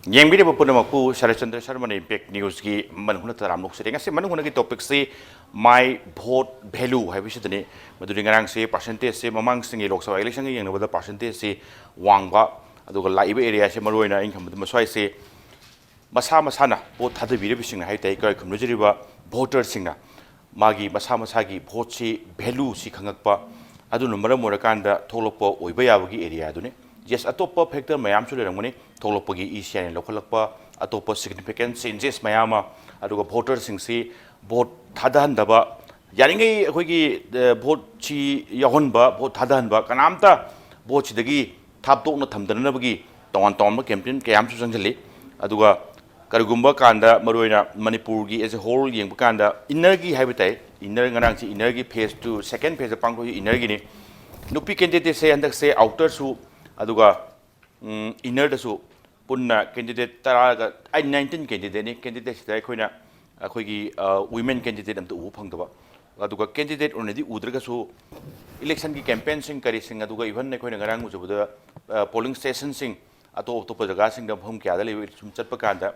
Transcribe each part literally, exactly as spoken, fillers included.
ꯌꯦꯡꯕꯤꯔꯤꯕ ꯄꯨꯝꯅꯃꯛꯄꯨ ꯁꯔꯠꯆꯟꯗ꯭ꯔ ꯁꯔꯃꯅ Impact Newsꯀꯤ ꯃꯅꯨꯡ ꯍꯨꯠꯅ ꯇꯔꯥꯝꯅ ꯑꯣꯛꯆꯔꯤ꯫ ꯉꯁꯤ ꯃꯅꯨꯡ ꯍꯨꯠꯅꯒꯤ topicꯁꯤ my vote value ꯍꯥꯏꯕꯁꯤꯗꯅꯤ꯫ ꯃꯗꯨꯗꯤ ꯉꯔꯥꯡꯁꯦ percentageꯁꯦ ꯃꯃꯥꯡꯁꯤꯡꯒꯤ ꯂꯣꯛ ꯁꯚꯥ electionꯒ ꯌꯦꯡꯅꯕꯗ percentageꯁꯤ ꯋꯥꯡꯕ, ꯑꯗꯨꯒ ꯂꯥꯛꯏꯕ areaꯁꯦ ꯃꯔꯨꯑꯣꯏꯅ ꯑꯩꯅ ꯈꯟꯕꯗ ꯃꯁ꯭ꯋꯥꯏꯁꯦ ꯃꯁꯥ ꯃꯁꯥꯅ vote ꯊꯥꯗꯕꯤꯔꯤꯕꯁꯤꯡꯅ ꯍꯥꯏꯕ ꯇꯥꯏ, ꯏꯀꯥꯏ ꯈꯨꯝꯅꯖꯔꯤꯕ voterꯁꯤꯡꯅ ꯃꯥꯒꯤ ꯃꯁꯥ ꯃꯁꯥꯒꯤ voteꯁꯤ valueꯁꯤ ꯈꯪꯉꯛꯄ, ꯑꯗꯨꯅ ꯃꯔꯝ ꯑꯣꯏꯔꯀꯥꯟꯗ ꯊꯣꯛꯂꯛꯄ ꯑꯣꯏꯕ ꯌꯥꯕꯒꯤ areaꯗꯨꯅꯤ꯫ Yes, ꯑꯇꯣꯞꯄ factor ꯃꯌꯥꯝꯁꯨ ꯂꯩꯔꯝꯒꯅꯤ, ꯊꯣꯛꯂꯛꯄꯒꯤ E C I N ꯂꯧꯈꯠꯂꯛꯄ, ꯑꯇꯣꯞꯄ significant changes ꯃꯌꯥꯝ ꯑꯃ, ꯑꯗꯨꯒ voterꯁꯤꯡꯁꯤ vote ꯊꯥꯗꯍꯟꯗꯕ, ꯌꯥꯔꯤꯉꯩ ꯑꯩꯈꯣꯏꯒꯤ, ꯑ, voteꯁꯤ ꯌꯥꯎꯍꯟꯕ, vote ꯊꯥꯗꯍꯟꯕ, ꯀꯅꯥꯝꯇ voteꯁꯤꯗꯒꯤ ꯊꯥꯞꯇꯣꯛꯅ ꯊꯝꯗꯅꯅꯕꯒꯤ ꯇꯣꯉꯥꯟ ꯇꯣꯉꯥꯟꯕ campaign ꯀꯌꯥ ꯑꯃꯁꯨ ꯆꯪꯁꯤꯜꯂꯤ꯫ ꯑꯗꯨꯒ ꯀꯔꯤꯒꯨꯝꯕ ꯀꯥꯟꯗ ꯃꯔꯨꯑꯣꯏꯅ ꯃꯅꯤꯄꯨꯔꯒꯤ as a whole ꯌꯦꯡꯕ ꯀꯥꯟꯗ innerꯒꯤ ꯍꯥꯏꯕ ꯇꯥꯏ, inner ꯉꯔꯥꯡꯁꯤ innerꯒꯤ phase two, second phaseꯇ ꯄꯥꯡꯊꯣꯛꯏ innerꯒꯤꯅꯤ꯫ ꯅꯨꯄꯤ candidateꯁꯦ ꯍꯟꯗꯛꯁꯦ outerꯁꯨ ꯑꯗꯨꯒ, ꯎꯝ, innerꯗꯁꯨ ꯄꯨꯟꯅ candidate ꯇꯔꯥꯒ, ꯑꯩ nineteen candidateꯅꯤ꯫ Candidateꯁꯤꯗ ꯑꯩꯈꯣꯏꯅ, ꯑꯩꯈꯣꯏꯒꯤ, ꯑ, women candidate ꯑꯝꯇ ꯎꯕ ꯐꯪꯗꯕ, ꯑꯗꯨꯒ candidate ꯑꯣꯏꯅꯗꯤ ꯎꯗ꯭ꯔꯒꯁꯨ electionꯒꯤ campaignꯁꯤꯡ ꯀꯔꯤꯁꯤꯡ, ꯑꯗꯨꯒ even ꯑꯩꯈꯣꯏꯅ ꯉꯔꯥꯡ ꯎꯖꯕꯗ, ꯑ, polling stationꯁꯤꯡ ꯑꯇꯣꯞ ꯑꯇꯣꯞꯄ ꯖꯒꯥꯁꯤꯡꯗ ꯃꯐꯝ ꯀꯌꯥꯗ ꯂꯩꯕ ꯁꯨꯝ ꯆꯠꯄ ꯀꯥꯟꯗ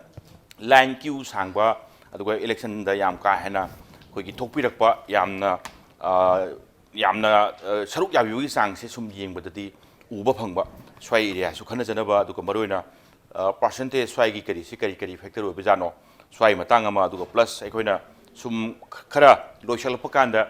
line queue ꯁꯥꯡꯕ, ꯑꯗꯨꯒ electionꯗ ꯌꯥꯝ ꯀꯥ ꯍꯦꯟꯅ ꯑꯩꯈꯣꯏꯒꯤ ꯊꯣꯛꯄꯤꯔꯛꯄ, ꯌꯥꯝꯅ, ꯑ, ꯌꯥꯝꯅ, ꯑ, ꯁꯔꯨꯛ ꯌꯥꯕꯤꯕꯒꯤ ꯆꯥꯡꯁꯦ ꯁꯨꯝ ꯌꯦꯡꯕꯗꯗꯤ ꯎꯕ ꯐꯪꯕ꯫ ꯁ꯭ꯋꯥꯏ areaꯁꯨ ꯈꯟꯅꯖꯅꯕ, ꯑꯗꯨꯒ ꯃꯔꯨꯑꯣꯏꯅ, ꯑ, percentage ꯁ꯭ꯋꯥꯏꯒꯤ ꯀꯔꯤꯁꯤ ꯀꯔꯤ ꯀꯔꯤ factor ꯑꯣꯏꯕꯖꯥꯠꯅꯣ, ꯁ꯭ꯋꯥꯏ ꯃꯇꯥꯡ ꯑꯃ, ꯑꯗꯨꯒ plus ꯑꯩꯈꯣꯏꯅ ꯁꯨꯝ ꯈꯔ ꯂꯣꯏꯁꯤꯜꯂꯛꯄ ꯀꯥꯟꯗ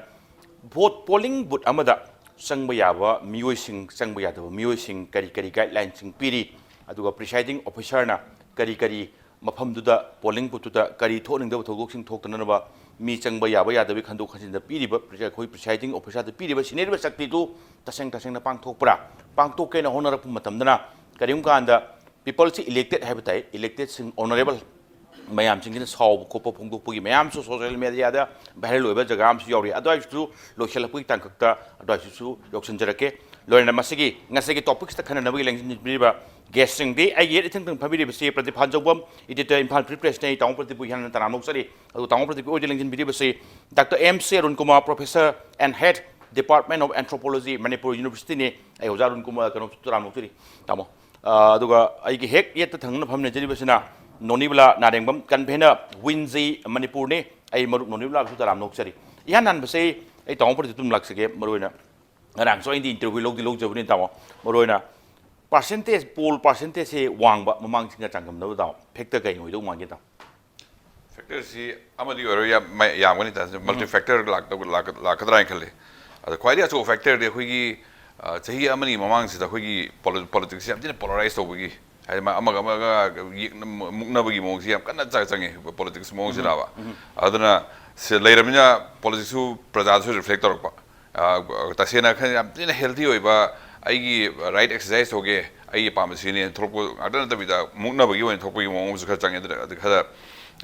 vote polling booth ꯑꯃꯗ ꯆꯪꯕ ꯌꯥꯕ ꯃꯤꯑꯣꯏꯁꯤꯡ, ꯆꯪꯕ ꯌꯥꯗꯕ ꯃꯤꯑꯣꯏꯁꯤꯡ ꯀꯔꯤ ꯀꯔꯤ guideline ꯁꯤꯡ ꯄꯤꯔꯤ, ꯑꯗꯨꯒ presiding officer ꯅ ꯀꯔꯤ ꯀꯔꯤ ꯃꯐꯝꯗꯨꯗ, polling booth ꯇꯨꯗ ꯀꯔꯤ ꯊꯣꯛꯍꯟꯅꯤꯡꯗꯕ ꯊꯧꯗꯣꯛꯁꯤꯡ ꯊꯣꯛꯇꯅꯅꯕ ꯃꯤ ꯆꯪꯕ ꯌꯥꯕ ꯌꯥꯗꯕꯒꯤ ꯈꯟꯗꯣꯛ ꯈꯟꯖꯤꯟꯗ ꯄꯤꯔꯤꯕ, ꯑꯩꯈꯣꯏ presiding officer ꯗ ꯄꯤꯔꯤꯕ ꯁꯤꯟꯅꯔꯤꯕ ꯁꯛꯇꯤꯗꯨ ꯇꯁꯦꯡ ꯇꯁꯦꯡꯅ ꯄꯥꯡꯊꯣꯛꯄ꯭ꯔꯥ? ꯄꯥꯡꯊꯣꯛꯀꯦꯅ ꯍꯣꯠꯅꯔꯛꯄ ꯃꯇꯝꯗꯅ ꯀꯔꯤꯒꯨꯝꯕ ꯀꯥꯟꯗ people ꯁꯤ elected ꯍꯥꯏꯕ ꯇꯥꯏ, elected ꯁꯤꯡ, honourable ꯃꯌꯥꯝꯁꯤꯡꯁꯤꯅ ꯁꯥꯎꯕ ꯈꯣꯠꯄ ꯐꯣꯡꯗꯣꯛꯄꯒꯤ ꯃꯌꯥꯝꯁꯨ social media ꯗ viral ꯑꯣꯏꯕ ꯖꯒꯥ ꯑꯃꯁꯨ ꯌꯥꯎꯔꯤ꯫ ꯑꯗꯨꯋꯥꯏꯁꯨ ꯂꯣꯏꯁꯤꯜꯂꯛꯄꯒꯤ ꯇꯥꯡꯀꯛꯇ ꯑꯗꯨꯋꯥꯏꯁꯤꯁꯨ ꯌꯧꯁꯤꯟꯖꯔꯛꯀꯦ꯫ ꯂꯣꯏꯅꯅ ꯃꯁꯤꯒꯤ ꯉꯁꯤꯒꯤ topic ꯁꯤꯗ ꯈꯟꯅꯅꯕꯒꯤ ꯂꯦꯡꯁꯤꯟꯕꯤꯔꯤꯕ guest ꯁꯤꯡꯗꯤ ꯑꯩꯒꯤ ꯌꯦꯠ ꯏꯊꯪ ꯊꯪ ꯐꯝꯕꯤꯔꯤꯕꯁꯤ Pradeep ꯍꯥꯟꯖꯧꯕꯝ, editor, Imphal Free Press ꯅꯤ꯫ ꯑꯩ ꯇꯥꯃꯣ ꯄ꯭ꯔꯗꯤꯞꯄꯨ ꯏꯍꯥꯟ ꯍꯥꯟꯅ ꯇꯔꯥꯝꯅ ꯑꯣꯛꯆꯔꯤ꯫ ꯑꯗꯨꯒ ꯇꯥꯃꯣ ꯄ꯭ꯔꯗꯤꯞꯀꯤ ꯑꯣꯏꯗ ꯂꯦꯡꯁꯤꯟꯕꯤꯔꯤꯕꯁꯤ Doctor M C Arun Kumar, Professor and Head, Department of Anthropology, Manipur University ꯅꯤ꯫ ꯑꯩ ꯑꯣꯖꯥ ꯑꯔꯨꯟ ꯀꯨꯃꯥꯔ, ꯀꯩꯅꯣ, ꯇꯔꯥꯝꯅ ꯑꯣꯛꯆꯔꯤ, ꯇꯥꯃꯣ꯫ ꯑ, ꯑꯗꯨꯒ ꯑꯩꯒꯤ ꯍꯦꯛ ꯌꯦꯠꯇ ꯊꯪꯅꯅ ꯐꯝꯅꯖꯔꯤꯕꯁꯤꯅ ꯅꯣꯅꯤꯕꯂꯥ ꯅꯥꯔꯦꯡꯕꯝ, convener ꯋꯤꯟꯖꯤ ꯃꯅꯤꯄꯨꯔꯅꯤ꯫ ꯑꯩ ꯃꯔꯨꯞ ꯅꯣꯅꯤꯕꯂꯥꯕꯨꯁꯨ ꯇꯔꯥꯝꯅ ꯑꯣꯛꯆꯔꯤ꯫ ꯏꯍꯥꯟ ꯍꯥꯟꯕꯁꯦ ꯑꯩ ꯇꯥꯃꯣ ꯄ꯭ꯔꯗꯤꯞꯇꯝ ꯂꯥꯛꯆꯒꯦ꯫ ꯃꯔꯨꯑꯣꯏꯅ ꯉꯔꯥꯡꯁꯨ ꯑꯩꯗꯤ interview ꯂꯧꯗꯤ ꯂꯧꯖꯕꯅꯤ ꯇꯥꯃꯣ꯫ ꯃꯔꯨꯑꯣꯏꯅ percentage, poll percentageꯁꯦ ꯋꯥꯡꯕ ꯃꯃꯥꯡꯁꯤꯡꯒ ꯆꯥꯡꯗꯝꯅꯕꯗ ꯇꯥꯃꯣ, factor ꯀꯩ ꯑꯣꯏꯗꯧ ꯃꯥꯟꯒꯦ ꯇꯥꯃꯣ? Factorꯁꯤ ꯑꯃꯗꯤ ꯑꯣꯏꯔꯣꯏ, ꯌꯥꯝ ꯃ- ꯌꯥꯝꯒꯅꯤ ꯇꯥ, multi factor ꯂꯥꯛꯇꯧ- ꯂꯥꯛꯀ- ꯂꯥꯛꯀꯗ꯭ꯔꯥ ꯍꯥꯏꯅ ꯈꯜꯂꯤ꯫ ꯑꯗꯣ ꯈ꯭ꯋꯥꯏꯗꯒꯤ ꯑꯆꯧꯕ factorꯗꯤ ꯑꯩꯈꯣꯏꯒꯤ, ꯑ, ꯆꯍꯤ ꯑꯃꯅꯤ ꯃꯃꯥꯡꯁꯤꯗ ꯑꯩꯈꯣꯏꯒꯤ poli- politicsꯁꯤ ꯌꯥꯝ ꯊꯤꯅ polarize ꯇꯧꯕꯒꯤ, ꯍꯥꯏꯗꯤ ꯃꯥ ꯑꯃꯒ ꯑꯃꯒ ꯌꯦꯛꯅ- ꯃꯨꯛꯅꯕꯒꯤ ꯃꯑꯣꯡꯁꯤ ꯌꯥꯝ ꯀꯟꯅ ꯆ- ꯆꯪꯉꯦ, politics ꯃꯑꯣꯡꯁꯤꯗꯕ꯫ ꯑꯗꯨꯅ ꯁꯤ ꯂꯩꯔꯕꯅꯤꯅ politicsꯁꯨ ꯄ꯭ꯔꯖꯥꯗꯁꯨ reflect ꯇꯧꯔꯛꯄ꯫ ꯑ, ꯇꯁꯦꯡꯅ ꯈꯔ ꯌꯥꯝ ꯊꯤꯅ healthy ꯑꯣꯏꯕ, ꯑꯩꯒꯤ right exercise ꯇꯧꯒꯦ, ꯑꯩꯒꯤ ꯑꯄꯥꯝꯕ ꯁꯤꯅꯤ ꯊꯣꯛꯂꯛꯄ ꯉꯥꯛꯇ ꯅꯠꯇꯕꯤꯗ, ꯃꯨꯛꯅꯕꯒꯤ ꯑꯣꯏꯅ ꯊꯣꯛꯄꯒꯤ ꯃꯑꯣꯡ ꯑꯃꯁꯨ ꯈꯔ ꯆꯪꯉꯦ꯫ ꯑꯗꯨꯅ ꯑꯗꯨ ꯈꯔ,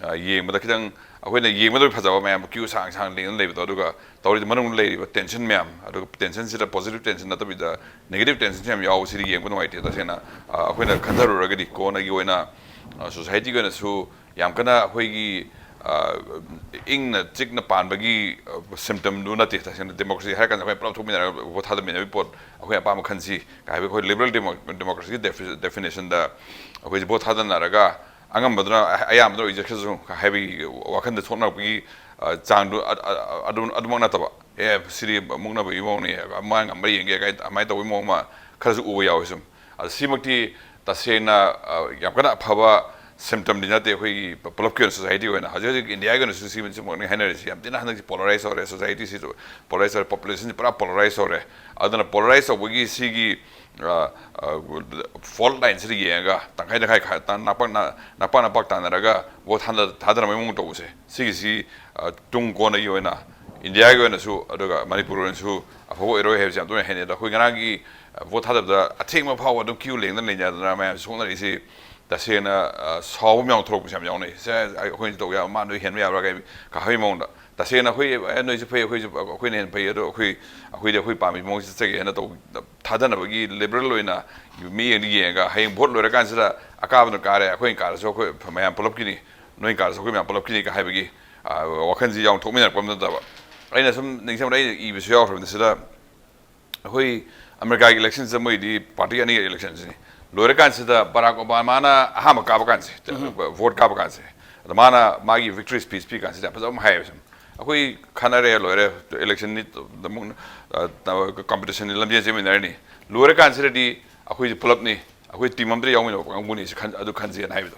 ꯑ, ꯌꯦꯡꯕꯗ ꯈꯤꯇꯪ, ꯑꯩꯈꯣꯏꯅ ꯌꯦꯡꯕꯗ ꯐꯖꯕ ꯃꯌꯥꯝ queue ꯁꯥꯡ ꯁꯥꯡ ꯂꯦꯡꯗꯅ ꯂꯩꯕꯗꯣ, ꯑꯗꯨꯒ ꯇꯧꯔꯤꯗ ꯃꯅꯨꯡꯗ ꯂꯩꯔꯤꯕ tension ꯃꯌꯥꯝ, ꯑꯗꯨꯒ tensionꯁꯤꯗ positive tension ꯅꯠꯇꯕꯤꯗ negative tensionꯁꯨ ꯌꯥꯝ ꯌꯥꯎꯕꯁꯤꯗꯤ ꯌꯦꯡꯕ ꯅꯨꯡꯉꯥꯏꯇꯦ꯫ ꯇꯁꯦꯡꯅ, ꯑ, ꯑꯩꯈꯣꯏꯅ ꯈꯟꯊꯔꯨꯔꯒꯗꯤ ꯀꯣꯟꯅꯒꯤ ꯑꯣꯏꯅ, ꯑ, societyꯒꯤ ꯑꯣꯏꯅꯁꯨ ꯌꯥꯝ ꯀꯟꯅ ꯑꯩꯈꯣꯏꯒꯤ, ꯑ, ꯏꯪꯅ ꯆꯤꯛꯅ ꯄꯥꯟꯕꯒꯤ, ꯑ, symptomꯗꯨ ꯅꯠꯇꯦ꯫ ꯇꯁꯦꯡꯅ democracy ꯍꯥꯏꯔ ꯀꯥꯟꯗ ꯑꯩꯈꯣꯏ ꯄꯨꯂꯞ ꯊꯣꯛꯃꯤꯟꯅꯔꯒ vote ꯊꯥꯗꯃꯤꯟꯅꯕꯒꯤ ꯄꯣꯠ, ꯑꯩꯈꯣꯏ ꯑꯄꯥꯝꯕ ꯈꯟꯁꯤ ꯀꯥꯏ ꯍꯥꯏꯕ ꯑꯩꯈꯣꯏ liberal demo- democracyꯒꯤ defi- definitionꯗ ꯑꯩꯈꯣꯏꯁꯦ vote ꯊꯥꯗꯅꯔꯒ ꯑꯉꯝꯕꯗꯨꯅ, ꯑ- ꯑꯌꯥꯝꯕꯗꯨꯅ ꯑꯣꯏꯖꯈ꯭ꯔꯁꯨ ꯍꯥꯏꯕꯒꯤ ꯋꯥꯈꯟꯗ ꯊꯣꯛꯅꯔꯛꯄꯒꯤ, ꯑ, ꯆꯥꯡꯗꯨ ꯑ- ꯑ- ꯑꯗꯨ- ꯑꯗꯨꯃꯛ ꯅꯠꯇꯕ, ꯑꯦ, ꯁꯤꯗꯤ ꯃꯨꯛꯅꯕꯒꯤ ꯃꯑꯣꯡꯅꯤ, ꯃꯥ ꯉꯝꯕ꯭ꯔꯥ ꯌꯦꯡꯒꯦ ꯀꯥꯏ ꯑꯗꯨꯃꯥꯏꯅ ꯇꯧꯕꯒꯤ ꯃꯑꯣꯡ ꯑꯃ ꯈꯔꯁꯨ ꯎꯕ ꯌꯥꯎꯋꯤ ꯁꯨꯝ꯫ ꯑꯗ ꯁꯤꯃꯛꯇꯤ ꯇꯁꯦꯡꯅ, ꯑ, ꯌꯥꯝ ꯀꯟꯅ ꯑꯐꯕ symptomꯗꯤ ꯅꯠꯇꯦ ꯑꯩꯈꯣꯏꯒꯤ ꯄ- ꯄꯨꯂꯞꯀꯤ ꯑꯣꯏꯅ, societyꯒꯤ ꯑꯣꯏꯅ꯫ ꯍꯧꯖꯤꯛ ꯍꯧꯖꯤꯛ Indiaꯒꯤ ꯑꯣꯏꯅꯁꯨ ꯁꯤ- ꯁꯤꯃꯛꯅꯤ ꯍꯥꯏꯅꯔꯤꯁꯤ꯫ ꯌꯥꯝ ꯊꯤꯅ ꯍꯟꯗꯛꯁꯤ polarize ꯇꯧꯔꯦ, societyꯁꯤꯁꯨ polarize ꯇꯧꯔꯦ, populationꯁꯤ ꯄꯨꯔꯥ polarize ꯇꯧꯔꯦ꯫ ꯑꯗꯨꯅ polarize ꯇꯧꯕꯒꯤ ꯁꯤꯒꯤ, ꯑ, ꯑ, fault lineꯁꯤꯗ ꯌꯦꯡꯉꯒ ꯇꯪꯈꯥꯏ ꯇꯪꯈꯥꯏ ꯈꯥ- ꯇꯥ- ꯅꯥꯄꯥꯛ ꯅꯥ- ꯅꯥꯄꯥꯛ ꯅꯥꯄꯥꯛ ꯇꯥꯟꯅꯔꯒ vote ꯊꯥꯅ- ꯊꯥꯗꯅꯕꯒꯤ ꯃꯑꯣꯡ ꯇꯧꯕꯁꯦ, ꯁꯤꯒꯤꯁꯤ, ꯑ, ꯇꯨꯡ ꯀꯣꯟꯅꯒꯤ ꯑꯣꯏꯅ Indiaꯒꯤ ꯑꯣꯏꯅꯁꯨ ꯑꯗꯨꯒ ꯃꯅꯤꯄꯨꯔ ꯑꯣꯏꯅꯁꯨ ꯑꯐꯕ ꯑꯣꯏꯔꯣꯏ ꯍꯥꯏꯕꯁꯤ ꯌꯥꯝ ꯇꯣꯏꯅ ꯍꯥꯏꯅꯩ꯫ ꯑꯗꯣ ꯑꯩꯈꯣꯏ ꯉꯔꯥꯡꯒꯤ, ꯑ, vote ꯊꯥꯗꯕꯗ ꯑꯊꯦꯡꯕ ꯐꯥꯎꯕ ꯑꯗꯨꯝ queue ꯂꯦꯡꯗꯅ ꯂꯩꯅꯗꯅ ꯃꯌꯥꯝ ꯁꯣꯛꯅꯔꯛꯏꯁꯤ ꯇꯁꯦꯡꯅ, ꯑ, ꯁꯥꯎꯕ ꯃꯌꯥꯝ ꯊꯣꯛꯂꯛꯄꯁꯨ ꯌꯥꯝ ꯌꯥꯎꯅꯩ꯫ ꯁꯦ, ꯑꯩꯈꯣꯏꯅꯁꯨ ꯇꯧ ꯌꯥꯕ, ꯃꯥꯅ ꯍꯦꯟꯕ ꯌꯥꯕ꯭ꯔꯥ ꯀꯥꯏ ꯀꯥ ꯍꯥꯏꯕꯒꯤ ꯃꯑꯣꯡꯗ꯫ ꯇꯁꯦꯡꯅ ꯑꯩꯈꯣꯏ, "ꯑꯦ, ꯅꯣꯏꯁꯨ ꯐꯩ, ꯑꯩꯈꯣꯏꯁꯨ, ꯑꯩꯈꯣꯏꯅ ꯍꯦꯟꯅ ꯐꯩ, ꯑꯗꯣ ꯑꯩꯈꯣꯏ, ꯑꯩꯈꯣꯏꯗꯤ ꯑꯩꯈꯣꯏ ꯄꯥꯝꯃꯤ ꯃꯑꯣꯡ ꯆꯠꯆꯒꯦ" ꯍꯥꯏꯅ ꯇꯧ- ꯊꯥꯗꯅꯕꯒꯤ liberal ꯑꯣꯏꯅ ꯃꯤꯠꯌꯦꯡꯗ ꯌꯦꯡꯉꯒ ꯍꯌꯦꯡ vote ꯂꯣꯏꯔꯀꯥꯟꯁꯤꯗ ꯑꯀꯥꯕꯅ ꯀꯥꯔꯦ, ꯑꯩꯈꯣꯏꯅ ꯀꯥꯔꯁꯨ ꯑꯩꯈꯣꯏ ꯃꯌꯥꯝ ꯄꯨꯂꯞꯀꯤꯅꯤ, ꯅꯣꯏꯅ ꯀꯥꯔꯁꯨ ꯑꯩꯈꯣꯏ ꯃꯌꯥꯝ ꯄꯨꯂꯞꯀꯤꯅꯤ ꯀꯥ ꯍꯥꯏꯕꯒꯤ, ꯑ, ꯋꯥꯈꯜꯁꯤ ꯌꯥꯝ ꯊꯣꯛꯃꯤꯟꯅꯔꯛꯄ ꯅꯠꯇꯕ꯫ ꯑꯩꯅ ꯁꯨꯝ ꯅꯤꯡꯁꯤꯡꯕꯗ ꯑꯩꯅ ꯏꯕꯁꯨ ꯌꯥꯎꯈ꯭ꯔꯕꯅꯤ ꯁꯤꯗ꯫ ꯑꯩꯈꯣꯏ ꯑꯃꯦꯔꯤꯀꯥꯒꯤ electionꯁꯤꯗ ꯃꯣꯏꯗꯤ party ꯑꯅꯤꯒꯤ electionꯁꯤꯅꯤ꯫ ꯂꯣꯏꯔꯀꯥꯟꯁꯤꯗ ꯕꯔꯥꯛ ꯑꯣꯕꯥꯃꯥꯅ ꯑꯍꯥꯟꯕ ꯀꯥꯕ ꯀꯥꯟꯁꯦ, ꯚꯣꯠ ꯀꯥꯕ ꯀꯥꯟꯁꯦ, ꯑꯗ ꯃꯥꯅ ꯃꯥꯒꯤ ꯚꯤꯛꯇ꯭ꯔꯤ ꯁ꯭ꯄꯤꯆ ꯄꯤ ꯀꯥꯟꯁꯤꯗ ꯌꯥꯝ ꯐꯖꯕ ꯑꯃ ꯍꯥꯏꯌꯦꯕ ꯁꯨꯝ, "ꯑꯩꯈꯣꯏ ꯈꯟꯅꯔꯦ, ꯂꯣꯏꯔꯦ, ꯏꯂꯦꯛꯁꯟꯅꯤ, ꯀꯝꯄꯤꯇꯤꯁꯟꯅꯤ, ꯂꯝꯖꯦꯜ ꯆꯦꯟꯃꯤꯟꯅꯔꯅꯤ, ꯂꯣꯏꯔꯀꯥꯟꯁꯤꯗꯗꯤ ꯑꯩꯈꯣꯏꯁꯦ ꯄꯨꯂꯞꯅꯤ, ꯑꯩꯈꯣꯏ ꯇꯤꯝ ꯑꯝꯇ ꯌꯥꯎꯃꯤꯟꯅꯕ ꯀꯥꯡꯕꯨꯅꯤ, ꯁꯤ ꯈꯟ-, ꯑꯗꯨ ꯈꯟꯁꯦꯅ" ꯍꯥꯏꯕꯗꯣ꯫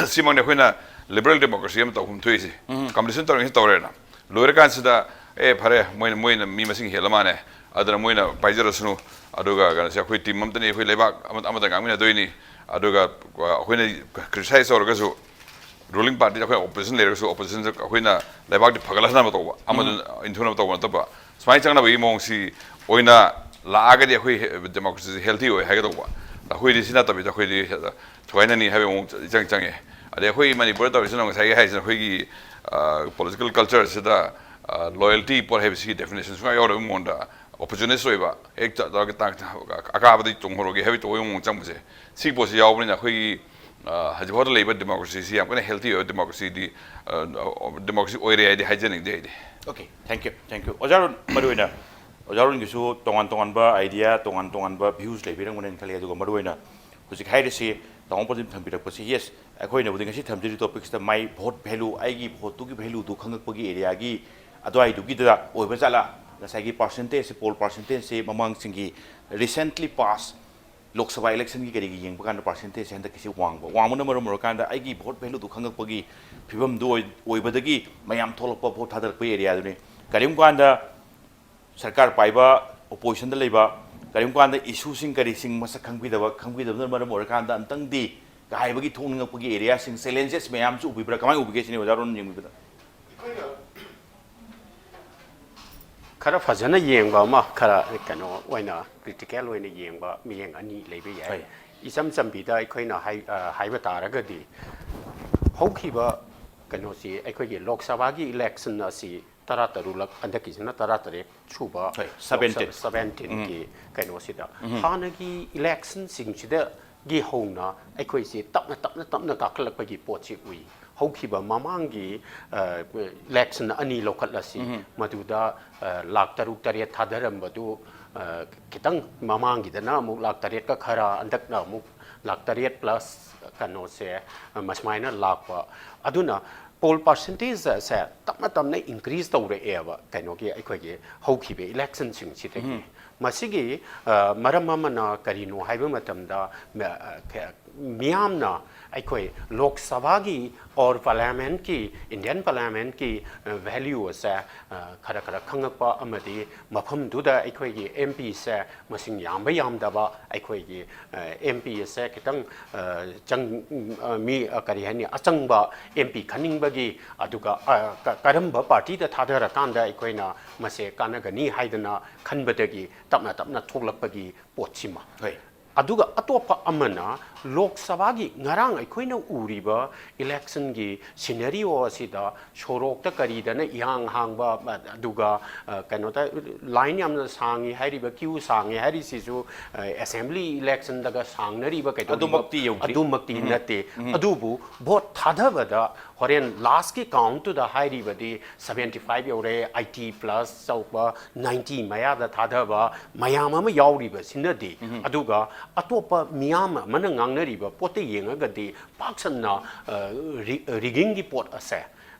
ꯁꯤꯃꯛꯅꯤ ꯑꯩꯈꯣꯏꯅ ꯂꯤꯕꯔꯦꯜ ꯗꯦꯃꯣꯀ꯭ꯔꯦꯁꯤ ꯑꯃ ꯇꯧꯐꯝ ꯊꯣꯛꯏꯁꯦ꯫ ꯀꯝꯄꯤꯇꯤꯁꯟ ꯇꯧꯔꯤꯉꯩꯁꯤ ꯇꯧꯔꯦꯅ, ꯂꯣꯏꯔꯀꯥꯟꯁꯤꯗ, "ꯑꯦ, ꯐꯔꯦ, ꯃꯣꯏꯅ, ꯃꯣꯏꯅ ꯃꯤ ꯃꯁꯤꯡ ꯍꯦꯜꯂ ꯃꯥꯅꯦ, ꯑꯗꯨꯅ ꯃꯣꯏꯅ ꯄꯥꯏꯖꯔꯁꯅꯨ, ꯑꯗꯨꯒ ꯀꯩꯅꯣꯁꯦ, ꯑꯩꯈꯣꯏ ꯇꯤꯝ ꯑꯝꯇꯅꯤ, ꯑꯩꯈꯣꯏ ꯂꯩꯕꯥꯛ ꯑꯃ-, ꯑꯃꯇ ꯉꯥꯛꯃꯤꯟꯅꯗꯣꯏꯅꯤ, ꯑꯗꯨꯒ ꯑꯩꯈꯣꯏꯅ ꯀ꯭ꯔꯤꯇꯤꯁꯥꯏꯖ ꯇꯧꯔꯒꯁꯨ, ꯔꯨꯂꯤꯡ ꯄꯥꯔꯇꯤꯗ ꯑꯩꯈꯣꯏ ꯑꯣꯄꯣꯖꯤꯁꯟ ꯂꯩꯔꯒꯁꯨ, ꯑꯣꯄꯣꯖꯤꯁꯟꯁꯦ ꯑꯩꯈꯣꯏꯅ ꯂꯩꯕꯥꯛꯇꯤ ꯐꯒꯠꯍꯟꯅꯕ ꯇꯧꯕ, ꯑꯃꯗꯨ ꯏꯟꯊꯨꯅꯕ ꯇꯧꯕ ꯅꯠꯇꯕ, ꯁꯨꯃꯥꯏꯅ ꯆꯪꯅꯕꯒꯤ ꯃꯑꯣꯡꯁꯤ ꯑꯣꯏꯅ ꯂꯥꯛꯑꯒꯗꯤ ꯑꯩꯈꯣꯏ ꯗꯦꯃꯣꯀ꯭ꯔꯦꯁꯤꯁꯦ ꯍꯦꯜꯊꯤ ꯑꯣꯏ ꯍꯥꯏꯒꯗꯧꯕ꯫ ꯑꯩꯈꯣꯏꯗꯤ ꯁꯤ ꯅꯠꯇꯕꯤꯗ ꯑꯩꯈꯣꯏꯗꯤ ꯊꯨꯒꯥꯏꯅꯅꯤ ꯍꯥꯏꯕꯒꯤ ꯃꯑꯣꯡ ꯏꯆꯪ ꯆꯪꯉꯦ꯫ ꯑꯗꯩ ꯑꯩꯈꯣꯏ ꯃꯅꯤꯄꯨꯔꯗ ꯇꯧꯔꯤꯁꯤꯅ ꯉꯁꯥꯏꯒꯤ ꯍꯥꯏꯁꯤꯅ ꯑꯩꯈꯣꯏꯒꯤ ꯄꯣꯂꯤꯇꯤꯀꯦꯜ ꯀꯜꯆꯔꯁꯤꯗ ꯂꯣꯌꯦꯜꯇꯤ ꯄꯣꯠ ꯍꯥꯏꯕꯁꯤꯒꯤ ꯗꯦꯐꯤꯅꯦꯁꯟ ꯁꯨꯡꯌꯥꯎ ꯌꯥꯎꯗꯕ ꯃꯑꯣꯡꯗ, ꯑꯣꯄꯣꯔꯆꯨꯅꯤꯁ ꯑꯣꯏꯕ, ꯍꯦꯛ ꯆꯠ-, ꯇꯧꯔꯒ ꯇꯥꯡ-, ꯑꯀꯥꯕꯗ ꯇꯣꯡꯍꯧꯔꯒꯦ ꯍꯥꯏꯕꯒꯤ ꯇꯧꯕꯒꯤ ꯃꯑꯣꯡ ꯆꯪꯕꯁꯦ, ꯁꯤꯒꯤ ꯄꯣꯠꯁꯤ ꯌꯥꯎꯕꯅꯤꯅ ꯑꯩꯈꯣꯏꯒꯤ, ꯑ, ꯍꯧꯖꯤꯛ ꯐꯥꯎꯗ ꯂꯩꯕ ꯗꯦꯃꯣꯀ꯭ꯔꯦꯁꯤꯁꯤ ꯌꯥꯝ ꯀꯟꯅ ꯍꯦꯜꯊꯤ ꯑꯣꯏꯕ ꯗꯦꯃꯣꯀ꯭ꯔꯦꯁꯤꯗꯤ, ꯑ, ꯗꯦꯃꯣꯀ꯭ꯔꯦꯁꯤ ꯑꯣꯏꯔꯦ ꯍꯥꯏꯗꯤ ꯍꯥꯏꯖꯅꯤꯡꯗꯦ ꯑꯩꯗꯤ꯫ Okay, thank you, thank you꯫ ꯑꯣꯖꯥ ꯑꯔꯨꯟ, ꯃꯔꯨꯑꯣꯏꯅ ꯑꯣꯖꯥ ꯑꯔꯨꯟꯒꯤꯁꯨ ꯇꯣꯉꯥꯟ ꯇꯣꯉꯥꯟꯕ idea, ꯇꯣꯉꯥꯟ ꯇꯣꯉꯥꯟꯕ views ꯂꯩꯕꯤꯔꯝꯒꯅꯦꯅ ꯈꯜꯂꯤ꯫ ꯑꯗꯨꯒ ꯃꯔꯨꯑꯣꯏꯅ ꯍꯧꯖꯤꯛ ꯍꯥꯏꯔꯤꯁꯤ ꯇꯥꯃꯣ ꯄ꯭ꯔꯗꯤꯞ ꯊꯝꯕꯤꯔꯛꯄꯁꯤ, yes, ꯑꯩꯈꯣꯏꯅꯕꯨꯗꯤ ꯉꯁꯤ ꯊꯝꯖꯔꯤ topicꯁꯤꯗ my vote value, ꯑꯩꯒꯤ voteꯇꯨꯒꯤ valueꯗꯨ ꯈꯪꯉꯛꯄꯒꯤ areaꯒꯤ ꯑꯗꯨꯋꯥꯏꯗꯨꯒꯤꯗ ꯑꯣꯏꯕ ꯖꯥꯠꯂꯥ? ꯉꯁꯥꯏꯒꯤ percentageꯁꯦ, poll percentageꯁꯦ ꯃꯃꯥꯡꯁꯤꯡꯒꯤ recently pass Lok Sabha electionꯒꯤ ꯀꯔꯤꯒꯤ ꯌꯦꯡꯕ ꯀꯥꯟꯗ percentageꯁꯦ ꯍꯟꯗꯛꯀꯤꯁꯤ ꯋꯥꯡꯕ, ꯋꯥꯡꯕꯅ ꯃꯔꯝ ꯑꯣꯏꯔꯀꯥꯟꯗ ꯑꯩꯒꯤ vote valueꯗꯨ ꯈꯪꯉꯛꯄꯒꯤ ꯐꯤꯕꯝꯗꯨ ꯑꯣꯏ-, ꯑꯣꯏꯕꯗꯒꯤ ꯃꯌꯥꯝ ꯊꯣꯛꯂꯛꯄ vote ꯊꯥꯗꯔꯛꯄꯒꯤ areaꯗꯨꯅꯤ꯫ ꯀꯔꯤꯒꯨꯝꯕ ꯀꯥꯟꯗ ꯁꯔꯀꯥꯔ ꯄꯥꯏꯕ, oppositionꯗ ꯂꯩꯕ, ꯀꯔꯤꯒꯨꯝꯕ ꯀꯥꯟꯗ issueꯁꯤꯡ ꯀꯔꯤꯁꯤꯡ ꯃꯁꯛ ꯈꯪꯕꯤꯗꯕ, ꯈꯪꯕꯤꯗꯕꯅ ꯃꯔꯝ ꯑꯣꯏꯔꯀꯥꯟꯗ ꯑꯝꯇꯪꯗꯤ ꯀꯥꯏꯕꯒꯤ ꯊꯣꯛꯅꯤꯡꯉꯛꯄꯒꯤ areaꯁꯤꯡ, challenges ꯃꯌꯥꯝꯁꯨ ꯎꯕꯤꯕ꯭ꯔꯥ? ꯀꯃꯥꯏꯅ ꯎꯕꯤꯒꯦ ꯁꯤꯅꯤ ꯑꯣꯖꯥ ꯑꯔꯨꯟ ꯌꯦꯡꯕꯤꯕꯗ? ꯈꯔ ꯐꯖꯅ ꯌꯦꯡꯕ ꯑꯃ, ꯈꯔ ꯀꯩꯅꯣ ꯑꯣꯏꯅ, critical ꯑꯣꯏꯅ ꯌꯦꯡꯕ ꯃꯤꯠꯌꯦꯡ ꯑꯅꯤ ꯂꯩꯕ ꯌꯥꯏ꯫ ꯍꯣꯏ꯫ ꯏꯆꯝ ꯆꯝꯕꯤꯗ ꯑꯩꯈꯣꯏꯅ ꯍꯥꯏ-, ꯑ, ꯍꯥꯏꯕ ꯇꯥꯔꯒꯗꯤ, ꯍꯧꯈꯤꯕ ꯀꯩꯅꯣꯁꯤ, ꯑꯩꯈꯣꯏꯒꯤ ꯂꯣꯛ ꯁꯚꯥꯒꯤ election ꯑꯁꯤ ꯇꯔꯥ ꯇꯔꯨꯛꯂꯛ, ꯍꯟꯗꯛꯀꯤꯁꯤꯅ ꯇꯔꯥ ꯇꯔꯦꯠ ꯁꯨꯕ, ꯍꯣꯏ, seventeen꯫ seventeenꯒꯤ ꯀꯩꯅꯣꯁꯤꯗ, ꯍꯥꯟꯅꯒꯤ electionꯁꯤꯡꯁꯤꯗꯒꯤ ꯍꯧꯅ ꯑꯩꯈꯣꯏꯁꯤ ꯇꯞꯅ ꯇꯞꯅ ꯇꯞꯅ ꯀꯥꯈꯠꯂꯛꯄꯒꯤ ꯄꯣꯠꯁꯤ ꯎꯏ꯫ ꯍꯧꯈꯤꯕ ꯃꯃꯥꯡꯒꯤ, ꯑ, election ꯑꯅꯤ ꯂꯧꯈꯠꯂꯁꯤ, ꯃꯗꯨꯗ, ꯑ, ꯂꯥꯈ ꯇꯔꯨꯛ ꯇꯔꯦꯠ ꯊꯥꯗꯔꯝꯕꯗꯨ, ꯈꯤꯇꯪ ꯃꯃꯥꯡꯒꯤꯗꯅ ꯑꯃꯨꯛ ꯂꯥꯛ ꯇꯔꯦꯠꯀ ꯈꯔ, ꯍꯟꯗꯛꯅ ꯑꯃꯨꯛ ꯂꯥꯛ ꯇꯔꯦꯠ ꯄ꯭ꯂꯁ ꯀꯩꯅꯣꯁꯦ, ꯃꯁꯨꯃꯥꯏꯅ ꯂꯥꯛꯄ꯫ ꯑꯗꯨꯅ ꯄꯣꯜ ꯄꯥꯔꯁꯦꯟꯇꯦꯖꯁꯦ ꯇꯞꯅ ꯇꯞꯅ ꯏꯟꯀ꯭ꯔꯤꯖ ꯇꯧꯔꯛꯑꯦꯕ ꯀꯩꯅꯣꯒꯤ ꯑꯩꯈꯣꯏꯒꯤ ꯍꯧꯈꯤꯕ ꯏꯂꯦꯛꯁꯟꯁꯤꯡꯁꯤꯗꯒꯤ꯫ ꯃꯁꯤꯒꯤ ꯃꯔꯝ ꯑꯃꯅ ꯀꯔꯤꯅꯣ ꯍꯥꯏꯕ ꯃꯇꯝꯗ, ꯃꯤꯌꯥꯝꯅ ꯑꯩꯈꯣꯏ ꯂꯣꯛ ꯁꯚꯥꯒꯤ ꯑꯣꯔ ꯄꯥꯔꯂꯤꯌꯥꯃꯦꯟꯠꯀꯤ, ꯏꯟꯗꯤꯌꯥꯟ ꯄꯥꯔꯂꯤꯌꯥꯃꯦꯟꯠꯀꯤ ꯚꯦꯂ꯭ꯌꯨ ꯑꯁꯦ ꯈꯔ ꯈꯔ ꯈꯪꯉꯛꯄ ꯑꯃꯗꯤ ꯃꯐꯝꯗꯨꯗ ꯑꯩꯈꯣꯏꯒꯤ ꯑꯦꯝ ꯄꯤꯁꯦ ꯃꯁꯤꯡ ꯌꯥꯝꯕ ꯌꯥꯝꯗꯕ, ꯑꯩꯈꯣꯏꯒꯤ ꯑꯦꯝ ꯄꯤ ꯑꯁꯦ ꯈꯤꯇꯪ ꯆꯪ ꯃꯤ ꯀꯔꯤ ꯍꯥꯏꯅꯤ, ꯑꯆꯪꯕ ꯑꯦꯝ ꯄꯤ ꯈꯟꯅꯤꯡꯕꯒꯤ, ꯑꯗꯨꯒ ꯀꯔꯝꯕ ꯄꯥꯔꯇꯤꯗ ꯊꯥꯗꯔꯀꯥꯟꯗ ꯑꯩꯈꯣꯏꯅ ꯃꯁꯦ ꯀꯥꯟꯅꯒꯅꯤ ꯍꯥꯏꯗꯅ ꯈꯟꯕꯗꯒꯤ ꯇꯞꯅ ꯇꯞꯅ ꯊꯣꯛꯂꯛꯄꯒꯤ ꯄꯣꯠꯁꯤꯃ꯫ ꯑꯗꯨꯒ ꯑꯇꯣꯞꯄ ꯑꯃꯅ ꯂꯣꯛ ꯁꯚꯥꯒꯤ ꯉꯔꯥꯡ ꯑꯩꯈꯣꯏꯅ ꯎꯔꯤꯕ ꯏꯂꯦꯛꯁꯟꯒꯤ ꯁꯤꯅꯦꯔꯤꯑꯣ ꯑꯁꯤꯗ ꯁꯣꯔꯣꯛꯇ ꯀꯔꯤꯗꯅ ꯏꯍꯥꯡ ꯍꯥꯡꯕ, ꯑꯗꯨꯒ ꯀꯩꯅꯣꯗ ꯂꯥꯏꯟ ꯌꯥꯝꯅ ꯁꯥꯡꯉꯤ ꯍꯥꯏꯔꯤꯕ, ꯀ꯭ꯌꯨ ꯁꯥꯡꯉꯤ ꯍꯥꯏꯔꯤꯁꯤꯁꯨ ꯑꯦꯁꯦꯝꯕ꯭ꯂꯤ ꯏꯂꯦꯛꯁꯟꯗꯒ ꯁꯥꯡꯅꯔꯤꯕ ꯀꯩꯗꯧꯔꯤꯕ ꯑꯗꯨꯃꯛꯇꯤ ꯌꯧꯗ꯭ꯔꯤ꯫ ꯑꯗꯨꯃꯛꯇꯤ ꯅꯠꯇꯦ꯫ ꯑꯗꯨꯕꯨ ꯚꯣꯠ ꯊꯥꯗꯕꯗ ꯍꯣꯔꯦꯟ ꯂꯥꯁꯀꯤ ꯀꯥꯎꯟꯇꯨꯗ ꯍꯥꯏꯔꯤꯕꯗꯤ ꯁꯕꯦꯟꯇꯤ ꯐꯥꯏꯚ ꯌꯧꯔꯦ, ꯑꯩꯠꯇꯤ ꯄ꯭ꯂꯁ ꯇꯧꯕ, ꯅꯥꯏꯟꯇꯤ ꯃꯌꯥꯗ ꯊꯥꯗꯕ ꯃꯌꯥꯝ ꯑꯃ ꯌꯥꯎꯔꯤꯕꯁꯤꯅꯗꯤ, ꯑꯗꯨꯒ ꯑꯇꯣꯞꯄ ꯃꯤꯌꯥꯝ ꯑꯃꯅ ꯉꯥꯡꯅꯔꯤꯕ ꯄꯣꯠꯇ ꯌꯦꯡꯉꯒꯗꯤ ꯄꯥꯛ ꯁꯟꯅ ꯔꯤꯒꯤꯡꯒꯤ ꯄꯣꯠ ꯑꯁꯦ,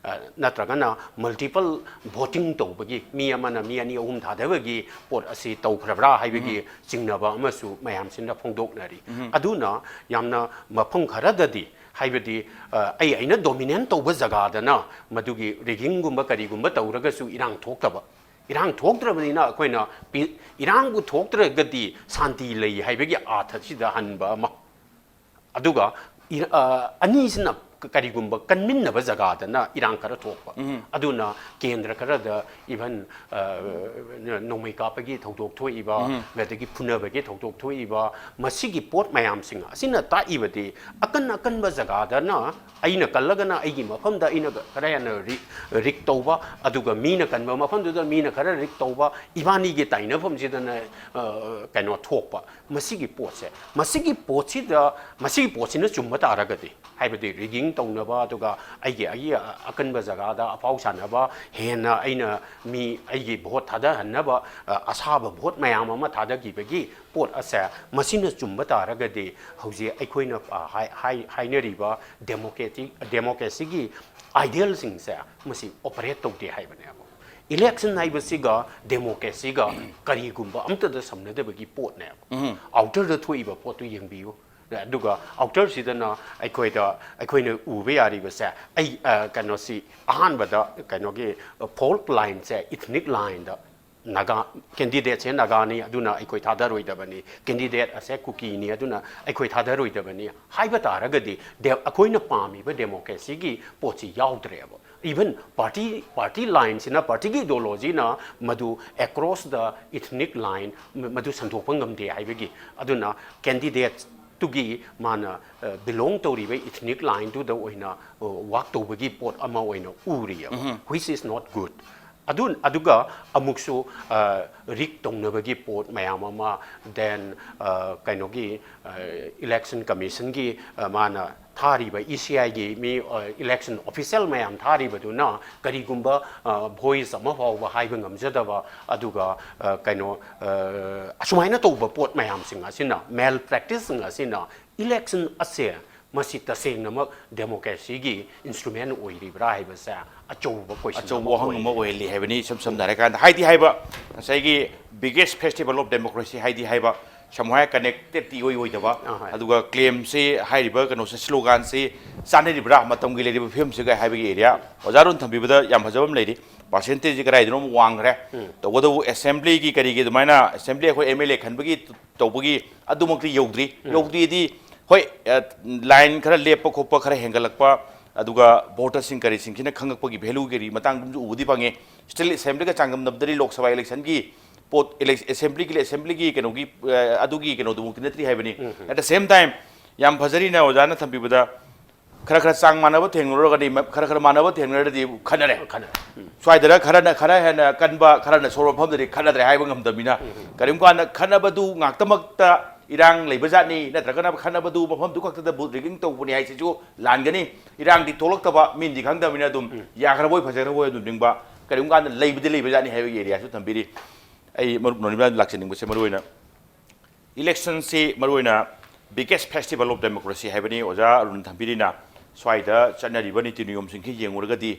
ꯅꯠꯇ꯭ꯔꯒꯅ ꯃꯜꯇꯤꯄꯜ ꯚꯣꯇꯤꯡ ꯇꯧꯕꯒꯤ, ꯃꯤ ꯑꯃꯅ ꯃꯤ ꯑꯅꯤ ꯑꯍꯨꯝ ꯊꯥꯗꯕꯒꯤ ꯄꯣꯠ ꯑꯁꯤ ꯇꯧꯈ꯭ꯔꯕ꯭ꯔꯥ ꯍꯥꯏꯕꯒꯤ ꯆꯤꯡꯅꯕ ꯑꯃꯁꯨ ꯃꯌꯥꯝꯁꯤꯅ ꯐꯣꯡꯗꯣꯛꯅꯔꯤ꯫ ꯑꯗꯨꯅ ꯌꯥꯝꯅ ꯃꯐꯝ ꯈꯔꯗꯗꯤ, ꯍꯥꯏꯕꯗꯤ ꯑꯩ ꯑꯩꯅ ꯗꯣꯃꯤꯅꯦꯟ ꯇꯧꯕ ꯖꯒꯥꯗꯅ ꯃꯗꯨꯒꯤ ꯔꯤꯒꯤꯡꯒꯨꯝꯕ ꯀꯔꯤꯒꯨꯝꯕ ꯇꯧꯔꯒꯁꯨ ꯏꯔꯥꯡ ꯊꯣꯛꯇꯕ, ꯏꯔꯥꯡ ꯊꯣꯛꯇ꯭ꯔꯕꯅꯤꯅ ꯑꯩꯈꯣꯏꯅ ꯏꯔꯥꯡꯕꯨ ꯊꯣꯛꯇ꯭ꯔꯒꯗꯤ ꯁꯥꯟꯇꯤ ꯂꯩ ꯍꯥꯏꯕꯒꯤ ꯑꯥꯊꯁꯤꯗ ꯍꯟꯕ ꯑꯃ, ꯑꯗꯨꯒ ꯑꯅꯤꯁꯤꯅ ꯀꯔꯤꯒꯨꯝꯕ ꯀꯟꯃꯤꯟꯅꯕ ꯖꯒꯥꯗꯅ ꯏꯔꯥꯡ ꯈꯔ ꯊꯣꯛꯄ꯫ ꯑꯗꯨꯅ ꯀꯦꯟꯗ꯭ꯔ ꯈꯔꯗ ꯏꯚꯟ ꯅꯣꯡꯃꯩ ꯀꯥꯞꯄꯒꯤ ꯊꯧꯗꯣꯛ ꯊꯣꯛꯏꯕ, ꯑꯗꯒꯤ ꯐꯨꯅꯕꯒꯤ ꯊꯧꯗꯣꯛ ꯊꯣꯛꯏꯕ, ꯃꯁꯤꯒꯤ ꯄꯣꯠ ꯃꯌꯥꯝꯁꯤꯡ ꯑꯁꯤꯅ ꯇꯥꯛꯏꯕꯗꯤ ꯑꯀꯟ ꯑꯀꯟꯕ ꯖꯒꯥꯗꯅ ꯑꯩꯅ ꯀꯜꯂꯒꯅ ꯑꯩꯒꯤ ꯃꯐꯝꯗ ꯑꯩꯅ ꯈꯔ ꯍꯦꯟꯅ ꯔꯤꯛ ꯇꯧꯕ, ꯑꯗꯨꯒ ꯃꯤꯅ ꯀꯟꯕ ꯃꯐꯝꯗꯨꯗ ꯃꯤꯅ ꯈꯔ ꯔꯤꯛ ꯇꯧꯕ, ꯏꯕꯥꯅꯤꯒꯤ ꯇꯥꯏꯅꯐꯝꯁꯤꯗꯅ ꯀꯩꯅꯣ ꯊꯣꯛꯄ꯫ ꯃꯁꯤꯒꯤ ꯄꯣꯠꯁꯦ, ꯃꯁꯤꯒꯤ ꯄꯣꯠꯁꯤꯗ, ꯃꯁꯤꯒꯤ ꯄꯣꯠꯁꯤꯅ ꯆꯨꯝꯕ ꯇꯥꯔꯒꯗꯤ, ꯍꯥꯏꯕꯗꯤ ꯔꯤꯒꯤꯡ ꯇꯧꯅꯕ, ꯑꯗꯨꯒ ꯑꯩꯒꯤ ꯑꯩꯒꯤ ꯑꯀꯟꯕ ꯖꯒꯥꯗ ꯑꯐꯥꯎ ꯁꯥꯟꯅꯕ, ꯍꯦꯟꯅ ꯑꯩꯅ ꯃꯤ ꯑꯩꯒꯤ ꯚꯣꯠ ꯊꯥꯗꯍꯟꯅꯕ, ꯑ, ꯑꯁꯥꯕ ꯚꯣꯠ ꯃꯌꯥꯝ ꯑꯃ ꯊꯥꯗꯈꯤꯕꯒꯤ ꯄꯣꯠ ꯑꯁꯦ, ꯃꯁꯤꯅ ꯆꯨꯝꯕ ꯇꯥꯔꯒꯗꯤ ꯍꯧꯖꯤꯛ ꯑꯩꯈꯣꯏꯅ, ꯑ, ꯍꯥꯏ-, ꯍꯥꯏ-, ꯍꯥꯏꯅꯔꯤꯕ democratic, democracyꯒꯤ idealꯁꯤꯡꯁꯦ ꯃꯁꯤ operate ꯇꯧꯗꯦ ꯍꯥꯏꯕꯅꯦꯕ꯫ Election ꯍꯥꯏꯕꯁꯤꯒ democracyꯒ ꯀꯔꯤꯒꯨꯝꯕ ꯑꯝꯇꯗ ꯁꯝꯅꯗꯕꯒꯤ ꯄꯣꯠꯅꯦꯕ꯫ Outerꯗ ꯊꯣꯛꯏꯕ ꯄꯣꯠꯇꯨ ꯌꯦꯡꯕꯤꯌꯨ꯫ ꯑꯗꯨꯒ outerꯁꯤꯗꯅ ꯑꯩꯈꯣꯏꯗ, ꯑꯩꯈꯣꯏꯅ ꯎꯕ ꯌꯥꯔꯤꯕꯁꯦ, ꯑꯩ, ꯑ, ꯀꯩꯅꯣꯁꯤ, ꯑꯍꯥꯟꯕꯗ ꯀꯩꯅꯣꯒꯤ, ꯑ, fault lineꯁꯦ, ethnic lineꯗ ꯅꯥꯒꯥ candidateꯁꯦ ꯅꯥꯒꯥꯅꯤ, ꯑꯗꯨꯅ ꯑꯩꯈꯣꯏ ꯊꯥꯗꯔꯣꯏꯗꯕꯅꯤ, candidate ꯑꯁꯦ ꯀꯨꯀꯤꯅꯤ, ꯑꯗꯨꯅ ꯑꯩꯈꯣꯏ ꯊꯥꯗꯔꯣꯏꯗꯕꯅꯤ ꯍꯥꯏꯕ ꯇꯥꯔꯒꯗꯤ, ꯗꯦ-, ꯑꯩꯈꯣꯏꯅ ꯄꯥꯝꯃꯤꯕ democracyꯒꯤ ꯄꯣꯠꯁꯤ ꯌꯥꯎꯗ꯭ꯔꯦꯕ꯫ Even party, party lineꯁꯤꯅ, partyꯒꯤ ideologyꯅ ꯃꯗꯨ across the ethnic line ꯃ-, ꯃꯗꯨ ꯁꯟꯗꯣꯛꯄ ꯉꯝꯗꯦ ꯍꯥꯏꯕꯒꯤ, ꯑꯗꯨꯅ candidateꯇꯨꯒꯤ ꯃꯥꯅ, ꯑ, belong ꯇꯧꯔꯤꯕ ethnic lineꯗꯨꯗ ꯑꯣꯏꯅ, ꯑ, work ꯇꯧꯕꯒꯤ ꯄꯣꯠ ꯑꯃ ꯑꯣꯏꯅ ꯎꯔꯤꯑꯕ, which is not good꯫ ꯑꯗꯨ, ꯑꯗꯨꯒ ꯑꯃꯨꯛꯁꯨ, ꯑ, rig ꯇꯧꯅꯕꯒꯤ ꯄꯣꯠ ꯃꯌꯥꯝ ꯑꯃ, then, ꯑ, ꯀꯩꯅꯣꯒꯤ, ꯑ, election commissionꯒꯤ, ꯑ, ꯃꯥꯅ ꯊꯥꯔꯤꯕ ECIꯒꯤ ꯃꯤ, ꯑ, election official ꯃꯌꯥꯝ ꯊꯥꯔꯤꯕꯗꯨꯅ ꯀꯔꯤꯒꯨꯝꯕ, ꯑ, voice ꯑꯃ ꯐꯥꯎꯕ ꯍꯥꯏꯕ ꯉꯝꯖꯗꯕ, ꯑꯗꯨꯒ, ꯑ, ꯀꯩꯅꯣ, ꯑ, ꯑꯁꯨꯃꯥꯏꯅ ꯇꯧꯕ ꯄꯣꯠ ꯃꯌꯥꯝꯁꯤꯡ ꯑꯁꯤꯅ, malpracticeꯁꯤꯡ ꯑꯁꯤꯅ election ꯑꯁꯦ ꯃꯁꯤ ꯇꯁꯦꯡꯅꯃꯛ democracyꯒꯤ instrument ꯑꯣꯏꯔꯤꯕ꯭ꯔꯥ ꯍꯥꯏꯕꯁꯦ ꯑꯆꯧꯕ question ꯑꯆꯧꯕ ꯑꯃ ꯋꯥꯍꯪ ꯑꯃ ꯑꯣꯏꯔꯤ꯫ ꯑꯣꯏꯍꯜꯂꯤ ꯍꯥꯏꯕꯅꯤ꯫ ꯏꯁꯝ ꯁꯝꯅ ꯍꯥꯏꯔꯀꯥꯟꯗ, ꯍꯥꯏꯗꯤ ꯍꯥꯏꯕ, ꯉꯁꯥꯏꯒꯤ biggest festival of democracy ꯍꯥꯏꯗꯤ ꯍꯥꯏꯕ, ꯁꯝꯅ ꯍꯥꯏ connectedꯇꯤ ꯏꯑꯣꯏ ꯑꯣꯏꯗꯕ, ꯑꯥ, ꯍꯣꯏ꯫ ꯑꯗꯨꯒ claimꯁꯤ, ꯍꯥꯏꯔꯤꯕ ꯀꯩꯅꯣꯁꯦ, sloganꯁꯤ ꯆꯥꯟꯅꯔꯤꯕ꯭ꯔꯥ ꯃꯇꯝꯒꯤ ꯂꯩꯔꯤꯕ ꯐꯤꯕꯝꯁꯤꯒ ꯍꯥꯏꯕꯒꯤ area꯫ ꯑꯣꯖꯥ ꯑꯔꯨꯟ ꯊꯝꯕꯤꯕꯗ ꯌꯥꯝ ꯐꯖꯕ ꯑꯃ ꯂꯩꯔꯤ꯫ Percentageꯁꯤ ꯀꯗꯥꯏꯗꯅꯣ ꯑꯃ ꯋꯥꯡꯈ꯭ꯔꯦ꯫ ꯎꯝ꯫ ꯇꯧꯕꯇꯕꯨ assemblyꯒꯤ ꯀꯔꯤꯒꯤ ꯑꯗꯨꯃꯥꯏꯅ assembly ꯑꯩꯈꯣꯏ MLA ꯈꯟꯕꯒꯤ ꯇꯧꯕꯒꯤ ꯑꯗꯨꯃꯛꯇꯤ ꯌꯧꯗ꯭ꯔꯤ꯫ ꯎꯝ꯫ ꯌꯧꯗ꯭ꯔꯤꯗꯤ ꯍꯣꯏ, ꯑ, line ꯈꯔ ꯂꯦꯞꯄ ꯈꯣꯠꯄ ꯈꯔ ꯍꯦꯟꯒꯠꯂꯛꯄ, ꯑꯗꯨꯒ voterꯁꯤꯡ ꯀꯔꯤꯁꯤꯡꯁꯤꯅ ꯈꯪꯉꯛꯄꯒꯤ valueꯒꯤ ꯃꯇꯥꯡꯗꯁꯨ ꯎꯕꯗꯤ ꯐꯪꯉꯦ꯫ Still assemblyꯒ ꯆꯥꯡꯗꯝꯅꯕꯗꯗꯤ ꯂꯣꯛ ꯁꯚꯥ electionꯒꯤ ꯄꯣꯠ, ele-, assemblyꯒꯤ, assemblyꯒꯤ ꯀꯩꯅꯣꯒꯤ, ꯑ, ꯑꯗꯨꯒꯤ ꯀꯩꯅꯣꯗꯨꯃꯛꯇꯤ ꯅꯠꯇ꯭ꯔꯤ ꯍꯥꯏꯕꯅꯤ꯫ ꯎꯝ, ꯎꯝ꯫ At the same time, ꯌꯥꯝ ꯐꯖꯔꯤꯅ ꯑꯣꯖꯥꯅ ꯊꯝꯕꯤꯕꯗ, ꯈꯔ ꯈꯔ ꯆꯥꯡ ꯃꯥꯟꯅꯕ ꯊꯦꯡꯅꯔꯨꯔꯒꯗꯤ, ꯃ-, ꯈꯔ ꯈꯔ ꯃꯥꯟꯅꯕ ꯊꯦꯡꯅꯔꯗꯤ ꯈꯟꯅꯔꯦ꯫ ꯈꯟꯅꯔꯦ꯫ ꯎꯝ꯫ ꯁ꯭ꯋꯥꯏꯗꯅ ꯈꯔꯅ ꯈꯔ ꯍꯦꯟꯅ ꯀꯟꯕ, ꯈꯔꯅ ꯁꯣꯟꯕ ꯃꯐꯝꯗꯗꯤ ꯈꯟꯅꯗ꯭ꯔꯦ ꯍꯥꯏꯕ ꯉꯝꯗꯕꯅꯤꯅ, ꯎꯝ, ꯎꯝ꯫ ꯀꯔꯤꯒꯨꯝꯕ ꯀꯥꯟꯗ ꯈꯟꯅꯕꯗꯨ ꯉꯥꯛꯇꯃꯛꯇ ꯏꯔꯥꯡ ꯂꯩꯕ ꯖꯥꯠꯅꯤ, ꯅꯠꯇ꯭ꯔꯒꯅ ꯈꯠꯅꯕꯗꯨ ꯃꯐꯝꯗꯨ ꯈꯛꯇꯗ vote rigging ꯇꯧꯕꯅꯤ ꯍꯥꯏꯁꯤꯁꯨ ꯂꯥꯟꯒꯅꯤ꯫ ꯏꯔꯥꯡꯗꯤ ꯊꯣꯛꯂꯛꯇꯕ, ꯃꯤꯅꯗꯤ ꯈꯪꯗꯕꯅꯤꯅ ꯑꯗꯨꯝ ꯌꯥꯈ꯭ꯔꯕꯣꯏ ꯐꯖꯈ꯭ꯔꯕꯣꯏ ꯑꯗꯨꯝ ꯅꯤꯡꯕ, ꯀꯔꯤꯒꯨꯝꯕ ꯀꯥꯟꯗ ꯂꯩꯕꯗꯤ ꯂꯩꯕ ꯖꯥꯠꯅꯤ ꯍꯥꯏꯕꯒꯤ areaꯁꯨ ꯊꯝꯕꯤꯔꯤ꯫ ꯑꯩ ꯃꯔꯨꯞ ꯅꯣꯅꯤꯕꯂꯥ ꯂꯥꯛꯆꯅꯤꯡꯕꯁꯦ ꯃꯔꯨꯑꯣꯏꯅ electionꯁꯤ ꯃꯔꯨꯑꯣꯏꯅ biggest festival of democracy ꯍꯥꯏꯕꯅꯤ ꯑꯣꯖꯥ ꯑꯔꯨꯟ ꯊꯝꯕꯤꯔꯤꯅ꯫ ꯁ꯭ꯋꯥꯏꯗ ꯆꯠꯅꯔꯤꯕ ꯅꯤꯇꯤ ꯅꯤꯌꯣꯝꯁꯤꯡꯁꯤ ꯌꯦꯡꯉꯨꯔꯒꯗꯤ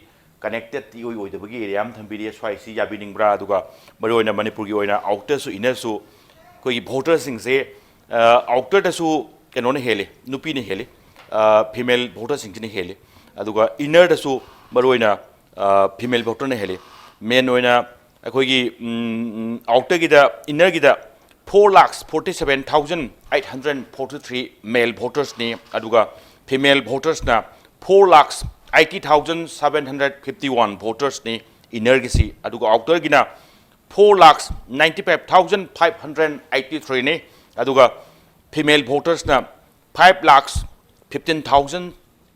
connected ꯏꯑꯣꯏ ꯑꯣꯏꯗꯕꯒꯤ area ꯑꯃ ꯊꯝꯕꯤꯔꯤ꯫ ꯁ꯭ꯋꯥꯏꯁꯤ ꯌꯥꯕꯤꯅꯤꯡꯕ꯭ꯔꯥ? ꯑꯗꯨꯒ ꯃꯔꯨꯑꯣꯏꯅ ꯃꯅꯤꯄꯨꯔꯒꯤ ꯑꯣꯏꯅ outerꯁꯨ innerꯁꯨ ꯑꯩꯈꯣꯏꯒꯤ voterꯁꯤꯡꯁꯦ, ꯑ, outerꯗꯁꯨ ꯀꯩꯅꯣꯅ ꯍꯦꯜꯂꯤ, ꯅꯨꯄꯤꯅ ꯍꯦꯜꯂꯤ, ꯑ, female voterꯁꯤꯡꯁꯤꯅ ꯍꯦꯜꯂꯤ꯫ ꯑꯗꯨꯒ innerꯗꯁꯨ ꯃꯔꯨꯑꯣꯏꯅ, ꯑ, female voterꯅ ꯍꯦꯜꯂꯤ꯫ Main ꯑꯣꯏꯅ ꯑꯩꯈꯣꯏꯒꯤ, ꯎꯝ, ꯎꯝ, outerꯒꯤꯗ, innerꯒꯤꯗ four lakhs forty seven thousand eight hundred forty three male votersꯅꯤ, ꯑꯗꯨꯒ female votersꯅ four lakhs eighty thousand seven hundred fifty one votersꯅꯤ innerꯒꯤꯁꯤ, ꯑꯗꯨꯒ outerꯒꯤꯅ four lakhs ninety five thousand five hundred eighty threeꯅꯤ, ꯑꯗꯨꯒ female votersꯅ five lakhs fifteen thousand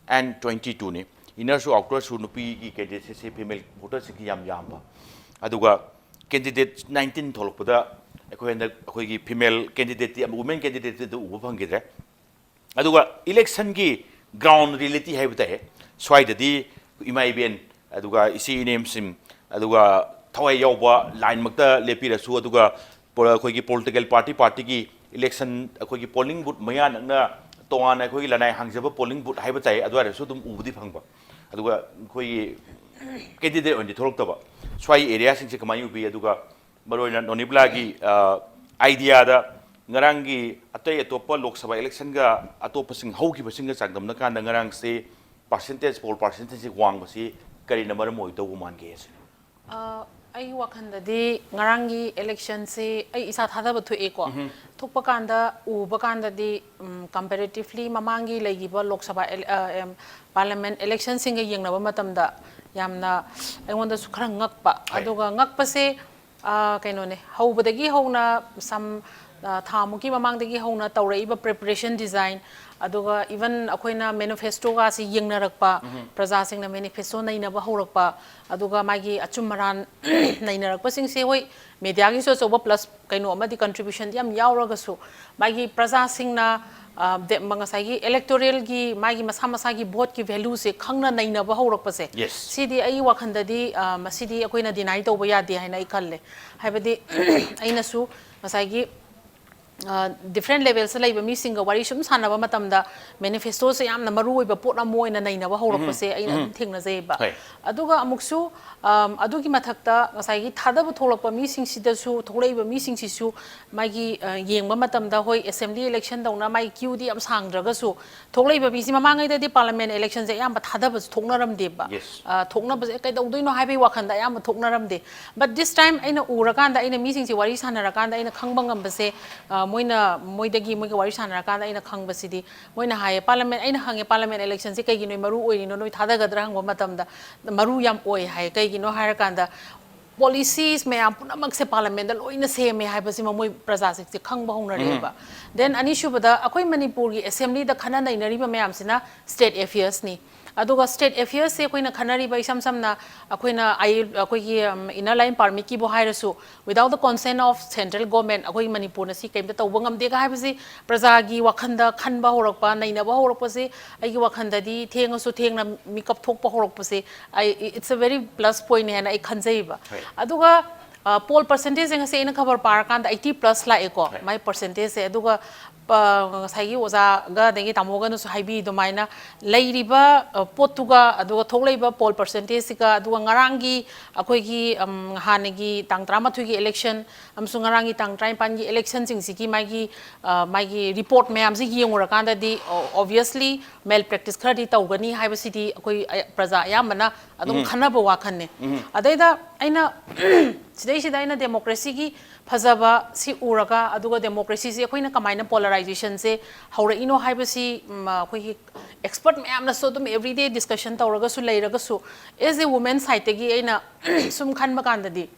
and twenty twoꯅꯤ꯫ Innerꯁꯨ outerꯁꯨ ꯅꯨꯄꯤꯒꯤ candidatesꯁꯦ female voterꯁꯤꯡꯒꯤ ꯌꯥꯝ ꯌꯥꯝꯕ꯫ ꯑꯗꯨꯒ candidate nineteen ꯊꯣꯛꯂꯛꯄꯗ ꯑꯩꯈꯣꯏ ꯍꯟꯗꯛ ꯑꯩꯈꯣꯏꯒꯤ female candidateꯇꯤ, women candidateꯇꯤ ꯑꯗꯨ ꯎꯕ ꯐꯪꯈꯤꯗ꯭ꯔꯦ꯫ ꯑꯗꯨꯒ electionꯒꯤ ground reality ꯍꯥꯏꯕ ꯇꯥꯏ꯫ ꯁ꯭ꯋꯥꯏꯗꯗꯤ ꯏꯃꯥ ꯏꯕꯦꯟ, ꯑꯗꯨꯒ ꯏꯆꯦ ꯏꯅꯦꯝꯁꯤꯡ, ꯑꯗꯨꯒ ꯊꯋꯥꯏ ꯌꯥꯎꯕ lineꯃꯛꯇ ꯂꯦꯞꯄꯤꯔꯁꯨ, ꯑꯗꯨꯒ ꯄꯣ-, ꯑꯩꯈꯣꯏꯒꯤ political party partyꯒꯤ election, ꯑꯩꯈꯣꯏꯒꯤ polling booth ꯃꯌꯥ ꯅꯛꯅ ꯇꯣꯉꯥꯟꯅ ꯑꯩꯈꯣꯏꯒꯤ ꯂꯅꯥꯏ ꯍꯥꯡꯖꯕ polling booth ꯍꯥꯏꯕ ꯇꯥꯏ, ꯑꯗꯨꯋꯥꯏꯗꯁꯨ ꯑꯗꯨꯝ ꯎꯕꯗꯤ ꯐꯪꯕ꯫ ꯑꯗꯨꯒ ꯑꯩꯈꯣꯏꯒꯤ candidate ꯑꯣꯏꯅꯗꯤ ꯊꯣꯛꯂꯛꯇꯕ꯫ ꯁ꯭ꯋꯥꯏ areaꯁꯤꯡꯁꯦ ꯀꯃꯥꯏꯅ ꯎꯕꯤ? ꯑꯗꯨꯒ ꯃꯔꯨꯑꯣꯏꯅ ꯅꯣꯅꯤꯕꯂꯥꯒꯤ, ꯑ, ideaꯗ ꯉꯔꯥꯡꯒꯤ ꯑꯇꯩ ꯑꯇꯣꯞꯄ ꯂꯣꯛ ꯁꯚꯥ electionꯒ ꯑꯇꯣꯞꯄꯁꯤꯡ ꯍꯧꯈꯤꯕꯁꯤꯡꯒ ꯆꯥꯡꯗꯝꯅ ꯀꯥꯟꯗ ꯉꯔꯥꯡꯁꯦ percentage, poll percentageꯁꯤ ꯋꯥꯡꯕꯁꯤ ꯀꯔꯤꯅ ꯃꯔꯝ ꯑꯣꯏꯗꯧꯕ ꯃꯥꯟꯒꯦ ꯁꯤꯅꯤ? ꯑ, ꯑꯩꯒꯤ ꯋꯥꯈꯜꯗꯗꯤ ꯉꯔꯥꯡꯒꯤ electionꯁꯤ ꯑꯩ ꯏꯁꯥ ꯊꯥꯗꯕ ꯊꯣꯛꯑꯦꯀꯣ꯫ ꯊꯣꯛꯄ ꯀꯥꯟꯗ, ꯎꯕ ꯀꯥꯟꯗꯗꯤ, ꯎꯝ, comparatively ꯃꯃꯥꯡꯒꯤ ꯂꯩꯈꯤꯕ ꯂꯣꯛ ꯁꯚꯥ ele-, ꯑ, ꯑꯦꯝ, parliament electionꯁꯤꯡꯒ ꯌꯦꯡꯅꯕ ꯃꯇꯝꯗ ꯌꯥꯝꯅ ꯑꯩꯉꯣꯟꯗꯁꯨ ꯈꯔ ꯉꯛꯄ꯫ ꯍꯣꯏ꯫ ꯑꯗꯨꯒ ꯉꯛꯄꯁꯦ, ꯑ, ꯀꯩꯅꯣꯅꯦ, ꯍꯧꯕꯗꯒꯤ ꯍꯧꯅ some ꯑ, ꯊꯥꯃꯨꯛꯀꯤ ꯃꯃꯥꯡꯗꯒꯤ ꯍꯧꯅ ꯇꯧꯔꯛꯏꯕ preparation design, ꯑꯗꯨꯒ even ꯑꯩꯈꯣꯏꯅ ꯃꯦꯅꯤꯐꯦꯁꯇꯣꯒꯁꯤ ꯌꯦꯡꯅꯔꯛꯄ, ꯄ꯭ꯔꯖꯥꯁꯤꯡꯅ ꯃꯦꯅꯤꯐꯦꯁꯇꯣ ꯅꯩꯅꯕ ꯍꯧꯔꯛꯄ, ꯑꯗꯨꯒ ꯃꯥꯒꯤ ꯑꯆꯨꯝ ꯑꯔꯥꯟ ꯅꯩꯅꯔꯛꯄꯁꯤꯡꯁꯦ, ꯍꯣꯏ, ꯃꯦꯗꯤꯌꯥꯒꯤꯁꯨ ꯑꯆꯧꯕ ꯄ꯭ꯂꯁ ꯀꯩꯅꯣ ꯑꯃꯗꯤ ꯀꯟꯇ꯭ꯔꯤꯕ꯭ꯌꯨꯁꯟꯗꯤ ꯌꯥꯝ ꯌꯥꯎꯔꯒꯁꯨ, ꯃꯥꯒꯤ ꯄ꯭ꯔꯖꯥꯁꯤꯡꯅ, ꯑ, ꯗꯦ-, ꯃ-, ꯉꯁꯥꯏꯒꯤ ꯏꯂꯦꯛꯇꯣꯔꯦꯜꯒꯤ ꯃꯥꯒꯤ ꯃꯁꯥ ꯃꯁꯥꯒꯤ ꯚꯣꯠꯀꯤ ꯚꯦꯂꯨꯁꯦ ꯈꯪꯅ ꯅꯩꯅꯕ ꯍꯧꯔꯛꯄꯁꯦ, Yes. ꯁꯤꯗꯤ ꯑꯩꯒꯤ ꯋꯥꯈꯜꯗꯗꯤ, ꯑ, ꯃꯁꯤꯗꯤ ꯑꯩꯈꯣꯏꯅ ꯗꯤꯅꯥꯏ ꯇꯧꯕ ꯌꯥꯗꯦ ꯍꯥꯏꯅ ꯑꯩ ꯈꯜꯂꯦ꯫ ꯍꯥꯏꯕꯗꯤ ꯑꯩꯅꯁꯨ ꯉꯁꯥꯏꯒꯤ ꯗꯤꯐ꯭ꯔꯦꯟ ꯂꯦꯚꯦꯜꯁꯇ ꯂꯩꯕ ꯃꯤꯁꯤꯡꯒ ꯋꯥꯔꯤ ꯁꯨꯝ ꯁꯥꯟꯅꯕ ꯃꯇꯝꯗ ꯃꯦꯅꯤꯐꯦꯁꯇꯣꯁꯦ ꯌꯥꯝꯅ ꯃꯔꯨ ꯑꯣꯏꯕ ꯄꯣꯠ ꯑꯃ ꯑꯣꯏꯅ ꯅꯩꯅꯕ ꯍꯧꯔꯛꯄꯁꯦ ꯑꯩꯅ ꯑꯗꯨꯝ ꯊꯦꯡꯅꯖꯩꯑꯕ꯫ ꯍꯣꯏ꯫ ꯑꯗꯨꯒ ꯑꯃꯨꯛꯁꯨ, ꯑꯝ, ꯑꯗꯨꯒꯤ ꯃꯊꯛꯇ ꯉꯁꯥꯏꯒꯤ ꯊꯥꯗꯕ ꯊꯣꯛꯂꯛꯄ ꯃꯤꯁꯤꯡꯁꯤꯗꯁꯨ, ꯊꯣꯛꯂꯛꯏꯕ ꯃꯤꯁꯤꯡꯁꯤꯁꯨ ꯃꯥꯒꯤ, ꯑ, ꯌꯦꯡꯕ ꯃꯇꯝꯗ, ꯍꯣꯏ, ꯑꯦꯁꯦꯝꯕ꯭ꯂꯤ ꯏꯂꯦꯛꯁꯟ ꯗꯧꯅ ꯃꯥꯒꯤ ꯀ꯭ꯌꯨꯗꯤ ꯌꯥꯝ ꯁꯥꯡꯗ꯭ꯔꯒꯁꯨ, ꯊꯣꯛꯂꯛꯏꯕ ꯃꯤꯁꯤ ꯃꯃꯥꯡꯉꯩꯗꯗꯤ ꯄꯥꯔꯂꯤꯌꯥꯃꯦꯟ ꯏꯂꯦꯛꯁꯟꯁꯦ ꯑꯌꯥꯝꯕ ꯊꯥꯗꯕꯁꯨ ꯊꯣꯛꯅꯔꯝꯗꯦꯕ꯫ Yes. ꯑ, ꯊꯣꯛꯅꯕꯁꯦ ꯀꯩꯗꯧꯗꯣꯏꯅꯣ ꯍꯥꯏꯕꯒꯤ ꯋꯥꯈꯜꯗ ꯑꯌꯥꯝꯕ ꯊꯣꯛꯅꯔꯝꯗꯦ꯫ But this time ꯑꯩꯅ ꯎꯔꯀꯥꯟꯗ, ꯑꯩꯅ ꯃꯤꯁꯤꯡꯁꯦ ꯋꯥꯔꯤ ꯁꯥꯟꯅꯔꯀꯥꯟꯗ ꯑꯩꯅ ꯈꯪꯕ ꯉꯝꯕꯁꯦ, ꯑ, ꯃꯣꯏꯅ, ꯃꯣꯏꯗꯒꯤ, ꯃꯣꯏꯒ ꯋꯥꯔꯤ ꯁꯥꯟꯅꯔꯀꯥꯟꯗ ꯑꯩꯅ ꯈꯪꯕꯁꯤꯗꯤ, ꯃꯣꯏꯅ ꯍꯥꯏꯌꯦ, ꯄꯥꯔꯂꯤꯌꯥꯃꯦꯟ, ꯑꯩꯅ ꯍꯪꯉꯦ, "ꯄꯥꯔꯂꯤꯌꯥꯃꯦꯟ ꯏꯂꯦꯛꯁꯟꯁꯦ ꯀꯩꯒꯤ ꯅꯣꯏ ꯃꯔꯨ ꯑꯣꯏꯔꯤꯅꯣ, ꯅꯣꯏ ꯊꯥꯗꯒꯗ꯭ꯔꯥ?" ꯍꯪꯕ ꯃꯇꯝꯗ, "ꯃꯔꯨ ꯌꯥꯝ ꯑꯣꯏ" ꯍꯥꯏ꯫ ꯀꯩꯒꯤꯅꯣ ꯍꯥꯏꯔꯀꯥꯟꯗ, ꯄꯣꯂꯤꯁꯤꯁ ꯃꯌꯥꯝ ꯄꯨꯝꯅꯃꯛꯁꯦ ꯄꯥꯔꯂꯤꯌꯥꯃꯦꯟꯗ ꯂꯣꯏꯅ ꯁꯦꯝꯃꯦ ꯍꯥꯏꯕꯁꯤꯃ ꯃꯣꯏ ꯄ꯭ꯔꯖꯥꯁꯤꯡꯁꯦ ꯈꯪꯕ ꯍꯧꯅꯔꯦꯕ꯫ Then ꯑꯅꯤꯁꯨꯕꯗ, ꯑꯩꯈꯣꯏ ꯃꯅꯤꯄꯨꯔꯒꯤ ꯑꯦꯁꯦꯝꯕ꯭ꯂꯤꯗ ꯈꯟꯅ ꯅꯩꯅꯔꯤꯕ ꯃꯌꯥꯝꯁꯤꯅ ꯁ꯭ꯇꯦꯠ ꯑꯦꯐꯤꯌꯔꯁꯅꯤ꯫ ꯑꯗꯨꯒ ꯁ꯭ꯇꯦꯠ ꯑꯦꯐꯤꯌꯔꯁꯁꯦ ꯑꯩꯈꯣꯏꯅ ꯈꯟꯅꯔꯤꯕ, ꯏꯁꯝ ꯁꯝꯅ ꯑꯩꯈꯣꯏꯅ ꯑꯥꯏ-, ꯑꯩꯈꯣꯏꯒꯤ, ꯎꯝ, ꯏꯟꯅꯔ ꯂꯥꯏꯟ ꯄꯥꯔꯃꯤꯠꯀꯤꯕꯨ ꯍꯥꯏꯔꯁꯨ, without the consent of central government ꯑꯩꯈꯣꯏꯒꯤ ꯃꯅꯤꯄꯨꯔꯅ ꯁꯤ ꯀꯩꯝꯇ ꯇꯧꯕ ꯉꯝꯗꯦꯒ ꯍꯥꯏꯕꯁꯤ ꯄ꯭ꯔꯖꯥꯒꯤ ꯋꯥꯈꯜꯗ ꯈꯟꯕ ꯍꯧꯔꯛꯄ, ꯅꯩꯅꯕ ꯍꯧꯔꯛꯄꯁꯦ, ꯑꯩꯒꯤ ꯋꯥꯈꯜꯗꯗꯤ ꯊꯦꯡꯉꯁꯨ ꯊꯦꯡꯅ ꯃꯤꯀꯞ ꯊꯣꯛꯄ ꯍꯧꯔꯛꯄꯁꯦ, ꯑꯩ, it's a very plus point ꯍꯥꯏꯅ ꯑꯩ ꯈꯟꯖꯩꯕ꯫ ꯍꯣꯏ꯫ ꯑꯗꯨꯒ, ꯑ, ꯄꯣꯜ ꯄꯔꯁꯦꯟꯇꯦꯖꯁꯦ ꯉꯁꯤ ꯑꯩꯅ ꯈꯕꯔ ꯄꯥꯔꯀꯥꯟꯗ eighty plus ꯂꯥꯛꯑꯦꯀꯣ, ꯍꯣꯏ꯫ ꯃꯥꯏ ꯄꯔꯁꯦꯟꯇꯦꯖꯁꯦ꯫ ꯑꯗꯨꯒ, ꯑ, ꯉꯁꯥꯏꯒꯤ ꯑꯣꯖꯥꯒ ꯑꯗꯒꯤ ꯇꯥꯃꯣꯒꯅꯁꯨ ꯍꯥꯏꯕꯤ ꯑꯗꯨꯃꯥꯏꯅ, ꯂꯩꯔꯤꯕ, ꯑ, ꯄꯣꯠꯇꯨꯒ, ꯑꯗꯨꯒ ꯊꯣꯛꯂꯛꯏꯕ ꯄꯣꯜ ꯄꯔꯁꯦꯟꯇꯦꯖꯁꯤꯒ, ꯑꯗꯨꯒ ꯉꯔꯥꯡꯒꯤ ꯑꯩꯈꯣꯏꯒꯤ, ꯎꯝ, ꯍꯥꯟꯅꯒꯤ ꯇꯥꯡ ꯇꯔꯥꯃꯥꯊꯣꯏꯒꯤ ꯏꯂꯦꯛꯁꯟ ꯑꯃꯁꯨꯡ ꯉꯔꯥꯡꯒꯤ ꯇꯥꯡ ꯇꯔꯥꯅꯤꯄꯥꯟꯒꯤ ꯏꯂꯦꯛꯁꯟꯁꯤꯡꯁꯤꯒꯤ ꯃꯥꯒꯤ, ꯑ, ꯃꯥꯒꯤ ꯔꯤꯄꯣꯔꯠ ꯃꯌꯥꯝꯁꯤ ꯌꯦꯡꯉꯨꯔꯀꯥꯟꯗꯗꯤ, ꯑꯣ-, obviously malpractice ꯈꯔꯗꯤ ꯇꯧꯒꯅꯤ ꯍꯥꯏꯕꯁꯤꯗꯤ ꯑꯩꯈꯣꯏ, ꯑ, ꯄ꯭ꯔꯖꯥ ꯑꯌꯥꯝꯕꯅ ꯑꯗꯨꯝ ꯈꯟꯅꯕ ꯋꯥꯈꯜꯅꯦ꯫ ꯑꯗꯩꯗ ꯑꯩꯅ ꯁꯤꯗꯩꯁꯤꯗ ꯑꯩꯅ ꯗꯦꯃꯣꯀ꯭ꯔꯦꯁꯤꯒꯤ ꯐꯖꯕ ꯁꯤ ꯎꯔꯒ, ꯑꯗꯨꯒ ꯗꯦꯃꯣꯀ꯭ꯔꯦꯁꯤꯁꯤ ꯑꯩꯈꯣꯏꯅ ꯀꯃꯥꯏꯅ ꯄꯣꯂꯔꯥꯏꯖꯦꯁꯟꯁꯦ ꯍꯧꯔꯛꯏꯅꯣ ꯍꯥꯏꯕꯁꯤ, ꯎꯝ, ꯑꯩꯈꯣꯏꯒꯤ ꯑꯦꯛꯁꯄꯔꯠ ꯃꯌꯥꯝꯅꯁꯨ ꯑꯗꯨꯝ everyday discussion ꯇꯧꯔꯒꯁꯨ ꯂꯩꯔꯒꯁꯨ, as a woman sideꯇꯒꯤ ꯑꯩꯅ ꯁꯨꯝ ꯈꯟꯕ ꯀꯥꯟꯗꯗꯤ,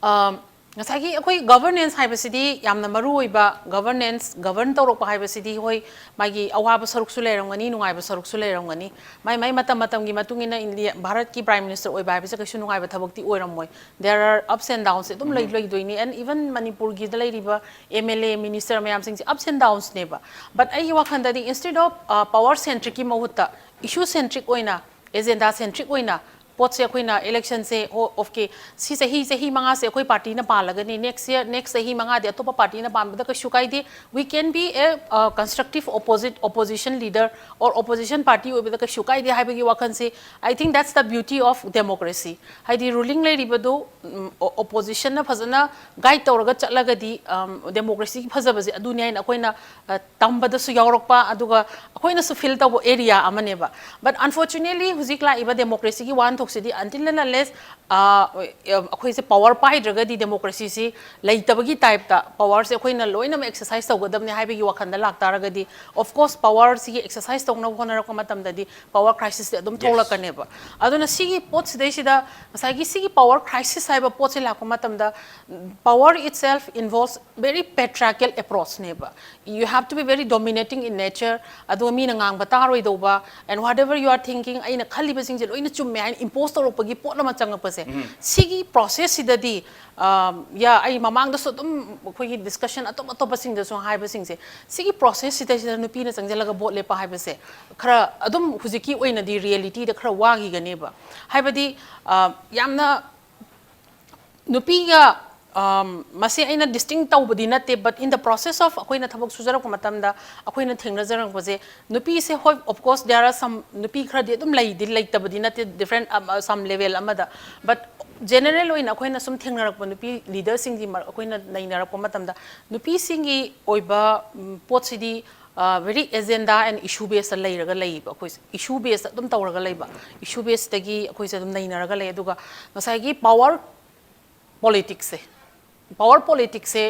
ꯑꯝ, ꯉꯁꯥꯏꯒꯤ ꯑꯩꯈꯣꯏ ꯒꯚꯔꯅꯦꯟꯁ ꯍꯥꯏꯕꯁꯤꯗꯤ ꯌꯥꯝꯅ ꯃꯔꯨ ꯑꯣꯏꯕ, ꯒꯚꯔꯅꯦꯟꯁ, ꯒꯚꯔꯟ ꯇꯧꯔꯛꯄ ꯍꯥꯏꯕꯁꯤꯗꯤ, ꯍꯣꯏ, ꯃꯥꯒꯤ ꯑꯋꯥꯕ ꯁꯔꯨꯛꯁꯨ ꯂꯩꯔꯝꯒꯅꯤ, ꯅꯨꯡꯉꯥꯏꯕ ꯁꯔꯨꯛꯁꯨ ꯂꯩꯔꯝꯒꯅꯤ꯫ ꯃꯥꯏ ꯃꯥꯏ ꯃꯇꯝ ꯃꯇꯝꯒꯤ ꯃꯇꯨꯡ ꯏꯟꯅ ꯏꯟꯗꯤꯌꯥ, ꯚꯥꯔꯠꯀꯤ ꯄ꯭ꯔꯥꯏꯝ ꯃꯤꯅꯤꯁꯇꯔ ꯑꯣꯏꯕ ꯍꯥꯏꯕꯁꯦ ꯀꯩꯁꯨ ꯅꯨꯡꯉꯥꯏꯕ ꯊꯕꯛꯇꯤ ꯑꯣꯏꯔꯝꯃꯣꯏ꯫ There are ups and downs ꯑꯗꯨꯝ ꯂꯩ, ꯂꯩꯗꯣꯏꯅꯤ꯫ And even ꯃꯅꯤꯄꯨꯔꯒꯤꯗ ꯂꯩꯔꯤꯕ M L A, ꯃꯤꯅꯤꯁꯇꯔ ꯃꯌꯥꯝꯁꯤꯡꯁꯦ ups and downsꯅꯦꯕ꯫ But ꯑꯩꯒꯤ ꯋꯥꯈꯜꯗꯗꯤ, instead of power centricꯀꯤ ꯃꯍꯨꯠꯇ issue centric ꯑꯣꯏꯅ, agenda centric ꯑꯣꯏꯅ ꯄꯣꯠꯁꯦ ꯑꯩꯈꯣꯏꯅ electionꯁꯦ, ꯑꯣ, okay, ꯁꯤ ꯆꯍꯤ, ꯆꯍꯤ ꯃꯉꯥꯁꯦ ꯑꯩꯈꯣꯏ ꯄꯥꯔꯇꯤꯅ ꯄꯥꯜꯂꯒꯅꯤ, next year, next ꯆꯍꯤ ꯃꯉꯥꯗꯤ ꯑꯇꯣꯞꯄ ꯄꯥꯔꯇꯤꯅ ꯄꯥꯟꯕꯗ ꯀꯩꯁꯨ ꯀꯥꯏꯗꯦ, we can be a constructive opposite, opposition leader or opposition party ꯑꯣꯏꯕꯗ ꯀꯩꯁꯨ ꯀꯥꯏꯗꯦ ꯍꯥꯏꯕꯒꯤ ꯋꯥꯈꯜꯁꯦ, I think that's the beauty of democracy꯫ ꯍꯥꯏꯗꯤ ruling ꯂꯩꯔꯤꯕꯗꯨ oppositionꯅ ꯐꯖꯅ guide ꯇꯧꯔꯒ ꯆꯠꯂꯒꯗꯤ democracyꯒꯤ ꯐꯖꯕꯁꯦ ꯑꯗꯨꯅꯤ ꯍꯥꯏꯅ ꯑꯩꯈꯣꯏꯅ ꯇꯝꯕꯗꯁꯨ ꯌꯥꯎꯔꯛꯄ, ꯑꯗꯨꯒ ꯑꯩꯈꯣꯏꯅꯁꯨ feel ꯇꯧꯕ area ꯑꯃꯅꯦꯕ꯫ But unfortunately ꯍꯧꯖꯤꯛ ꯂꯥꯛꯏꯕ democracyꯒꯤ ꯋꯥꯍꯟꯊꯣꯛꯁꯤꯗꯤ until and unless ꯑꯩꯈꯣꯏꯁꯦ power ꯄꯥꯏꯗ꯭ꯔꯒꯗꯤ democracyꯁꯤ ꯂꯩꯇꯕꯒꯤ typeꯇ powerꯁꯦ ꯑꯩꯈꯣꯏꯅ ꯂꯣꯏꯅꯃꯛ exercise ꯇꯧꯒꯗꯕꯅꯤ ꯍꯥꯏꯕꯒꯤ ꯋꯥꯈꯜꯗ ꯂꯥꯛꯇꯥꯔꯒꯗꯤ, of course, powerꯁꯤꯒꯤ exercise ꯇꯧꯅꯕ ꯍꯣꯠꯅꯔꯛꯄ ꯃꯇꯝꯗꯗꯤ power crisisꯇꯤ ꯑꯗꯨꯝ ꯊꯣꯛꯂꯛꯀꯅꯦꯕ꯫ ꯑꯗꯨꯅ ꯁꯤꯒꯤ ꯄꯣꯠꯁꯤꯗꯩꯁꯤꯗ ꯉꯁꯥꯏꯒꯤ ꯁꯤꯒꯤ power crisis ꯍꯥꯏꯕ ꯄꯣꯠꯁꯤ ꯂꯥꯛꯄ ꯃꯇꯝꯗ, power itself involves very patriarchal approachꯅꯦꯕ꯫ You have to be very dominating in nature, ꯑꯗꯨꯒ ꯃꯤꯅ ꯉꯥꯡꯕ ꯇꯥꯔꯣꯏꯗꯧꯕ, and whatever you are thinking, ꯑꯩꯅ ꯈꯜꯂꯤꯕꯁꯤꯡꯁꯦ ꯂꯣꯏꯅ ꯆꯨꯝꯃꯦ ꯍꯥꯏꯅ impose ꯇꯧꯔꯛꯄꯒꯤ ꯄꯣꯠ ꯑꯃ ꯆꯪꯉꯛꯄꯁꯦ, ꯁꯤꯒꯤ processꯁꯤꯗꯗꯤ ꯌꯥ, ꯑꯩ ꯃꯃꯥꯡꯗꯁꯨ ꯑꯗꯨꯝ ꯑꯩꯈꯣꯏꯒꯤ discussion ꯑꯇꯣꯞ ꯑꯇꯣꯞꯄꯁꯤꯡꯗꯁꯨ ꯍꯥꯏꯕꯁꯤꯡꯁꯦ, ꯁꯤꯒꯤ processꯁꯤꯗꯩꯁꯤꯗ ꯅꯨꯄꯤꯅ ꯆꯪꯁꯤꯜꯂꯒ vote ꯂꯦꯞꯄ ꯍꯥꯏꯕꯁꯦ ꯈꯔ ꯑꯗꯨꯝ ꯍꯧꯖꯤꯛꯀꯤ ꯑꯣꯏꯅꯗꯤ realityꯗ ꯈꯔ ꯋꯥꯈꯤꯒꯅꯦꯕ꯫ ꯍꯥꯏꯕꯗꯤ ꯌꯥꯝꯅ ꯅꯨꯄꯤꯒ ꯃꯁꯤ ꯑꯩꯅ distinct ꯇꯧꯕꯗꯤ ꯅꯠꯇꯦ, but in the process of ꯑꯩꯈꯣꯏꯅ ꯊꯕꯛ ꯁꯨꯖꯔꯛꯄ ꯃꯇꯝꯗ ꯑꯩꯈꯣꯏꯅ ꯊꯦꯡꯅꯖꯔꯛꯄꯁꯦ, ꯅꯨꯄꯤꯁꯦ, ꯍꯣꯏ, of course there are some, ꯅꯨꯄꯤ ꯈꯔꯗꯤ ꯑꯗꯨꯝ ꯂꯩꯗꯤ ꯂꯩꯇꯕꯗꯤ ꯅꯠꯇꯦ, different some level ꯑꯃꯗ, but general ꯑꯣꯏꯅ ꯑꯩꯈꯣꯏꯅ ꯁꯨꯝ ꯊꯦꯡꯅꯔꯛꯄ ꯅꯨꯄꯤ leaderꯁꯤꯡꯒꯤ ꯑꯩꯈꯣꯏꯅ ꯅꯩꯅꯔꯛꯄ ꯃꯇꯝꯗ ꯅꯨꯄꯤꯁꯤꯡꯒꯤ ꯑꯣꯏꯕ ꯄꯣꯠꯁꯤꯗꯤ very agenda and issue basedꯇ ꯂꯩꯔꯒ ꯂꯩꯌꯦꯕ꯫ ꯑꯩꯈꯣꯏꯁꯦ issue basedꯇ ꯑꯗꯨꯝ ꯇꯧꯔꯒ ꯂꯩꯕ, issue basedꯇꯒꯤ ꯑꯩꯈꯣꯏꯁꯦ ꯑꯗꯨꯝ ꯅꯩꯅꯔꯒ ꯂꯩ꯫ ꯑꯗꯨꯒ ꯉꯁꯥꯏꯒꯤ power politicsꯁꯦ, power politicsꯁꯦ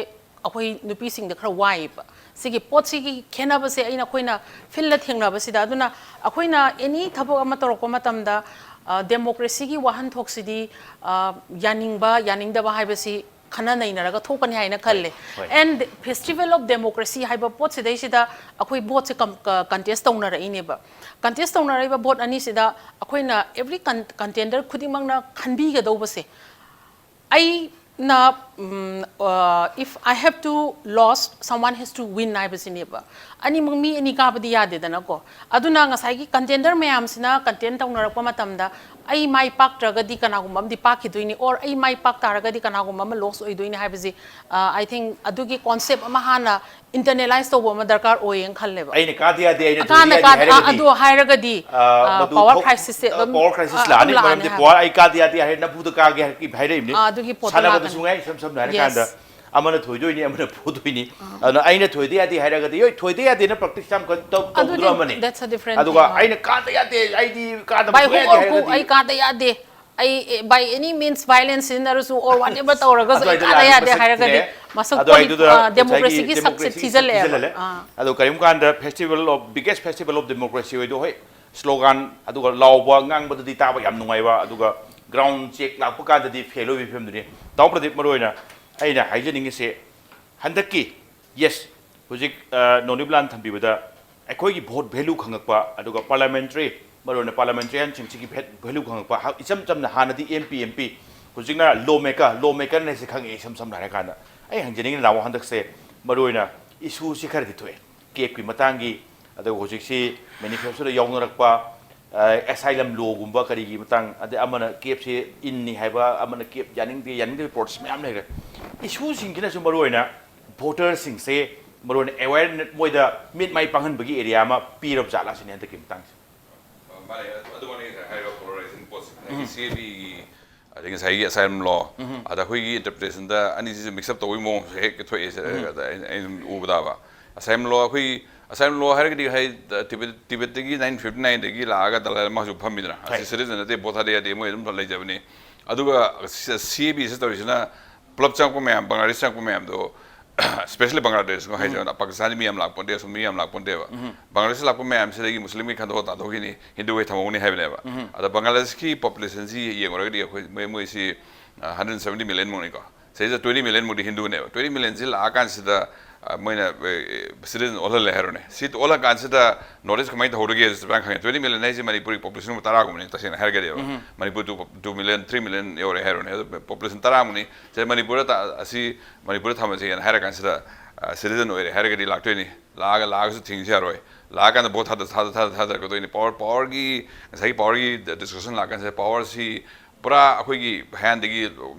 ꯑꯩꯈꯣꯏ ꯅꯨꯄꯤꯁꯤꯡꯗ ꯈꯔ ꯋꯥꯏꯌꯦꯕ꯫ ꯁꯤꯒꯤ ꯄꯣꯠꯁꯤꯒꯤ ꯈꯦꯠꯅꯕꯁꯦ ꯑꯩꯅ, ꯑꯩꯈꯣꯏꯅ fieldꯇ ꯊꯦꯡꯅꯕꯁꯤꯗ, ꯑꯗꯨꯅ ꯑꯩꯈꯣꯏꯅ any ꯊꯕꯛ ꯑꯃ ꯇꯧꯔꯛꯄ ꯃꯇꯝꯗ democracyꯒꯤ ꯋꯥꯍꯟꯊꯣꯛꯁꯤꯗꯤ ꯌꯥꯅꯤꯡꯕ ꯌꯥꯅꯤꯡꯗꯕ ꯍꯥꯏꯕꯁꯤ ꯈꯟꯅ ꯅꯩꯅꯔꯒ ꯊꯣꯛꯀꯅꯤ ꯍꯥꯏꯅ ꯈꯜꯂꯦ꯫ ꯍꯣꯏ꯫ And Festival of Democracy ꯍꯥꯏꯕ ꯄꯣꯠꯁꯤꯗꯩꯁꯤꯗ ꯑꯩꯈꯣꯏ ꯚꯣꯠꯁꯦ ꯀꯝ- ꯀ- contest ꯇꯧꯅꯔꯛꯏꯅꯦꯕ꯫ Contest ꯇꯧꯅꯔꯛꯏꯕ ꯚꯣꯠ ꯑꯅꯤꯁꯤꯗ ꯑꯩꯈꯣꯏꯅ every con- contender ꯈꯨꯗꯤꯡꯃꯛꯅ ꯈꯟꯕꯤꯒꯗꯧꯕꯁꯦ, ꯑꯩꯅ ꯎꯝ, ꯑ, if I have to lost, someone has to win ꯍꯥꯏꯕꯁꯤꯅꯦꯕ꯫ ꯑꯅꯤꯃꯛ ꯃꯤ ꯑꯅꯤ ꯀꯥꯕꯗꯤ ꯌꯥꯗꯦꯗꯅꯀꯣ꯫ ꯑꯗꯨꯅ ꯉꯁꯥꯏꯒꯤ contender ꯃꯌꯥꯝꯁꯤꯅ contend ꯇꯧꯅꯔꯛꯄ ꯃꯇꯝꯗ ꯑꯩ ꯃꯥꯏ ꯄꯥꯛꯇ꯭ꯔꯒꯗꯤ ꯀꯅꯥꯒꯨꯝꯕ ꯑꯃꯗꯤ ꯄꯥꯛꯈꯤꯗꯣꯏꯅꯤ, or ꯑꯩ ꯃꯥꯏ ꯄꯥꯛ ꯇꯥꯔꯒꯗꯤ ꯀꯅꯥꯒꯨꯝꯕ ꯑꯃ loss ꯑꯣꯏꯗꯣꯏꯅꯤ ꯍꯥꯏꯕꯁꯤ, ꯑ, I think ꯑꯗꯨꯒꯤ concept ꯑꯃ ꯍꯥꯟꯅ internalize ꯇꯧꯕ ꯑꯃ ꯗꯔꯀꯥꯔ ꯑꯣꯏꯌꯦꯅ ꯈꯜꯂꯦꯕ꯫ ꯑꯩꯅ ꯀꯥꯗ ꯌꯥꯗꯦ, ꯑꯩꯅ ꯀꯥꯟꯗ ꯊꯣꯏꯗ ꯌꯥꯗꯦ ꯀꯥꯟꯗ ꯍꯥꯏꯔꯒꯗꯤ, ꯑꯗꯨ ꯍꯥꯏꯔꯒꯗꯤ, ꯑ, ꯑ, ꯃꯗꯨ power ꯊꯣꯛ- crisis ꯑꯗꯨꯝ, power crisis ꯑ, ꯂꯥꯛꯑꯅꯤ, ꯑꯗꯨꯝ ꯂꯥꯛꯑꯅꯤ ꯃꯔꯝꯗꯤ ꯍꯥꯏꯕ꯫ power ꯑꯩ ꯀꯥꯗ ꯌꯥꯗꯦ ꯍꯥꯏꯔꯦ, ꯅꯝꯐꯨꯗ ꯀꯥꯒꯦ ꯍꯥꯏꯔꯛꯏ- ꯍꯥꯏꯔꯛꯏꯕꯅꯤ꯫ ꯑ, ꯑꯗꯨꯒꯤ ꯄꯣꯠꯇꯣ ꯁꯥꯟꯅꯕꯗ ꯂꯥꯛꯀꯅꯤ꯫ ꯁꯨꯡꯌꯥ ꯏꯁꯝ ꯁꯝꯅ ꯍꯥꯏꯔ Yes. ꯀꯥꯟꯗ ꯑꯃꯅ ꯊꯣꯏꯗꯣꯏꯅꯤ, ꯑꯃꯅ ꯄꯣꯗꯣꯏꯅꯤ꯫ ꯑꯗꯨꯅ ꯑꯩꯅ ꯊꯣꯏꯗ ꯌꯥꯗꯦ ꯍꯥꯏꯔꯒꯗꯤ, ꯍꯣꯏ, ꯊꯣꯏꯗ ꯌꯥꯗꯦꯅ practice ꯌꯥꯝ ꯀꯟꯅ ꯇꯧ- ꯑꯗꯨꯗꯤ ꯇꯧꯗ꯭ꯔꯕꯅꯤ꯫ That's a different ꯑꯗꯨꯒ thing, ꯑ꯫ ꯑꯩꯅ ꯀꯥꯗ ꯌꯥꯗꯦ, ꯑꯩꯗꯤ ꯀꯥꯗꯕ By ꯁꯨꯡꯌꯥ hook ꯌꯥꯗꯦ or crook, ꯍꯥꯏꯔꯒꯗꯤ, ꯑꯩ ꯀꯥꯗ ꯌꯥꯗꯦ, ꯑꯩ, ꯑꯦ, by any means violence ꯁꯤꯖꯤꯟꯅꯔꯁꯨ or whatever ꯇꯧꯔꯒꯁꯨ ꯑꯩ ꯑꯗꯨꯋꯥꯏꯗ ꯀꯥꯗ ꯂꯥꯛꯑꯅꯤ ꯌꯥꯗꯦ ꯃꯁꯛ ꯍꯥꯏꯔꯒꯗꯤ ꯊꯤꯔꯦ꯫ ꯃꯁꯛ ꯑꯗꯨꯋꯥꯏꯗꯨꯗ ꯄꯣꯂꯤ- ꯑ, ꯉꯁꯥꯏꯒꯤ democracy ꯒꯤ ꯁꯛꯁꯦ democracy ꯒꯤ ꯊꯤꯖꯤꯜꯂꯛꯑꯦꯕ꯫ ꯊꯤꯖꯤꯜꯂꯦ꯫ ꯑꯥ꯫ ꯑꯗꯣ ꯀꯔꯤꯒꯨꯝꯕ ꯀꯥꯟꯗ Festival of, biggest Festival of Democracy ꯑꯣꯏꯗꯣ, ꯍꯣꯏ, slogan ꯑꯗꯨꯒ ꯂꯥꯎꯕ ꯉꯥꯡꯕꯗꯗꯤ ꯇꯥꯕ ꯌꯥꯝ ꯅꯨꯡꯉꯥꯏꯕ, ꯑꯗꯨꯒ ground check ꯂꯥꯛꯄ ꯀꯥꯟꯗꯗꯤ fail ꯑꯣꯏꯕꯒꯤ ꯐꯤꯕꯝꯗꯨꯅꯤ꯫ ꯇꯥꯃꯣ ꯄ꯭ꯔꯗꯤꯞ, ꯃꯔꯨ ꯑꯣꯏꯅ ꯑꯩꯅ ꯍꯥꯏꯖꯅꯤꯡꯉꯤꯁꯦ, ꯍꯟꯗꯛꯀꯤ, yes, ꯍꯧꯖꯤꯛ, ꯑ, ꯅꯣꯅꯤꯕꯂꯥꯟ ꯊꯝꯕꯤꯕꯗ ꯑꯩꯈꯣꯏꯒꯤ vote value ꯈꯪꯉꯛꯄ, ꯑꯗꯨꯒ parliamentary, ꯃꯔꯨ ꯑꯣꯏꯅ parliamentarian ꯁꯤꯡꯁꯤꯒꯤ ꯚꯦ-, value ꯈꯪꯉꯛꯄ, ꯍ-, ꯏꯆꯝ ꯆꯝꯅ ꯍꯥꯟꯅꯗꯤ M P, M P, ꯍꯧꯖꯤꯛꯅ law maker, law maker ꯅꯦꯁꯦ ꯈꯪꯉꯛꯑꯦ, ꯏꯁꯝ ꯁꯝꯅ ꯍꯥꯏꯔꯀꯥꯟꯗ꯫ ꯑꯩ ꯍꯪꯖꯅꯤꯡꯉꯤꯅ, ꯅꯍꯥꯟ ꯍꯟꯗꯛꯁꯦ ꯃꯔꯨ ꯑꯣꯏꯅ issue ꯁꯤ ꯈꯔꯗꯤ ꯊꯣꯛꯑꯦ, ꯀꯦꯞꯀꯤ ꯃꯇꯥꯡꯒꯤ, ꯑꯗꯨꯒ ꯍꯧꯖꯤꯛꯁꯤ manifesto ꯗ ꯌꯥꯎꯅꯔꯛꯄ, ꯑ, asylum law ꯒꯨꯝꯕ ꯀꯔꯤꯒꯤ ꯃꯇꯥꯡ, ꯑꯗꯩ ꯑꯃꯅ ꯀꯦꯞꯁꯦ ꯏꯟꯅꯤ ꯍꯥꯏꯕ, ꯑꯃꯅ ꯀꯦꯞ ꯌꯥꯅꯤꯡꯗꯦ, ꯌꯥꯅꯤꯡꯗꯕ protest ꯃꯌꯥꯝ ꯂꯩꯔꯦ꯫ Issue ꯁꯤꯡꯁꯤꯅꯁꯨ ꯃꯔꯨ ꯑꯣꯏꯅ voter ꯁꯤꯡꯁꯦ ꯃꯔꯨ ꯑꯣꯏꯅ awareness, ꯃꯣꯏꯗ ꯃꯤꯠ ꯃꯥꯏ ꯄꯥꯡꯍꯟꯕꯒꯤ area ꯑꯃ ꯄꯤꯔꯕ ꯖꯥꯠꯂꯥ ꯁꯤꯅꯦ ꯍꯟꯗꯛꯀꯤ ꯃꯇꯥꯡꯁꯦ꯫ ꯃꯥꯅꯦ, ꯑꯗꯨ ꯃꯥꯅꯦ ꯉꯁꯥꯏ ꯍꯥꯏꯔꯤꯕ polarizing ꯄꯣꯠꯁꯦ, ꯉꯁꯥꯏꯒꯤ C A B ꯒꯤ, ꯑꯗꯩ ꯉꯁꯥꯏꯒꯤ asylum law, ꯑꯗ ꯑꯩꯈꯣꯏꯒꯤ interpretation ꯗ ꯑꯅꯤꯁꯤꯁꯨ mix up ꯇꯧꯕꯒꯤ ꯃꯑꯣꯡꯁꯨ ꯍꯦꯛ ꯊꯣꯛꯑꯦ ꯁꯦ, ꯑꯗ ꯑꯩꯅ ꯑꯩꯅ ꯁꯨꯝ ꯎꯕꯗꯕ꯫ Asylum law, ꯑꯩꯈꯣꯏꯒꯤ asylum law ꯍꯥꯏꯔꯒꯗꯤ ꯉꯁꯥꯏ ꯇꯤꯕꯦꯠ, ꯇꯤꯕꯦꯠꯇꯒꯤ nineteen fifty nine ꯗꯒꯤ ꯂꯥꯛꯑꯒ ꯗꯂꯥꯏ ꯂꯥꯃꯥꯁꯨ ꯐꯝꯃꯤꯗꯅ, ꯑꯁꯤ ꯍꯣꯏ꯫ citizen ꯅꯠꯇꯦ, ꯚꯣꯠ ꯊꯥꯗ ꯌꯥꯗꯦ, ꯃꯣꯏ ꯑꯗꯨꯝ ꯂꯩꯖꯕꯅꯤ꯫ ꯑꯗꯨꯒ C-, C A B ꯁꯤ ꯇꯧꯔꯤꯁꯤꯅ ꯄꯨꯂꯞ ꯆꯪꯉꯛꯄ ꯃꯌꯥꯝ, ꯕꯪꯒ꯭ꯂꯥꯗꯦꯁ ꯆꯪꯉꯛꯄ ꯃꯌꯥꯝꯗꯣ, especially ꯕꯪꯒ꯭ꯂꯥꯗꯦꯁ ꯍꯥꯏꯖꯕ, ꯄꯥꯀꯤꯁꯇꯥꯟꯗꯤ ꯃꯤ ꯌꯥꯝ ꯂꯥꯛꯄ ꯅꯠꯇꯦ, ꯑꯁꯣꯝ ꯃꯤ ꯌꯥꯝ ꯂꯥꯛꯄ ꯅꯠꯇꯦꯕ꯫ ꯕꯪꯒ꯭ꯂꯥꯗꯦꯁ ꯂꯥꯛꯄ ꯃꯌꯥꯝꯁꯤꯗꯒꯤ ꯃꯨꯁꯂꯤꯝꯒꯤ ꯈꯟꯗꯣꯛꯑ ꯇꯥꯟꯊꯣꯛꯈꯤꯅꯤ, ꯍꯤꯟꯗꯨꯈꯩ ꯊꯝꯍꯧꯅꯤ ꯍꯥꯏꯕꯅꯦꯕ꯫ ꯑꯗ ꯕꯪꯒ꯭ꯂꯥꯗꯦꯁꯀꯤ population ꯁꯤ ꯌꯦꯡꯉꯨꯔꯒꯗꯤ ꯑꯩꯈꯣꯏ, ꯃꯣꯏ, ꯃꯣꯏꯁꯤ, ꯑ, hundred seventy million ꯃꯨꯛꯅꯤꯀꯣ꯫ ꯁꯤꯗꯩꯁꯤꯗ ꯇ꯭ꯋꯦꯟꯇꯤ ꯃꯤꯂꯤꯌꯟꯃꯨꯛꯇꯤ ꯍꯤꯟꯗꯨꯅꯦꯕ꯫ ꯇ꯭ꯋꯦꯟꯇꯤ ꯃꯤꯂꯤꯌꯟꯁꯤ ꯂꯥꯛꯑꯀꯥꯟꯁꯤꯗ, ꯑ, ꯃꯣꯏꯅ, ꯑ, ꯁꯤꯇꯤꯖꯟ ꯑꯣꯜꯍꯜꯂꯦ ꯍꯥꯏꯔꯣꯅꯦ꯫ ꯁꯤ ꯑꯣꯜꯂꯀꯥꯟꯁꯤꯗ ꯅꯣꯔꯠ ꯏꯁ ꯀꯃꯥꯏꯅ ꯇꯧꯍꯧꯔꯒꯦ ꯍꯥꯏꯁꯦ ꯆꯞ ꯆꯥꯅ ꯈꯪꯉꯦ꯫ ꯇ꯭ꯋꯦꯟꯇꯤ ꯃꯤꯂꯤꯌꯟ ꯍꯥꯏꯁꯦ ꯃꯅꯤꯄꯨꯔꯒꯤ ꯄꯣꯄꯨꯂꯦꯁꯟ ꯇꯔꯥꯒꯨꯝꯕꯅꯤ, ꯇꯁꯦꯡꯅ ꯍꯥꯏꯔꯒꯗꯤꯕ꯫ Manipur two, two million, three million ꯌꯧꯔꯦ ꯍꯥꯏꯔꯣꯅꯦ꯫ ꯑꯗꯣ ꯄꯣꯄꯨꯂꯦꯁꯟ ꯇꯔꯥꯃꯨꯛꯅꯤ꯫ ꯁꯦ ꯃꯅꯤꯄꯨꯔꯗ ꯇꯥ-, ꯑꯁꯤ ꯃꯅꯤꯄꯨꯔꯗ ꯊꯝꯃꯁꯦꯅ ꯍꯥꯏꯔ ꯀꯥꯟꯁꯤꯗ, ꯑ, ꯁꯤꯇꯤꯖꯟ ꯑꯣꯏꯔꯦ ꯍꯥꯏꯔꯒꯗꯤ ꯂꯥꯛꯇꯣꯏꯅꯤ꯫ ꯂꯥꯛꯑꯒ, ꯂꯥꯛꯑꯒꯁꯨ ꯊꯤꯡꯁꯤ ꯌꯥꯔꯣꯏ꯫ ꯂꯥꯛꯑꯀꯥꯟꯗ ꯚꯣꯠ ꯊꯥꯗ-, ꯊꯥꯗ-, ꯊꯥꯗ-, ꯊꯥꯗꯔꯛꯀꯗꯣꯏꯅꯤ꯫ ꯄꯥꯋꯔ, ꯄꯥꯋꯔꯒꯤ, ꯉꯁꯥꯏꯒꯤ ꯄꯥꯋꯔꯒꯤ ꯗꯤꯁꯀꯁꯟ ꯂꯥꯛꯀꯥꯟꯁꯤꯗ ꯄꯥꯋꯔꯁꯤ ꯄꯨꯔꯥ ꯑꯩꯈꯣꯏꯒꯤ ꯍꯥꯟꯅꯗꯒꯤ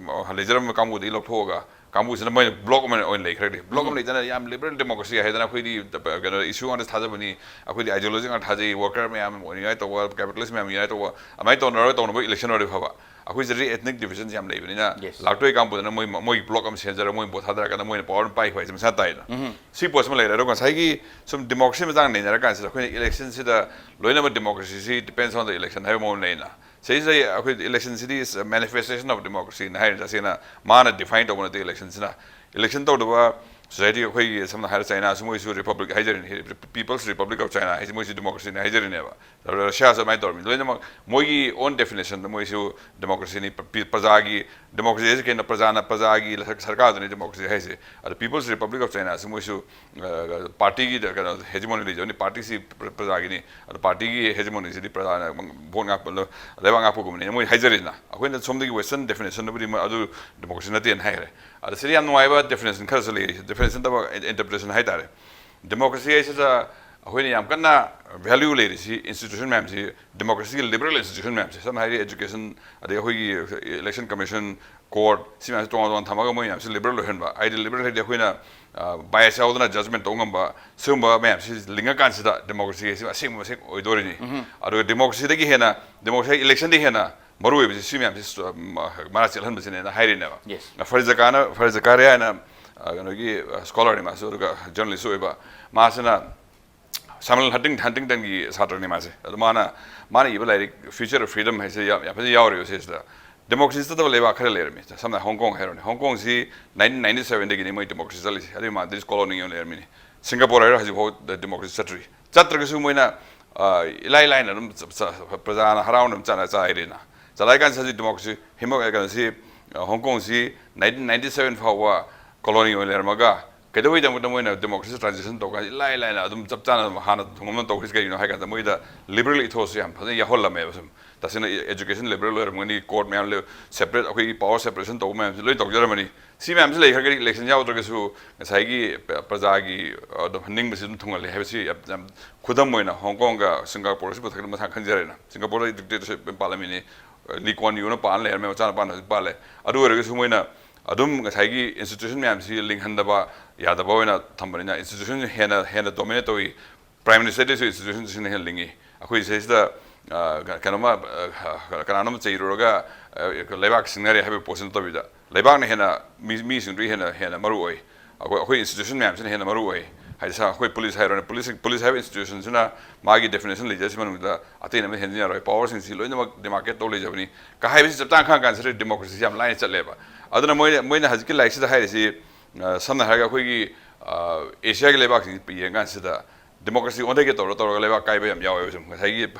ꯂꯩꯖꯔꯝꯕ ꯀꯥꯡꯕꯨꯗꯒꯤ ꯂꯧꯊꯣꯛꯑꯒ ꯀꯥꯡꯕꯨꯁꯤꯅ ꯃꯣꯏꯅ ꯕ꯭ꯂꯣꯛ ꯑꯃ ꯑꯣꯏꯅ ꯂꯩꯈ꯭ꯔꯗꯤ, ꯕ꯭ꯂꯣꯛ ꯑꯃ ꯂꯩꯗꯅ ꯌꯥꯝ ꯂꯤꯕꯔꯦꯜ ꯗꯦꯃꯣꯀ꯭ꯔꯦꯁꯤ ꯍꯥꯏꯗꯅ ꯑꯩꯈꯣꯏꯗꯤ ꯀꯩꯅꯣ ꯏꯁꯨ ꯉꯥꯛꯇ ꯊꯥꯖꯕꯅꯤ, ꯑꯩꯈꯣꯏꯗꯤ ꯑꯥꯏꯗꯤꯌꯣꯂꯣꯖꯤ ꯉꯥꯛꯇ ꯊꯥꯖꯩ, ꯋꯥꯔꯀꯔ ꯃꯌꯥꯝ ꯌꯨꯅꯥꯏꯠ ꯇꯧꯕ, ꯀꯦꯄꯤꯇꯦꯂꯤꯁ ꯃꯌꯥꯝ ꯌꯨꯅꯥꯏꯠ ꯇꯧꯕ, ꯑꯗꯨꯃꯥꯏꯅ ꯇꯧꯅꯔꯒ ꯇꯧꯅꯕ ꯏꯂꯦꯛꯁꯟ ꯑꯣꯏꯔꯗꯤ ꯐꯕ꯫ ꯑꯩꯈꯣꯏ ꯁꯤꯗꯗꯤ ethnic division ꯌꯥꯝ ꯂꯩꯕꯅꯤꯅ, ꯂꯥꯛꯇꯣꯏ ꯀꯥꯡꯕꯨꯗꯨꯅ ꯃꯣꯏ, ꯃꯣꯏꯒꯤ ꯕ꯭ꯂꯣꯛ ꯑꯃ ꯁꯦꯝꯖꯔꯒ ꯃꯣꯏ ꯚꯣꯠ ꯊꯥꯗꯔꯀꯥꯟꯗ ꯃꯣꯏꯅ ꯄꯥꯋꯔ ꯑꯗꯨꯝ ꯄꯥꯏꯈꯤꯕ ꯍꯥꯏꯁꯦ ꯃꯁꯥ ꯇꯥꯏꯅ꯫ ꯁꯤ ꯄꯣꯠꯁꯤꯃ ꯂꯩꯔꯦ꯫ ꯑꯗꯣ ꯉꯁꯥꯏꯒꯤ ꯁꯨꯝ ꯗꯦꯃꯣꯀ꯭ꯔꯦꯁꯤ ꯃꯇꯥꯡ ꯅꯩꯅꯔꯀꯥꯟꯁꯤꯗ ꯑꯩꯈꯣꯏꯅ ꯏꯂꯦꯛꯁꯟꯁꯤꯗ ꯂꯣꯏꯅꯃꯛ democracy ꯁꯤ depends on the election ꯍꯥꯏꯕ ꯃꯑꯣꯡ ꯂꯩꯅ꯫ ꯁꯤꯁꯤꯗ ꯑꯩꯈꯣꯏ election CD is a manifestation of democracy ꯅ ꯍꯥꯏꯔꯤꯁꯦ ꯇꯁꯦꯡꯅ ꯃꯥꯅ define ꯇꯧꯕ ꯅꯠꯇꯦ election ꯁꯤꯅ꯫ Election ꯇꯧꯗꯕ society ꯑꯩꯈꯣꯏꯒꯤ ꯁꯝꯅ ꯍꯥꯏꯔ ꯆꯥꯏꯅꯥꯁꯨ ꯃꯣꯏꯁꯨ republic ꯍꯥꯏꯖꯔꯤꯅꯤ, People's Republic of China ꯍꯥꯏꯁꯦ ꯃꯣꯏꯁꯨ democracy ꯅꯤ ꯍꯥꯏꯖꯔꯤꯅꯦꯕ꯫ ꯔꯁꯤꯌꯥꯁꯨ ꯑꯗꯨꯃꯥꯏꯅ ꯇꯧꯔꯝꯃꯤ꯫ ꯂꯣꯏꯅꯃꯛ ꯃꯣꯏꯒꯤ own definition ꯗ ꯃꯣꯏꯁꯨ democracy ꯅꯤ꯫ ꯄ-, ꯄ꯭ꯔꯖꯥꯒꯤ democracy ꯍꯥꯏꯁꯦ ꯀꯩꯅꯣ? ꯄ꯭ꯔꯖꯥꯅ, ꯄ꯭ꯔꯖꯥꯒꯤ ꯁꯔ-, ꯁꯔꯀꯥꯔꯗꯨꯅꯤ democracy ꯍꯥꯏꯁꯦ꯫ ꯑꯗꯣ People's Republic of China ꯁꯤ ꯃꯣꯏꯁꯨ, ꯑ, party ꯒꯤ ꯀꯩꯅꯣ hegemony ꯂꯩꯖꯕꯅꯤ, party ꯁꯤ ꯄ꯭ꯔ-, ꯄ꯭ꯔꯖꯥꯒꯤꯅꯤ꯫ ꯑꯗꯣ party ꯒꯤ hegemony ꯁꯤꯗꯤ ꯄ꯭ꯔꯖꯥꯅ ꯚꯣꯠ ꯉꯥꯛꯄ, ꯂꯩꯕꯥꯛ ꯉꯥꯛꯄꯒꯨꯝꯕꯅꯤꯅ ꯃꯣꯏ ꯍꯥꯏꯖꯔꯤꯅ꯫ ꯑꯩꯈꯣꯏꯅ ꯁꯣꯝꯗꯒꯤ western definition ꯗꯕꯨꯗꯤ ꯃ-, ꯑꯗꯨ democracy ꯅꯠꯇꯦꯅ ꯍꯥꯏꯈ꯭ꯔꯦ꯫ ꯑꯗꯣ ꯁꯤꯗ ꯌꯥꯝ ꯅꯨꯡꯉꯥꯏꯕ definition ꯈꯔꯁꯨ ꯂꯩꯔꯤ꯫ Definition ꯅꯠꯇꯕ interpretation ꯍꯥꯏꯇꯥꯔꯦ꯫ Democracy ꯍꯥꯏꯁꯤꯗ ꯑꯩꯈꯣꯏꯅ ꯌꯥꯝ ꯀꯟꯅ value ꯂꯩꯔꯤꯁꯤ institution ꯃꯌꯥꯝꯁꯤ, democracy ꯒꯤ liberal institution ꯃꯌꯥꯝꯁꯦ, ꯁꯝꯅ ꯍꯥꯏꯔꯗꯤ education, ꯑꯗꯩ ꯑꯩꯈꯣꯏꯒꯤ election commission, court, ꯁꯤ ꯃꯌꯥꯝꯁꯦ ꯇꯣꯉꯥꯟ ꯇꯣꯉꯥꯟ ꯊꯝꯃꯒ ꯃꯣꯏ ꯃꯌꯥꯝꯁꯦ liberal ꯑꯣꯏꯍꯟꯕ꯫ ꯍꯥꯏꯗꯤ liberal ꯍꯥꯏꯗꯤ ꯑꯩꯈꯣꯏꯅ, ꯑ, bias ꯌꯥꯎꯗꯅ judgment ꯇꯧꯕ ꯉꯝꯕ, ꯁꯤꯒꯨꯝꯕ ꯃꯌꯥꯝꯁꯤ ꯂꯤꯡꯉꯀꯥꯟꯁꯤꯗ democracy ꯁꯤ ꯑꯁꯦꯡꯕ ꯃꯁꯦꯡ ꯑꯣꯏꯗꯣꯔꯤꯅꯤ꯫ ꯑꯗꯨꯒ democracy ꯗꯒꯤ ꯍꯦꯟꯅ, democracy election ꯗꯒꯤ ꯍꯦꯟꯅ ꯃꯔꯨ ꯑꯣꯏꯕꯁꯤ ꯁꯤ ꯃꯌꯥꯝꯁꯤ ꯁ-, ꯃ-, ꯃꯔꯥ ꯆꯦꯜꯍꯟꯕꯁꯤꯅꯦꯅ ꯍꯥꯏꯔꯤꯅꯦꯕ꯫ ꯐꯔꯤꯗ ꯀꯥꯅ-, ꯐꯔꯤꯗ ꯀꯥꯔꯤꯌꯥ ꯍꯥꯏꯅ, ꯑ, ꯀꯩꯅꯣꯒꯤ, ꯑ, scholar ꯅꯤ ꯃꯥꯁꯨ, ꯑꯗꯨꯒ journalist ꯁꯨ ꯑꯣꯏꯕ꯫ ꯃꯥꯁꯤꯅ Samuel Hunting-, Huntington ꯒꯤ ꯁꯥꯇ꯭ꯔꯅꯤ ꯃꯥꯁꯦ꯫ ꯑꯗꯣ ꯃꯥꯅ, ꯃꯥꯅ ꯏꯕ ꯂꯥꯏꯔꯤꯛ Future of Freedom ꯍꯥꯏꯁꯦ ꯌꯥꯝ, ꯌꯥꯝ ꯐꯖꯅ ꯌꯥꯎꯔꯤꯕ ꯁꯤꯁꯤꯗ꯫ Democracy ꯆꯠꯇꯕ ꯂꯩꯕꯥꯛ ꯈꯔ ꯂꯩꯔꯝꯃꯤ꯫ ꯁꯝꯅ ꯍꯣꯡ ꯀꯣꯡ ꯍꯥꯏꯔꯣꯅꯦ꯫ ꯍꯣꯡ ꯀꯣꯡꯁꯤ nineteen ninety seven ꯗꯒꯤꯅꯤ ꯃꯣꯏ democracy ꯆꯠꯂꯤꯁꯦ꯫ ꯑꯗꯨꯒꯤ ꯃꯃꯥꯡꯗꯗꯤ colony ꯑꯣꯏꯅ ꯂꯩꯔꯝꯃꯤꯅꯤ꯫ ꯁꯤꯡꯒꯥꯄꯣꯔ ꯍꯥꯏꯔꯣ, ꯍꯧꯖꯤꯛꯐꯥꯎ democracy ꯆꯠꯇ꯭ꯔꯤ꯫ ꯆꯠꯇ꯭ꯔꯒꯁꯨ ꯃꯣꯏꯅ, ꯑ, ꯏꯂꯥꯏ ꯂꯥꯏꯅ ꯑꯗꯨꯝ ꯆ-, ꯆ-, ꯄ꯭ꯔꯖꯥꯅ ꯍꯔꯥꯎꯅ ꯑꯗꯨꯝ ꯆꯥꯅ ꯆꯥꯏꯔꯦꯅ꯫ ꯆꯂꯥꯏ ꯀꯥꯟꯁꯤꯗ ꯍꯧꯖꯤꯛ democracy, ꯍꯤꯃ-, ꯀꯩꯅꯣꯁꯤ, ꯑ, ꯍꯣꯡ ꯀꯣꯡꯁꯤ ꯅꯥꯏꯟꯇꯤꯟ ꯅꯥꯏꯟꯇꯤ ꯁꯚꯦꯟ ꯐꯥꯎꯕ ꯀꯣꯂꯣꯅꯤ ꯑꯣꯏꯅ ꯂꯩꯔꯝꯃꯒ ꯀꯩꯗꯧꯕꯩꯗꯃꯛꯇ ꯃꯣꯏꯅ ꯗꯦꯃꯣꯀ꯭ꯔꯦꯁꯤ ꯇ꯭ꯔꯥꯟꯖꯤꯁꯟ ꯇꯧꯔꯀꯥꯟꯗ ꯏꯂꯥꯏ ꯂꯥꯏꯅ ꯑꯗꯨꯝ ꯆꯞ ꯆꯥꯅ ꯑꯗꯨꯝ ꯍꯥꯟꯅ ꯊꯨꯡꯉꯝꯅ ꯇꯧꯈ꯭ꯔꯤꯁꯤ ꯀꯩꯒꯤꯅꯣ ꯍꯥꯏ ꯀꯥꯟꯗ ꯃꯣꯏꯗ ꯂꯤꯕꯔꯦꯜ ꯏꯊꯣꯁꯁꯦ ꯌꯥꯝ ꯐꯖꯅ ꯌꯥꯎꯍꯜꯂꯝꯃꯦꯕ꯫ ꯁꯨꯝ ꯇꯁꯦꯡꯅ ꯑꯦꯖꯨꯀꯦꯁꯟ ꯂꯤꯕꯔꯦꯜ ꯑꯣꯏꯔꯝꯒꯅꯤ, ꯀꯣꯔꯠ ꯃꯌꯥꯝ ꯁꯦꯄꯔꯦꯠ, ꯑꯩꯈꯣꯏꯒꯤ ꯄꯥꯋꯔ ꯁꯦꯄꯔꯦꯁꯟ ꯇꯧꯕ ꯃꯌꯥꯝꯁꯦ ꯂꯣꯏ ꯇꯧꯖꯔꯝꯃꯅꯤ꯫ ꯁꯤ ꯃꯌꯥꯝꯁꯤ ꯂꯩꯈ꯭ꯔꯒꯗꯤ ꯏꯂꯦꯛꯁꯟ ꯌꯥꯎꯗ꯭ꯔꯒꯁꯨ ꯉꯁꯥꯏꯒꯤ ꯄ꯭ꯔꯖꯥꯒꯤ ꯑꯗꯨꯝ ꯅꯤꯡꯕꯁꯤ ꯑꯗꯨꯝ ꯊꯨꯡꯍꯜꯂꯦ ꯍꯥꯏꯕꯁꯤ ꯌꯥꯝ, ꯌꯥꯝ ꯈꯨꯗꯝ ꯑꯣꯏꯅ ꯍꯣꯡꯀꯣꯡꯒ ꯁꯤꯡꯒꯥꯄꯨꯔꯁꯤ ꯄꯨꯊꯣꯛꯇꯅ ꯃꯁꯥ ꯈꯪꯖꯔꯦꯅ꯫ ꯁꯤꯡꯒꯥꯄꯨꯔꯗ ꯗꯤꯛꯇꯦꯇꯔꯁꯤꯞ ꯄꯥꯜꯂꯝꯃꯤꯅꯤ, ꯂꯤ ꯀꯣꯟ ꯌꯨꯅ ꯄꯥꯜꯂ ꯂꯩꯔꯝꯃꯦ, ꯃꯆꯥꯅꯨꯄꯥꯅ ꯍꯧꯖꯤꯛ ꯄꯥꯜꯂꯦ꯫ ꯑꯗꯨ ꯑꯣꯏꯔꯒꯁꯨ ꯃꯣꯏꯅ ꯑꯗꯨꯝ ꯉꯁꯥꯏꯒꯤ ꯏꯟꯁꯇꯤꯇ꯭ꯌꯨꯁꯟ ꯃꯌꯥꯝꯁꯤ ꯂꯤꯡꯍꯟꯗꯕ ꯌꯥꯗꯕ ꯑꯣꯏꯅ ꯊꯝꯕꯅꯤꯅ ꯏꯟꯁꯇꯤꯇ꯭ꯌꯨꯁꯟ ꯍꯦꯟꯅ, ꯍꯦꯟꯅ ꯗꯣꯃꯤꯅꯦꯠ ꯇꯧꯏ꯫ ꯄ꯭ꯔꯥꯏꯝ ꯃꯤꯅꯤꯁꯇꯔꯗꯁꯨ ꯏꯟꯁꯇꯤꯇ꯭ꯌꯨꯁꯟꯁꯤꯅ ꯍꯦꯟꯅ ꯂꯤꯡꯉꯤ꯫ ꯑꯩꯈꯣꯏ ꯁꯤꯗꯩꯁꯤꯗ ꯀꯩꯅꯣꯝꯃ ꯀꯅꯥꯅꯣꯝ ꯆꯩꯔꯨꯔꯒ ꯂꯩꯕꯥꯛ ꯁꯤꯡꯅꯔꯦ ꯍꯥꯏꯕꯒꯤ ꯄꯣꯠꯁꯤ ꯅꯠꯇꯕꯤꯗ ꯂꯩꯕꯥꯛꯅ ꯍꯦꯟꯅ ꯃꯤ, ꯃꯤꯁꯤꯡꯗꯨ ꯍꯦꯟꯅ, ꯍꯦꯟꯅ ꯃꯔꯨ ꯑꯣꯏ꯫ ꯑꯩꯈꯣꯏ, ꯑꯩꯈꯣꯏ ꯏꯟꯁꯇꯤꯇ꯭ꯌꯨꯁꯟ ꯃꯌꯥꯝꯁꯤꯅ ꯍꯦꯟꯅ ꯃꯔꯨ ꯑꯣꯏ꯫ ꯍꯥꯏꯗꯤ ꯑꯩꯈꯣꯏ ꯄꯨꯂꯤꯁ ꯍꯥꯏꯔꯣꯅꯦ, ꯄꯨꯂꯤꯁ, ꯄꯨꯂꯤꯁ ꯍꯥꯏꯕ ꯏꯟꯁꯇꯤꯇ꯭ꯌꯨꯁꯟꯁꯤꯅ ꯃꯥꯒꯤ ꯗꯦꯐꯤꯅꯦꯁꯟ ꯂꯩꯖꯩ, ꯁꯤ ꯃꯅꯨꯡꯗ ꯑꯇꯩꯅ ꯑꯃ ꯍꯦꯟꯖꯤꯟ ꯌꯥꯔꯣꯏ, ꯄꯥꯋꯔꯁꯤꯡꯁꯤ ꯂꯣꯏꯅꯃꯛ ꯗꯤꯃꯥꯔꯀꯦꯠ ꯇꯧ ꯂꯩꯖꯕꯅꯤ ꯀ ꯍꯥꯏꯕꯁꯤ ꯆꯞ ꯆꯥꯅ ꯈꯪꯉ ꯀꯥꯟꯁꯤꯗ ꯗꯦꯃꯣꯀ꯭ꯔꯦꯁꯤꯁꯤ ꯌꯥꯝ ꯂꯥꯏꯅ ꯆꯠꯂꯦꯕ꯫ ꯑꯗꯨꯅ ꯃꯣꯏꯅ, ꯃꯣꯏꯅ ꯍꯧꯖꯤꯛꯀꯤ ꯂꯥꯏꯔꯤꯛꯁꯤꯗ ꯍꯥꯏꯔꯤꯁꯤ, ꯁꯝꯅ ꯍꯥꯏꯔꯒ ꯑꯩꯈꯣꯏꯒꯤ ꯑꯦꯁꯤꯌꯥꯒꯤ ꯂꯩꯕꯥꯛꯁꯤꯡꯁꯤ ꯌꯦꯡ ꯀꯥꯟꯁꯤꯗ ꯗꯦꯃꯣꯀ꯭ꯔꯦꯁꯤ ꯑꯣꯟꯊꯒꯦ ꯇꯧꯔ ꯇꯧꯔꯒ ꯂꯩꯕꯥꯛ ꯀꯥꯏꯕ ꯌꯥꯝ ꯌꯥꯎꯋꯦꯕ꯫ ꯁꯨꯝ ꯉꯁꯥꯏꯒꯤ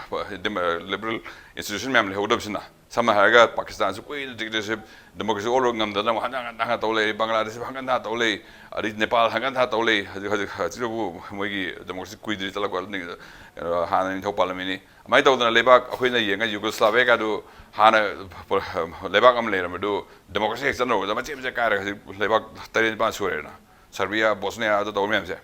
ꯂꯤꯕꯔꯦꯜ ꯏꯟꯁꯇꯤꯇ꯭ꯌꯨꯁꯟ ꯃꯌꯥꯝ ꯂꯩꯍꯧꯗꯕꯁꯤꯅ꯫ ꯁꯝꯅ ꯍꯥꯏꯔꯒ ꯄꯥꯀꯤꯁꯇꯥꯟꯁꯨ ꯀꯨꯏꯅ ꯗꯤꯛꯇꯦꯇꯔꯁꯤꯞ, ꯗꯦꯃꯣꯀ꯭ꯔꯦꯁꯤ ꯑꯣꯜꯂꯣ ꯉꯝꯗꯅ ꯑꯃꯨꯛ ꯍꯟꯖꯟ ꯍꯟꯖꯟ ꯍꯟꯖꯟ ꯇꯧ ꯂꯩ, ꯕꯪꯒ꯭ꯂꯥꯗꯦꯁꯁꯨ ꯍꯟꯖꯟ ꯍꯟꯖꯟ ꯇꯧ ꯂꯩ, ꯑꯗꯩ ꯅꯦꯄꯥꯜ ꯍꯟꯖꯟ ꯍꯟꯖꯟ ꯇꯧ ꯂꯩ꯫ ꯍꯧꯖꯤꯛ, ꯍꯧꯖꯤꯛ, ꯍꯧꯖꯤꯛꯁꯤꯗꯕꯨ ꯃꯣꯏꯒꯤ ꯗꯦꯃꯣꯀ꯭ꯔꯦꯁꯤ ꯀꯨꯏꯗ꯭ꯔꯤ ꯆꯠꯂꯛꯄ, ꯀꯩꯅꯣ, ꯍꯥꯟꯅ ꯅꯤꯡꯊꯧ ꯄꯥꯜꯂꯝꯃꯤꯅꯤ꯫ ꯑꯗꯨꯃꯥꯏꯅ ꯇꯧꯗꯅ ꯂꯩꯕꯥꯛ ꯑꯩꯈꯣꯏꯅ ꯌꯦꯡꯉ ꯌꯨꯒꯣꯁ꯭ꯂꯥꯚꯤꯌꯥꯒꯗꯨ ꯍꯥꯟꯅ ꯂꯩꯕꯥꯛ ꯑꯃ ꯂꯩꯔꯝꯕꯗꯨ ꯗꯦꯃꯣꯀ꯭ꯔꯦꯁꯤ ꯍꯦꯛ ꯆꯠꯅꯔꯨꯕꯗ ꯃꯆꯦꯠ ꯃꯆꯦꯠ ꯀꯥꯏꯔꯒ ꯍꯧꯖꯤꯛ ꯂꯩꯕꯥꯛ ꯇꯔꯦꯠ ꯅꯤꯄꯥꯜ ꯁꯨꯔꯦꯗꯅ꯫ ꯁꯔꯕꯤꯌꯥ, ꯕꯣꯁꯅꯤꯌꯥ, ꯑꯗꯨ ꯇꯧꯕ ꯃꯌꯥꯝꯁꯦ꯫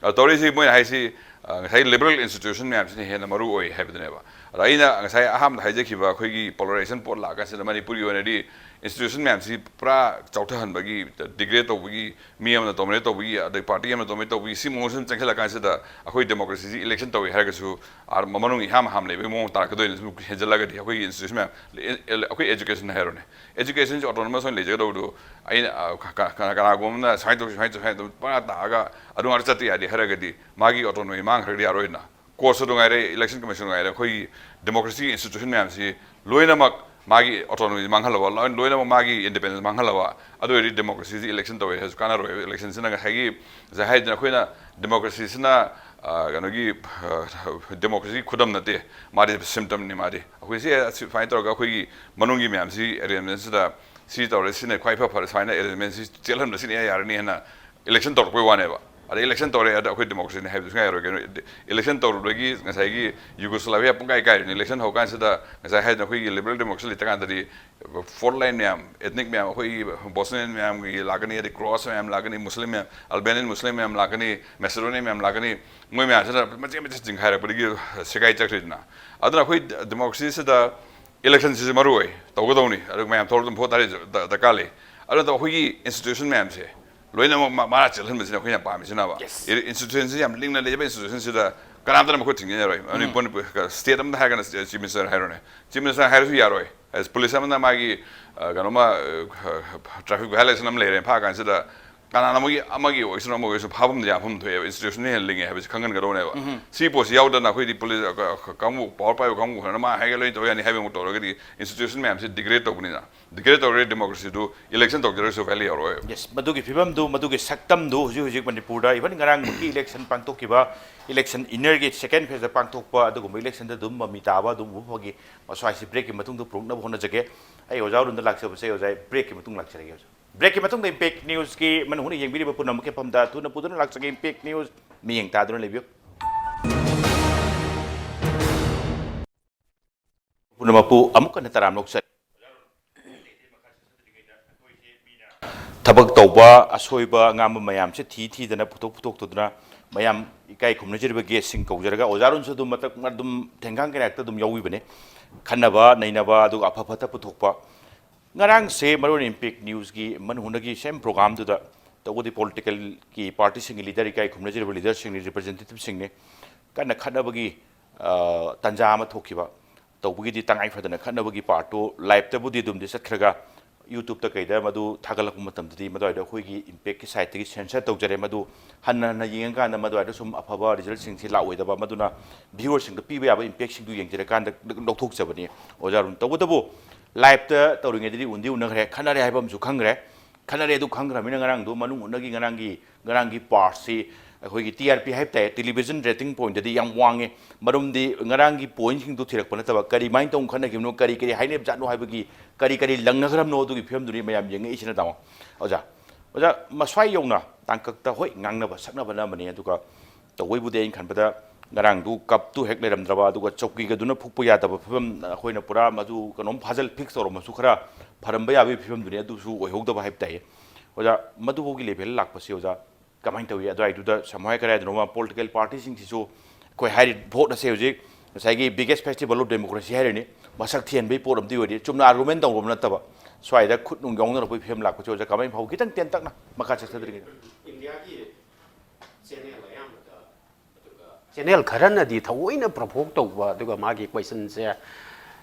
ꯑꯗ ꯇꯧꯔꯤꯁꯤ ꯃꯣꯏꯅ ꯍꯥꯏꯁꯤ, ꯑ, ꯉꯁꯥꯏ ꯂꯤꯕꯔꯦꯜ ꯏꯟꯁꯇꯤꯇ꯭ꯌꯨꯁꯟ ꯃꯌꯥꯝꯁꯤꯅ ꯍꯦꯟꯅ ꯃꯔꯨ ꯑꯣꯏ ꯍꯥꯏꯕꯗꯨꯅꯦꯕ꯫ ꯑꯗ ꯑꯩꯅ ꯉꯁꯥꯏ ꯑꯍꯥꯟꯕꯗ ꯍꯥꯏꯖꯈꯤꯕ ꯑꯩꯈꯣꯏꯒꯤ ꯄꯣꯂꯔꯥꯏꯖꯦꯁꯟ ꯄꯣꯠ ꯂꯥꯛꯀꯥꯟꯁꯤꯗ ꯃꯅꯤꯄꯨꯔꯒꯤ ꯑꯣꯏꯅꯗꯤ ꯏꯟꯁꯇꯤꯇ꯭ꯌꯨꯁꯟ ꯃꯌꯥꯝꯁꯤ ꯄꯨꯔꯥ ꯆꯥꯎꯊꯍꯟꯕꯒꯤ, ꯗꯤꯒ꯭ꯔꯦꯗ ꯇꯧꯕꯒꯤ, ꯃꯤ ꯑꯃꯅ ꯗꯣꯃꯤꯅꯦꯠ ꯇꯧꯕꯒꯤ, ꯑꯗꯩ ꯄꯥꯔꯇꯤ ꯑꯃꯅ ꯗꯣꯃꯤꯅꯦꯠ ꯇꯧꯕꯒꯤ, ꯁꯤ ꯃꯑꯣꯡꯁꯤ ꯑꯗꯨꯝ ꯆꯪꯁꯤꯜꯂꯀꯥꯟꯁꯤꯗ ꯑꯩꯈꯣꯏ ꯗꯦꯃꯣꯀ꯭ꯔꯦꯁꯤꯁꯤ ꯏꯂꯦꯛꯁꯟ ꯇꯧꯏ ꯍꯥꯏꯔꯒꯁꯨ, ꯑꯥ, ꯃꯅꯨꯡ ꯏꯍꯥꯝ ꯍꯥꯝ ꯂꯩꯕꯒꯤ ꯃꯑꯣꯡ ꯇꯥꯔꯛꯀꯗꯣꯏꯅꯤ꯫ ꯁꯨꯝ ꯍꯦꯟꯖꯜꯂꯒꯗꯤ ꯑꯩꯈꯣꯏꯒꯤ ꯏꯟꯁꯇꯤꯇ꯭ꯌꯨꯁꯟ ꯃꯌꯥꯝ, ꯑꯩꯈꯣꯏ ꯑꯦꯖꯨꯀꯦꯁꯟ ꯍꯥꯏꯔꯣꯅꯦ, ꯑꯦꯖꯨꯀꯦꯁꯟꯁꯤ ꯑꯣꯇꯣꯅꯣꯃꯁ ꯑꯣꯏꯅ ꯂꯩꯖꯒꯗꯧꯕꯗꯨ ꯑꯩꯅ, ꯑ, ꯀ-, ꯀ-, ꯀꯅꯥꯒꯨꯝꯕ ꯑꯃꯅ ꯁꯨꯃꯥꯏꯅ ꯇꯧꯁꯤ, ꯁꯨꯃꯥꯏꯅ ꯇꯧꯁꯤ, ꯁꯨꯃꯥꯏꯅ ꯇꯧꯁꯤ ꯄꯪꯇꯥ ꯇꯥꯛꯑꯒ ꯑꯗꯨ ꯉꯥꯛꯇ ꯆꯠꯇ ꯌꯥꯗꯦ ꯍꯥꯏꯔꯒꯗꯤ ꯃꯥꯒꯤ ꯑꯣꯇꯣꯅꯣꯃꯤ ꯃꯥꯡꯈ꯭ꯔꯒꯗꯤ ꯌꯥꯔꯣꯏꯅ꯫ ꯀꯣꯔꯠꯁꯨ ꯑꯗꯨ ꯉꯥꯏꯔꯦ, ꯏꯂꯦꯛꯁꯟ ꯀꯃꯤꯁꯟ ꯉꯥꯏꯔꯦ, ꯑꯩꯈꯣꯏꯒꯤ ꯗꯦꯃꯣꯀ꯭ꯔꯦꯁꯤꯒꯤ ꯏꯟꯁꯇꯤꯇ꯭ꯌꯨꯁꯟ ꯃꯌꯥꯝꯁꯤ ꯂꯣꯏꯅꯃꯛ ꯃꯥꯒꯤ ꯑꯣꯇꯣꯅꯣꯃꯤ ꯃꯥꯡꯍꯜꯂꯕ, ꯂꯣꯏ-, ꯂꯣꯏꯅꯃꯛ ꯃꯥꯒꯤ ꯏꯟꯗꯤꯄꯦꯟꯗꯦꯟꯁ ꯃꯥꯡꯍꯜꯂꯕ, ꯑꯗꯨ ꯑꯣꯏꯔꯗꯤ ꯗꯦꯃꯣꯀ꯭ꯔꯦꯁꯤꯁꯤ ꯏꯂꯦꯛꯁꯟ ꯇꯧꯋꯦ ꯍꯥꯏꯔꯁꯨ ꯀꯥꯟꯅꯔꯣꯏ꯫ ꯏꯂꯦꯛꯁꯟꯁꯤꯅ ꯉꯁꯥꯏꯒꯤ, ꯉꯁꯥꯏ ꯍꯥꯏꯗꯅ ꯑꯩꯈꯣꯏꯅ ꯗꯦꯃꯣꯀ꯭ꯔꯦꯁꯤꯁꯤꯅ, ꯑ, ꯀꯩꯅꯣꯒꯤ, ꯑ, ꯗꯦꯃꯣꯀ꯭ꯔꯦꯁꯤꯒꯤ ꯈꯨꯗꯝ ꯅꯠꯇꯦ, ꯃꯥꯗꯤ ꯁꯤꯝꯇꯝꯅꯤ꯫ ꯃꯥꯗꯤ ꯑꯩꯈꯣꯏ ꯁꯤ, ꯁꯤ ꯁꯨꯃꯥꯏꯅ ꯇꯧꯔꯒ ꯑꯩꯈꯣꯏꯒꯤ ꯃꯅꯨꯡꯒꯤ ꯃꯌꯥꯝꯁꯤ ꯑꯦꯔꯦꯟꯖꯃꯦꯟꯁꯤꯗ ꯁꯤ ꯇꯧꯔꯦ, ꯁꯤꯅ ꯈ꯭ꯋꯥꯏ ꯐ ꯐꯔꯦ, ꯁꯨꯃꯥꯏꯅ ꯑꯦꯔꯦꯟꯖꯃꯦꯟꯁꯤ ꯆꯦꯜꯍꯟꯕ ꯁꯤꯅ ꯏꯌꯥ ꯌꯥꯔꯅꯤ ꯍꯥꯏꯅ ꯏꯂꯦꯛꯁꯟ ꯇꯧꯔꯛꯄꯩ ꯋꯥꯅꯦꯕ꯫ ꯑꯗꯩ ꯏꯂꯦꯛꯁꯟ ꯇꯧꯔꯦ, ꯑꯗ ꯑꯩꯈꯣꯏ ꯗꯦꯃꯣꯀ꯭ꯔꯦꯁꯤꯅꯤ ꯍꯥꯏꯕꯗꯨ ꯁꯨꯡꯌꯥ ꯌꯥꯔꯣꯏ꯫ ꯀꯩꯅꯣ, ꯏꯂꯦꯛꯁꯟ ꯇꯧꯔꯨꯕꯒꯤ ꯉꯁꯥꯏꯒꯤ ꯌꯨꯒꯣꯁꯂꯥꯚꯤꯌꯥ ꯄꯨꯡꯀꯥꯏ ꯀꯥꯏꯔꯤꯅꯤ꯫ ꯏꯂꯦꯛꯁꯟ ꯍꯧꯔꯀꯥꯟꯁꯤꯗ ꯉꯁꯥꯏ ꯍꯥꯏꯗꯅ ꯑꯩꯈꯣꯏꯒꯤ ꯂꯤꯕꯔꯦꯜ ꯗꯦꯃꯣꯀ꯭ꯔꯦꯁꯤ ꯂꯩꯇ꯭ꯔꯀꯥꯟꯗꯗꯤ ꯐꯣꯔꯠ ꯂꯥꯏꯟ ꯃꯌꯥꯝ, ethnic ꯃꯌꯥꯝ, ꯑꯩꯈꯣꯏꯒꯤ ꯕꯣꯁꯅꯤꯌꯟ ꯃꯌꯥꯝꯒꯤ ꯂꯥꯛꯀꯅꯤ, ꯑꯗꯩ ꯀ꯭ꯔꯣꯁ ꯃꯌꯥꯝ ꯂꯥꯛꯀꯅꯤ, ꯃꯨꯁꯂꯤꯝ ꯃꯌꯥꯝ, ꯑꯜꯕꯦꯅꯤꯌꯟ ꯃꯨꯁꯂꯤꯝ ꯃꯌꯥꯝ ꯂꯥꯛꯀꯅꯤ, ꯃꯦꯁꯦꯗꯣꯅꯤꯌꯟ ꯃꯌꯥꯝ ꯂꯥꯛꯀꯅꯤ꯫ ꯃꯣꯏ ꯃꯌꯥꯝꯁꯤꯅ ꯃꯆꯦꯠ ꯃꯆꯦꯠ ꯆꯤꯡꯈꯥꯏꯔꯛꯄꯗꯒꯤ ꯁꯦꯒꯥꯏ ꯆꯠꯈ꯭ꯔꯤꯗꯅ꯫ ꯑꯗꯨꯅ ꯑꯩꯈꯣꯏ ꯗꯦꯃꯣꯀ꯭ꯔꯦꯁꯤꯁꯤꯗ ꯏꯂꯦꯛꯁꯟꯁꯤꯁꯨ ꯃꯔꯨ ꯑꯣꯏ, ꯇꯧꯒꯗꯧꯅꯤ꯫ ꯑꯗꯨ ꯃꯌꯥꯝ ꯊꯣꯛꯂꯛ ꯑꯗꯨꯝ ꯚꯣꯠ ꯊꯥꯗ ꯗꯔꯀꯥꯔ ꯂꯩ꯫ ꯑꯗꯨ ꯅꯠꯇꯕ ꯑꯩꯈꯣꯏꯒꯤ ꯏꯟꯁꯇꯤꯇ꯭ꯌꯨꯁꯟ ꯃꯌꯥꯝꯁꯦ ꯂꯣꯏꯅꯃꯛ ꯃ-, ꯃꯔꯥ ꯆꯦꯜꯍꯟꯕꯁꯤꯅ ꯑꯩꯈꯣꯏꯅ ꯄꯥꯝꯃꯤꯁꯤꯅꯕ꯫ Yes. ꯏꯟꯁꯇꯤꯇ꯭ꯌꯨꯁꯟꯁꯤ ꯌꯥꯝ ꯂꯤꯡꯅ ꯂꯩꯖꯕ ꯏꯟꯁꯇꯤꯇ꯭ꯌꯨꯁꯟꯁꯤꯗ ꯀꯅꯥꯝꯇꯅ ꯃꯈꯨꯠ ꯊꯤꯡꯖꯤꯟ ꯌꯥꯔꯣꯏ꯫ ꯃꯅꯤꯄꯨꯔ, ꯁ꯭ꯇꯦꯠ ꯑꯃꯗ ꯍꯥꯏꯔꯒꯅ ꯆꯤꯐ ꯃꯤꯅꯤꯁꯇꯔ ꯍꯥꯏꯔꯣꯅꯦ, ꯆꯤꯐ ꯃꯤꯅꯤꯁꯇꯔ ꯍꯥꯏꯔꯁꯨ ꯌꯥꯔꯣꯏ꯫ ꯄꯨꯂꯤꯁ ꯑꯃꯅ ꯃꯥꯒꯤ, ꯑ, ꯀꯩꯅꯣꯃ, ꯑ, ꯇ꯭ꯔꯥꯐꯤꯛ ꯚꯥꯏꯑꯣꯂꯦꯁꯟ ꯑꯃ ꯂꯩꯔꯦ ꯐꯥ ꯀꯥꯟꯁꯤꯗ, ꯀꯅꯥꯅꯣ ꯑꯃꯒꯤ, ꯑꯃꯒꯤ ꯑꯣꯏꯁꯅꯨ, ꯑꯃꯒꯤ ꯑꯣꯏꯁꯅꯨ, ꯐꯥꯐꯝꯗ ꯌꯥꯐꯝ ꯊꯣꯛꯑꯦꯕ꯫ ꯏꯟꯁꯇꯤꯇ꯭ꯌꯨꯁꯟꯅ ꯍꯦꯟꯅ ꯂꯤꯡꯉꯦ ꯍꯥꯏꯕꯁꯤ ꯈꯪꯍꯟꯒꯗꯧꯅꯦꯕ꯫ ꯁꯤ ꯄꯣꯠꯁꯤ ꯌꯥꯎꯗꯅ ꯑꯩꯈꯣꯏꯗꯤ ꯄꯨꯂꯤꯁ, ꯑ, ꯀ-, ꯀꯥꯡꯕꯨ, ꯄꯋꯥꯔ ꯄꯥꯏꯕ ꯀꯥꯡꯕꯨ ꯈꯔꯅ ꯃꯥ ꯍꯥꯏꯒꯦ ꯂꯣꯏꯅ ꯇꯧ ꯌꯥꯅꯤ ꯍꯥꯏꯕ ꯑꯃꯨꯛ ꯇꯧꯔꯒꯗꯤ ꯏꯟꯁꯇꯤꯇ꯭ꯌꯨꯁꯟ ꯃꯌꯥꯝꯁꯤ ꯗꯤꯒ꯭ꯔꯦꯗ ꯇꯧꯕꯅꯤꯅ꯫ ꯗꯤꯒ꯭ꯔꯦꯗ ꯇꯧꯔꯦ, ꯗꯦꯃꯣꯀ꯭ꯔꯦꯁꯤꯗꯨ ꯏꯂꯦꯛꯁꯟ ꯇꯧꯖꯔꯁꯨ ꯚꯦꯂ꯭ꯌꯨ ꯌꯥꯎꯔꯣꯏꯕ꯫ Yes, ꯃꯗꯨꯒꯤ ꯐꯤꯕꯝꯗꯨ, ꯃꯗꯨꯒꯤ ꯁꯛꯇꯝꯗꯨ ꯍꯧꯖꯤꯛ ꯍꯧꯖꯤꯛ ꯃꯅꯤꯄꯨꯔꯗ even ꯉꯔꯥꯡꯃꯨꯛꯀꯤ ꯏꯂꯦꯛꯁꯟ ꯄꯥꯡꯊꯣꯛꯈꯤꯕ, ꯏꯂꯦꯛꯁꯟ ꯏꯟꯅꯔꯒꯤ ꯁꯦꯀꯦꯟ ꯐꯦꯖꯇ ꯄꯥꯡꯊꯣꯛꯄ ꯑꯗꯨꯒꯨꯝꯕ ꯏꯂꯦꯛꯁꯟꯗ ꯑꯗꯨꯝ ꯃꯃꯤ ꯇꯥꯕ ꯑꯗꯨꯒꯨꯝꯕ ꯐꯥꯎꯒꯤ ꯃꯁ꯭ꯋꯥꯏꯁꯤ ꯕ꯭ꯔꯦꯛꯀꯤ ꯃꯇꯨꯡꯗ ꯄꯨꯔꯛꯅꯕ ꯍꯣꯠꯅꯖꯒꯦ꯫ ꯑꯩ ꯑꯣꯖꯥ ꯑꯔꯨꯟꯗ ꯂꯥꯛꯆꯕꯁꯦ, ꯑꯣꯖꯥ, ꯕ꯭ꯔꯦꯛꯀꯤ ꯃꯇꯨꯡ ꯂꯥꯛꯆꯔꯒꯦ꯫ ꯍꯧꯖꯤꯛ ꯕ꯭ꯔꯦꯛꯀꯤ ꯃꯇꯨꯡꯗ ꯏꯝꯄꯦꯛ ꯅ꯭ꯌꯨꯁꯀꯤ ꯃꯅꯨꯡ ꯍꯨꯠꯅ ꯌꯦꯡꯕꯤꯔꯤꯕ ꯄꯨꯝꯅꯃꯛꯀꯤ ꯃꯐꯝꯗ ꯊꯨꯅ ꯄꯨꯗꯨꯅ ꯂꯥꯛꯆꯒꯦ ꯏꯝꯄꯦꯛ ꯅ꯭ꯌꯨꯁ꯫ ꯃꯤꯠꯌꯦꯡ ꯇꯥꯗꯨꯅ ꯂꯩꯕꯤꯌꯨ꯫ ꯄꯨꯝꯅꯃꯛꯄꯨ ꯑꯃꯨꯛ ꯍꯟꯅ ꯇꯔꯥꯝꯅ ꯑꯣꯛꯆꯔꯤ꯫ ꯊꯕꯛ ꯇꯧꯕ ꯑꯁꯣꯏꯕ ꯑꯉꯥꯝꯕ ꯃꯌꯥꯝꯁꯦ ꯊꯤ ꯊꯤꯗꯅ ꯄꯨꯊꯣꯛ ꯄꯨꯊꯣꯛꯇꯗꯅ ꯃꯌꯥꯝ ꯏꯀꯥꯏ ꯈꯨꯝꯅꯖꯔꯤꯕ ꯒꯦꯁꯁꯤꯡ ꯀꯧꯖꯔꯒ ꯑꯣꯖꯥ ꯑꯔꯨꯟꯁꯨ ꯑꯗꯨꯝ ꯃꯇꯝ ꯑꯗꯨꯝ ꯊꯦꯡꯒꯥꯡ ꯀꯌꯥꯛꯇ ꯑꯗꯨꯝ ꯌꯥꯎꯕꯤꯕꯅꯦ꯫ ꯈꯟꯅꯕ ꯅꯩꯅꯕ ꯑꯗꯨꯒ ꯑꯐ ꯐꯠꯇ ꯄꯨꯊꯣꯛꯄ꯫ ꯉꯔꯥꯡꯁꯦ ꯃꯔꯨꯑꯣꯏꯅ ꯏꯝꯄꯦꯛ ꯅ꯭ꯌꯨꯁꯀꯤ ꯃꯅꯨꯡ ꯍꯨꯠꯅꯒꯤ ꯁꯦꯝ ꯄ꯭ꯔꯣꯒ꯭ꯔꯥꯝꯗꯨꯗ ꯇꯧꯕꯗꯤ ꯄꯣꯂꯤꯇꯤꯀꯦꯜꯒꯤ ꯄꯥꯔꯇꯤꯁꯤꯡꯒꯤ ꯂꯤꯗꯔ, ꯏꯀꯥꯏ ꯈꯨꯝꯅꯖꯔꯤꯕ ꯂꯤꯗꯔꯁꯤꯡꯅꯤ, ꯔꯤꯄ꯭ꯔꯖꯦꯟꯇꯦꯇꯤꯞꯁꯤꯡꯅꯤ, ꯀꯟꯅ ꯈꯠꯅꯕꯒꯤ, ꯑ, ꯇꯥꯟꯖꯥ ꯑꯃ ꯊꯣꯛꯈꯤꯕ꯫ ꯇꯧꯕꯒꯤꯗꯤ ꯇꯉꯥꯏ ꯐꯗꯅ ꯈꯠꯅꯕꯒꯤ ꯄꯥꯔꯠꯇꯨ ꯂꯥꯏꯞꯇꯕꯨꯗꯤ ꯑꯗꯨꯝꯗꯤ ꯆꯠꯈ꯭ꯔꯒ ꯌꯨꯇ꯭ꯌꯨꯕꯇ ꯀꯩꯗ ꯃꯗꯨ ꯊꯥꯒꯠꯂꯛꯄ ꯃꯇꯝꯗꯗꯤ ꯃꯗꯨꯋꯥꯏꯗ ꯑꯩꯈꯣꯏꯒꯤ ꯏꯝꯄꯦꯛꯀꯤ ꯁꯥꯏꯠꯇꯒꯤ ꯁꯦꯟꯁꯔ ꯇꯧꯖꯔꯦ꯫ ꯃꯗꯨ ꯍꯟꯅ ꯍꯟꯅ ꯌꯦꯡꯉꯀꯥꯟꯗ ꯃꯗꯨꯋꯥꯏꯗ ꯁꯨꯝ ꯑꯐꯕ ꯔꯤꯖꯜꯁꯤꯡꯁꯤ ꯂꯥꯛꯑꯣꯏꯗꯕ, ꯃꯗꯨꯅ ꯚ꯭ꯌꯨꯋꯔꯁꯤꯡꯗ ꯄꯤꯕ ꯌꯥꯕ ꯏꯝꯄꯦꯛꯁꯤꯡꯗꯨ ꯌꯦꯡꯖꯔꯀꯥꯟꯗ ꯂꯧꯊꯣꯛꯆꯕꯅꯤ ꯑꯣꯖꯥ ꯑꯔꯨꯟ꯫ ꯇꯧꯕꯇꯕꯨ ꯂꯥꯏꯞꯇ ꯇꯧꯔꯤꯉꯩꯗꯗꯤ ꯎꯟꯗꯤ ꯎꯅꯈ꯭ꯔꯦ, ꯈꯠꯅꯔꯦ ꯍꯥꯏꯕ ꯑꯃꯁꯨ ꯈꯪꯈ꯭ꯔꯦ꯫ ꯈꯠꯅꯔꯦ ꯑꯗꯨ ꯈꯪꯈ꯭ꯔꯕꯅꯤꯅ ꯉꯔꯥꯡꯗꯣ ꯃꯅꯨꯡ ꯍꯨꯠꯅꯒꯤ ꯉꯔꯥꯡꯒꯤ, ꯉꯔꯥꯡꯒꯤ ꯄꯥꯔꯠꯁꯤ, ꯑꯩꯈꯣꯏꯒꯤ ꯇꯤ ꯑꯥꯔ ꯄꯤ ꯍꯥꯏꯕ ꯇꯥꯏ, ꯇꯦꯂꯤꯚꯤꯖꯟ ꯔꯦꯇꯤꯡ ꯄꯣꯏꯟꯗꯗꯤ ꯌꯥꯝ ꯋꯥꯡꯉꯦ꯫ ꯃꯔꯝꯗꯤ ꯉꯔꯥꯡꯒꯤ ꯄꯣꯏꯟꯁꯤꯡꯗꯨ ꯊꯤꯔꯛꯄ ꯅꯠꯇꯕ, ꯀꯔꯤꯃꯥꯏꯅ ꯇꯧꯅ ꯈꯠꯅꯈꯤꯕꯅꯣ, ꯀꯔꯤ ꯀꯔꯤ ꯍꯥꯏꯅꯕꯖꯥꯠꯅꯣ ꯍꯥꯏꯕꯒꯤ, ꯀꯔꯤ ꯀꯔꯤ ꯂꯪꯅꯈ꯭ꯔꯕꯅꯣ ꯑꯗꯨꯒꯤ ꯐꯤꯕꯝꯗꯨꯅꯤ ꯃꯌꯥꯝ ꯌꯦꯡꯉꯛꯏꯁꯤꯅ, ꯇꯥꯃꯣ꯫ ꯑꯣꯖꯥ, ꯑꯣꯖꯥ, ꯃꯁ꯭ꯋꯥꯏ ꯌꯧꯅ ꯇꯥꯡꯀꯛꯇ, ꯍꯣꯏ, ꯉꯥꯡꯅꯕ ꯁꯛꯅꯕꯅ ꯑꯃꯅꯤ, ꯑꯗꯨꯒ ꯇꯧꯕꯩꯕꯨꯗꯤ ꯑꯩꯅ ꯈꯟꯕꯗ ꯉꯔꯥꯡꯗꯨ ꯀꯞꯇꯨ ꯍꯦꯛ ꯂꯩꯔꯝꯗ꯭ꯔꯕ, ꯑꯗꯨꯒ ꯆꯧꯀꯤꯒꯗꯨꯅ ꯐꯨꯛꯄ ꯌꯥꯗꯕ ꯐꯤꯕꯝ, ꯑꯩꯈꯣꯏꯅ ꯄꯨꯔꯥ ꯃꯗꯨ ꯀꯩꯅꯣꯝ ꯐꯥꯖꯜ ꯐꯤꯛꯁ ꯇꯧꯔꯝꯃꯁꯨ ꯈꯔ ꯐꯔꯝꯕ ꯌꯥꯕꯒꯤ ꯐꯤꯕꯝꯗꯨꯅꯤ, ꯑꯗꯨꯁꯨ ꯑꯣꯏꯍꯧꯗꯕ ꯍꯥꯏꯕ ꯇꯥꯏꯌꯦ꯫ ꯑꯣꯖꯥ, ꯃꯗꯨꯐꯥꯎꯒꯤ ꯂꯦꯚꯦꯜ ꯂꯥꯛꯄꯁꯤ, ꯑꯣꯖꯥ, ꯀꯃꯥꯏꯅ ꯇꯧꯏ? ꯑꯗꯨꯋꯥꯏꯗꯨꯗ ꯁꯝꯍꯥꯏ ꯀꯔꯥꯏꯗꯅꯣꯃ ꯄꯣꯂꯤꯇꯤꯀꯦꯜ ꯄꯥꯔꯇꯤꯁꯤꯡꯁꯤꯁꯨ ꯑꯩꯈꯣꯏ ꯍꯥꯏꯔꯤ, ꯚꯣꯠ ꯑꯁꯦ ꯍꯧꯖꯤꯛ ꯉꯁꯥꯏꯒꯤ biggest festival of democracy ꯍꯥꯏꯔꯤꯅꯤ, ꯃꯁꯛ ꯊꯤꯍꯟꯕꯒꯤ ꯄꯣꯠ ꯑꯃꯗꯤ ꯑꯣꯏꯔꯤ꯫ ꯆꯨꯝꯅ ꯑꯥꯔꯒꯨꯃꯦꯟ ꯇꯧꯔꯕ ꯅꯠꯇꯕ, ꯁ꯭ꯋꯥꯏꯗ ꯈꯨꯠ ꯅꯨꯡ ꯌꯥꯎꯅꯔꯛꯄꯒꯤ ꯐꯤꯕꯝ ꯂꯥꯛꯄꯁꯦ, ꯑꯣꯖꯥ, ꯀꯃꯥꯏꯅ ꯐꯥꯎ? ꯈꯤꯇꯪ ꯇꯦꯟꯇꯛꯅ ꯃꯈꯥ ꯆꯠꯊꯗ꯭ꯔꯤꯉꯩꯗ꯫ ꯏꯟꯗꯤꯌꯥꯒꯤ ꯆꯦꯅꯦꯜ ꯑꯌꯥꯝꯕꯗ, ꯑꯗꯨꯒ ꯆꯦꯅꯦꯜ ꯈꯔꯅꯗꯤ ꯊꯑꯣꯏꯅ ꯄ꯭ꯔꯣꯚꯣꯛ ꯇꯧꯕ, ꯑꯗꯨꯒ ꯃꯥꯒꯤ ꯀꯣꯏꯁꯟꯁꯦ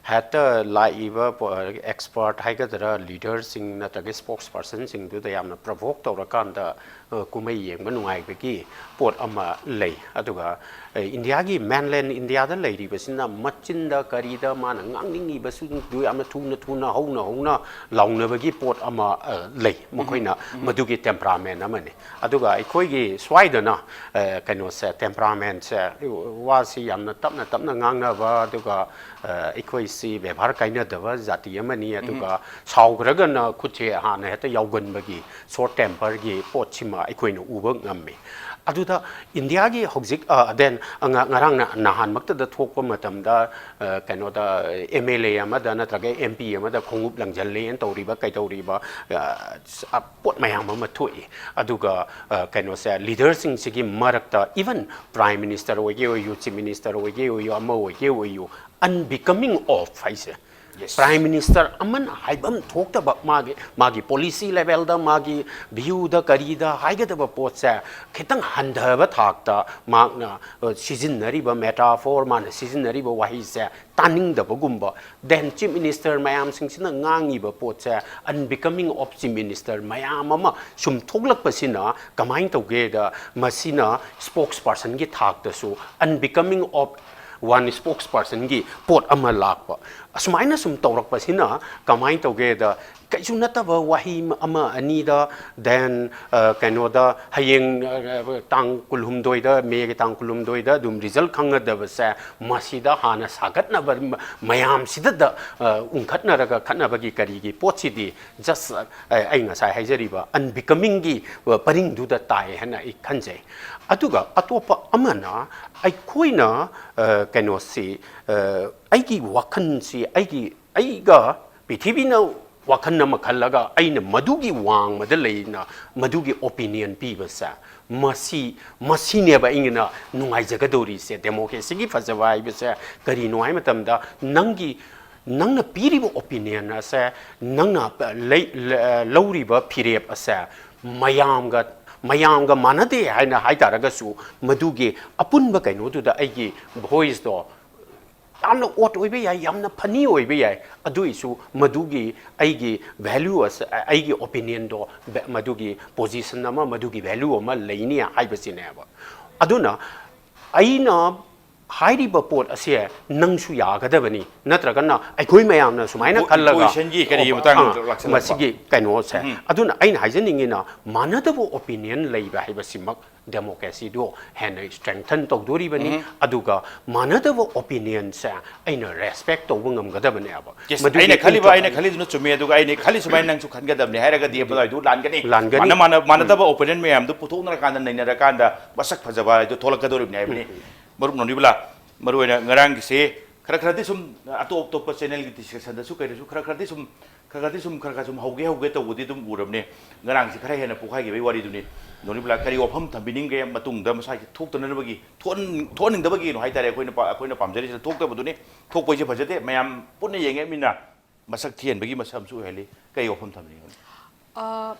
ꯍꯦꯛꯇ ꯂꯥꯛꯏꯕ ꯄꯣ-, ꯑꯦꯛꯁꯄꯔꯠ ꯍꯥꯏꯒꯗ꯭ꯔꯥ, ꯂꯤꯗꯔꯁꯤꯡ ꯅꯠꯇ꯭ꯔꯒ ꯁ꯭ꯄꯣꯛꯁ ꯄꯔꯁꯟꯁꯤꯡꯗꯨꯗ ꯌꯥꯝꯅ ꯄ꯭ꯔꯣꯚꯣꯛ ꯇꯧꯔꯀꯥꯟꯗ, ꯑ, ꯀꯨꯝꯍꯩ ꯌꯦꯡꯕ ꯅꯨꯡꯉꯥꯏꯕꯒꯤ ꯄꯣꯠ ꯑꯃ ꯂꯩ꯫ ꯑꯗꯨꯒ, ꯑ, ꯏꯟꯗꯤꯌꯥꯒꯤ mainland ꯏꯟꯗꯤꯌꯥꯗ ꯂꯩꯔꯤꯕꯁꯤꯅ ꯃꯆꯤꯟꯗ ꯀꯔꯤꯗ ꯃꯥꯅ ꯉꯥꯡꯅꯤꯡꯉꯤꯕꯁꯤꯡꯗꯨ ꯌꯥꯝꯅ ꯊꯨꯅ ꯊꯨꯅ, ꯍꯧꯅ ꯍꯧꯅ ꯂꯥꯎꯅꯕꯒꯤ ꯄꯣꯠ ꯑꯃ, ꯑ, ꯂꯩ꯫ ꯃꯈꯣꯏꯅ ꯃꯗꯨꯒꯤ temperament ꯑꯃꯅꯤ꯫ ꯑꯗꯨꯒ ꯑꯩꯈꯣꯏꯒꯤ ꯁ꯭ꯋꯥꯏꯗꯅ, ꯑ, ꯀꯩꯅꯣꯁꯦ, temperamentꯁꯦ, ꯋꯥꯁꯤ ꯌꯥꯝꯅ ꯇꯞꯅ ꯇꯞꯅ ꯉꯥꯡꯅꯕ, ꯑꯗꯨꯒ, ꯑ, ꯑꯩꯈꯣꯏꯁꯤ ꯕꯦꯕꯥꯔ ꯀꯥꯏꯅꯗꯕ ꯖꯥꯇꯤ ꯑꯃꯅꯤ, ꯑꯗꯨꯒ ꯁꯥꯎꯈ꯭ꯔꯒꯅ ꯈꯨꯠꯁꯦ ꯍꯥꯟꯅ ꯍꯦꯛꯇ ꯌꯥꯎꯒꯟꯕꯒꯤ short temperꯒꯤ ꯄꯣꯠꯁꯤꯃ ꯑꯩꯈꯣꯏꯅ ꯎꯕ ꯉꯝꯃꯤ꯫ ꯑꯗꯨꯗ ꯏꯟꯗꯤꯌꯥꯒꯤ ꯍꯧꯖꯤꯛ, ꯑ, then, ꯑ, ꯉ-, ꯉꯔꯥꯡ ꯅ-, ꯅꯍꯥꯟꯃꯛꯇꯗ ꯊꯣꯛꯄ ꯃꯇꯝꯗ, ꯑ, ꯀꯩꯅꯣꯗ, ꯑꯦꯝ ꯑꯦꯜ ꯑꯦ ꯑꯃꯗ ꯅꯠꯇ꯭ꯔꯒ ꯑꯦꯝ ꯄꯤ ꯑꯃꯗ ꯈꯣꯡꯎꯞ ꯂꯪꯁꯤꯜꯂꯦꯅ ꯇꯧꯔꯤꯕ, ꯀꯩꯗꯧꯔꯤꯕ, ꯑ, ꯁ-, ꯑ, ꯄꯣꯠ ꯃꯌꯥꯝ ꯑꯃ ꯊꯣꯛꯏ꯫ ꯑꯗꯨꯒ, ꯑ, ꯀꯩꯅꯣꯁꯦ, ꯂꯤꯗꯔꯁꯤꯡꯁꯤꯒꯤ ꯃꯔꯛꯇ, even Prime Minister ꯑꯣꯏꯒꯦ ꯑꯣꯏꯌꯨ, Chief Minister ꯑꯣꯏꯒꯦ ꯑꯣꯏꯌꯨ, ꯑꯃ ꯑꯣꯏꯒꯦ ꯑꯣꯏꯌꯨ, unbecoming of ꯍꯥꯏꯁꯦ꯫ Yes. Prime Minister ꯑꯃꯅ ꯍꯥꯏꯐꯝ ꯊꯣꯛꯇꯕ, ꯃꯥꯒꯤ, ꯃꯥꯒꯤ policy levelꯗ, ꯃꯥꯒꯤ viewꯗ, ꯀꯔꯤꯗ ꯍꯥꯏꯒꯗꯕ ꯄꯣꯠꯁꯦ ꯈꯤꯇꯪ ꯍꯟꯊꯕ ꯊꯥꯛꯇ ꯃꯍꯥꯛꯅ, ꯑ, ꯁꯤꯖꯤꯟꯅꯔꯤꯕ metaphor, ꯃꯥꯅ ꯁꯤꯖꯤꯟꯅꯔꯤꯕ ꯋꯥꯍꯩꯁꯦ ꯇꯥꯅꯤꯡꯗꯕꯒꯨꯝꯕ, then Chief Minister ꯃꯌꯥꯝꯁꯤꯡꯁꯤꯅ ꯉꯥꯡꯉꯤꯕ ꯄꯣꯠꯁꯦ unbecoming of Chief Minister ꯃꯌꯥꯝ ꯑꯃ ꯁꯨꯝ ꯊꯣꯛꯂꯛꯄꯁꯤꯅ ꯀꯃꯥꯏꯅ ꯇꯧꯒꯦꯗ, ꯃꯁꯤꯅ spokespersonꯒꯤ ꯊꯥꯛꯇꯁꯨ unbecoming of one spokespersonꯒꯤ ꯄꯣꯠ ꯑꯃ ꯂꯥꯛꯄ꯫ ꯑꯁꯨꯃꯥꯏꯅ ꯁꯨꯝ ꯇꯧꯔꯛꯄꯁꯤꯅ ꯀꯃꯥꯏꯅ ꯇꯧꯒꯦꯗ, ꯀꯩꯁꯨ ꯅꯠꯇꯕ ꯋꯥꯍꯩ ꯑꯃ ꯑꯅꯤꯗ, then, ꯑ, ꯀꯩꯅꯣꯗ, ꯍꯌꯦꯡ, ꯑ, ꯇꯥꯡ ꯀꯨꯟꯍꯨꯝꯗꯣꯏꯗ, ꯃꯦꯒꯤ ꯇꯥꯡ ꯀꯨꯟꯍꯨꯝꯗꯣꯏꯗ ꯑꯗꯨꯝ ꯔꯤꯖꯜ ꯈꯪꯒꯗꯕꯁꯦ, ꯃꯁꯤꯗ ꯍꯥꯟꯅ ꯁꯥꯒꯠꯅꯕ ꯃ-, ꯃꯌꯥꯝꯁꯤꯗꯗ, ꯑ, ꯎꯪꯈꯠꯅꯔꯒ ꯈꯠꯅꯕꯒꯤ ꯀꯔꯤꯒꯤ ꯄꯣꯠꯁꯤꯗꯤ just, ꯑ, ꯑꯩ ꯉꯁꯥꯏ ꯍꯥꯏꯖꯔꯤꯕ unbecomingꯒꯤ, ꯑ, ꯄꯔꯤꯡꯗꯨꯗ ꯇꯥꯏ ꯍꯥꯏꯅ ꯑꯩ ꯈꯟꯖꯩ꯫ ꯑꯗꯨꯒ ꯑꯇꯣꯞꯄ ꯑꯃꯅ ꯑꯩꯈꯣꯏꯅ, ꯑ, ꯀꯩꯅꯣꯁꯤ, ꯑ, ꯑꯩꯒꯤ ꯋꯥꯈꯜꯁꯤ, ꯑꯩꯒꯤ, ꯑꯩꯒ ꯄ꯭ꯔꯤꯊꯤꯕꯤꯅ ꯋꯥꯈꯜ ꯑꯃ ꯈꯜꯂꯒ ꯑꯩꯅ ꯃꯗꯨꯒꯤ ꯋꯥꯡꯃꯗ ꯂꯩꯅ ꯃꯗꯨꯒꯤ opinion ꯄꯤꯕꯁꯦ, ꯃꯁꯤ, ꯃꯁꯤꯅꯦꯕ ꯑꯩꯅ ꯅꯨꯡꯉꯥꯏꯖꯒꯗꯧꯔꯤꯁꯦ꯫ Democracyꯒꯤ ꯐꯖꯕ ꯍꯥꯏꯕꯁꯦ ꯀꯔꯤꯅꯣ ꯍꯥꯏ ꯃꯇꯝꯗ, ꯅꯪꯒꯤ, ꯅꯪꯅ ꯄꯤꯔꯤꯕ opinion ꯑꯁꯦ, ꯅꯪꯅ ꯂꯩ-, ꯂ-, ꯂꯧꯔꯤꯕ ꯐꯤꯔꯦꯞ ꯑꯁꯦ ꯃꯌꯥꯝꯒ, ꯃꯌꯥꯝꯒ ꯃꯥꯟꯅꯗꯦ ꯍꯥꯏꯅ ꯍꯥꯏ ꯇꯥꯔꯒꯁꯨ, ꯃꯗꯨꯒꯤ ꯑꯄꯨꯟꯕ ꯀꯩꯅꯣꯗꯨꯗ ꯑꯩꯒꯤ voiceꯇꯣ ꯌꯥꯝꯅ odd ꯑꯣꯏꯕ ꯌꯥꯏ, ꯌꯥꯝꯅ funny ꯑꯣꯏꯕ ꯌꯥꯏ, ꯑꯗꯨꯏꯁꯨ ꯃꯗꯨꯒꯤ ꯑꯩꯒꯤ value ꯑꯁ-, ꯑꯩꯒꯤ opinionꯗꯣ, ꯃꯗꯨꯒꯤ position ꯑꯃ, ꯃꯗꯨꯒꯤ value ꯑꯃ ꯂꯩꯅꯤ ꯍꯥꯏꯕꯁꯤꯅꯦꯕ꯫ ꯑꯗꯨꯅ ꯑꯩꯅ ꯍꯥꯏꯔꯤꯕ ꯄꯣꯠ ꯑꯁꯦ ꯅꯪꯁꯨ ꯌꯥꯒꯗꯕꯅꯤ, ꯅꯠꯇ꯭ꯔꯒꯅ ꯑꯩꯈꯣꯏ ꯃꯌꯥꯝꯅ ꯁꯨꯃꯥꯏꯅ ꯄꯣ-, ꯈꯜꯂꯒ, positionꯒꯤ ꯀꯔꯤꯒꯤ ꯑꯣ, ꯃꯇꯥꯡꯗ ꯑꯥ, ꯂꯥꯛꯁꯜꯂꯛꯄ? ꯃꯁꯤꯒꯤ ꯀꯩꯅꯣꯁꯦ꯫ ꯎꯝ꯫ ꯑꯗꯨꯅ ꯑꯩꯅ ꯍꯥꯏꯖꯅꯤꯡꯉꯤꯅ, ꯃꯥꯟꯅꯗꯕ opinion ꯂꯩꯕ ꯍꯥꯏꯕꯁꯤꯃꯛ democracyꯗꯣ ꯍꯦꯟꯅ strengthen ꯇꯧꯗꯣꯔꯤꯕꯅꯤ꯫ ꯎꯝ꯫ ꯑꯗꯨꯒ ꯃꯥꯟꯅꯗꯕ opinionꯁꯦ ꯑꯩꯅ respect ꯇꯧꯕ ꯉꯝꯒꯗꯕꯅꯦꯕ꯫ Yes, ꯃꯗꯨꯒꯤ ꯑꯩꯅ ꯈꯜꯂꯤꯕ, income ꯑꯩꯅ ꯈꯜꯂꯤꯗꯨꯅ ꯆꯨꯝꯃꯦ, ꯑꯗꯨꯒ ꯑꯩꯅ ꯈꯜꯂꯤ ꯁꯨꯃꯥꯏꯅ ꯅꯪꯁꯨ ꯈꯟꯒꯗꯕꯅꯤ ꯍꯥꯏꯔꯒꯗꯤ ꯃꯗꯨꯏꯗꯨ ꯂꯥꯟꯒꯅꯤ꯫ ꯂꯥꯟꯒꯅꯤ꯫ ꯃꯥꯟꯅ-, ꯃꯥꯟꯅ-, ꯎꯝ꯫ ꯃꯥꯟꯅꯗꯕ opinion ꯃꯌꯥꯝꯗꯨ ꯄꯨꯊꯣꯛꯅꯔꯀꯥꯟꯗ, ꯅꯩꯅꯔꯀꯥꯟꯗ ꯃꯁꯛ ꯐꯖꯕ ꯍꯥꯏꯗꯨ ꯊꯣꯛꯂꯛꯀꯗꯧꯔꯤꯕꯅꯤ ꯍꯥꯏꯕꯅꯤ꯫ ꯎꯝ꯫ ꯃꯔꯨꯞ ꯅꯣꯅꯤꯕꯂꯥ, ꯃꯔꯨꯑꯣꯏꯅ ꯉꯔꯥꯡꯒꯤꯁꯦ ꯈꯔ ꯈꯔꯗꯤ ꯁꯨꯝ ꯑꯇꯣꯞ ꯑꯇꯣꯞꯄ channelꯒꯤ discussionꯗꯁꯨ ꯀꯩꯗꯁꯨ ꯈꯔ ꯈꯔꯗꯤ ꯁꯨꯝ, ꯈꯔ ꯈꯔꯗꯤ ꯁꯨꯝ, ꯈꯔ ꯈꯔ ꯁꯨꯝ ꯍꯧꯒꯦ ꯍꯧꯒꯦ ꯇꯧꯕꯗꯤ ꯑꯗꯨꯝ ꯎꯔꯕꯅꯦ꯫ ꯉꯔꯥꯡꯁꯦ ꯈꯔ ꯍꯦꯟꯅ ꯄꯣꯛꯈꯥꯏꯈꯤꯕꯒꯤ ꯋꯥꯔꯤꯗꯨꯅꯤ꯫ ꯅꯣꯅꯤꯕꯂꯥ, ꯀꯔꯤ ꯋꯥꯐꯝ ꯊꯝꯕꯤꯅꯤꯡꯒꯦ ꯃꯇꯨꯡꯗ ꯃꯁꯥꯒꯤ ꯊꯣꯛꯇꯅꯅꯕꯒꯤ, ꯊꯣꯛꯍꯟ-, ꯊꯣꯛꯍꯟꯅꯤꯡꯗꯕꯒꯤꯅꯣ ꯍꯥꯏ ꯇꯥꯔꯦ, ꯑꯩꯈꯣꯏꯅ ꯄꯥ-, ꯑꯩꯈꯣꯏꯅ ꯄꯥꯝꯖꯔꯤꯁꯤꯅ ꯊꯣꯛꯇꯕꯗꯨꯅꯤ꯫ ꯊꯣꯛꯄ ꯍꯥꯏꯁꯦ ꯐꯖꯗꯦ, ꯃꯌꯥꯝ ꯄꯨꯟꯅ ꯌꯦꯡꯉꯦ, ꯃꯤꯅ ꯃꯁꯛ ꯊꯤꯍꯟꯕꯒꯤ ꯃꯁꯛ ꯑꯃꯁꯨ ꯑꯣꯏꯍꯜꯂꯤ꯫ ꯀꯔꯤ ꯋꯥꯐꯝ ꯊꯝꯕꯤꯅꯤꯡꯒꯦ? ꯑ,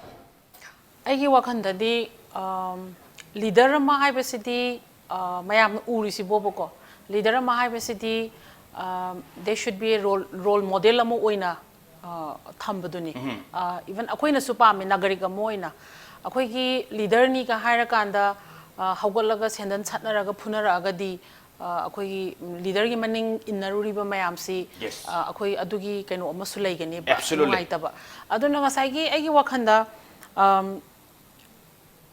ꯑꯩꯒꯤ ꯋꯥꯈꯜꯗꯗꯤ, ꯑꯝ, leader ꯑꯃ ꯍꯥꯏꯕꯁꯤꯗꯤ, ꯑ, ꯃꯌꯥꯝꯅ ꯎꯔꯤꯁꯤꯕꯣꯕꯀꯣ, leader ꯑꯃ ꯍꯥꯏꯕꯁꯤꯗꯤ, ꯑ, they should be a role, role model ꯑꯃ ꯑꯣꯏꯅ, ꯑ, ꯊꯝꯕꯗꯨꯅꯤ꯫ ꯎꯝ꯫ ꯑ, even ꯑꯩꯈꯣꯏꯅꯁꯨ ꯄꯥꯝꯃꯤ, ꯅꯥꯒꯔꯤꯛ ꯑꯃ ꯑꯣꯏꯅ꯫ ꯑꯩꯈꯣꯏꯒꯤ leaderꯅꯤꯒ ꯍꯥꯏꯔꯀꯥꯟꯗ, ꯑ, ꯍꯧꯒꯠꯂꯒ ꯁꯦꯟꯗꯟ ꯁꯠꯅꯔꯒ ꯐꯨꯅꯔꯛꯑꯒꯗꯤ, ꯑ, ꯑꯩꯈꯣꯏꯒꯤ ꯂꯤꯗꯔꯒꯤ ꯃꯅꯤꯡ ꯏꯟꯅꯔꯨꯔꯤꯕ ꯃꯌꯥꯝꯁꯤ, Yes. ꯑ, ꯑꯩꯈꯣꯏ ꯑꯗꯨꯒꯤ ꯀꯩꯅꯣ ꯑꯃꯁꯨ ꯂꯩꯒꯅꯦꯕ, Absolutely. ꯅꯨꯡꯉꯥꯏꯇꯕ꯫ ꯑꯗꯨꯅ ꯉꯁꯥꯏꯒꯤ ꯑꯩꯒꯤ ꯋꯥꯈꯜꯗ, ꯑꯝ,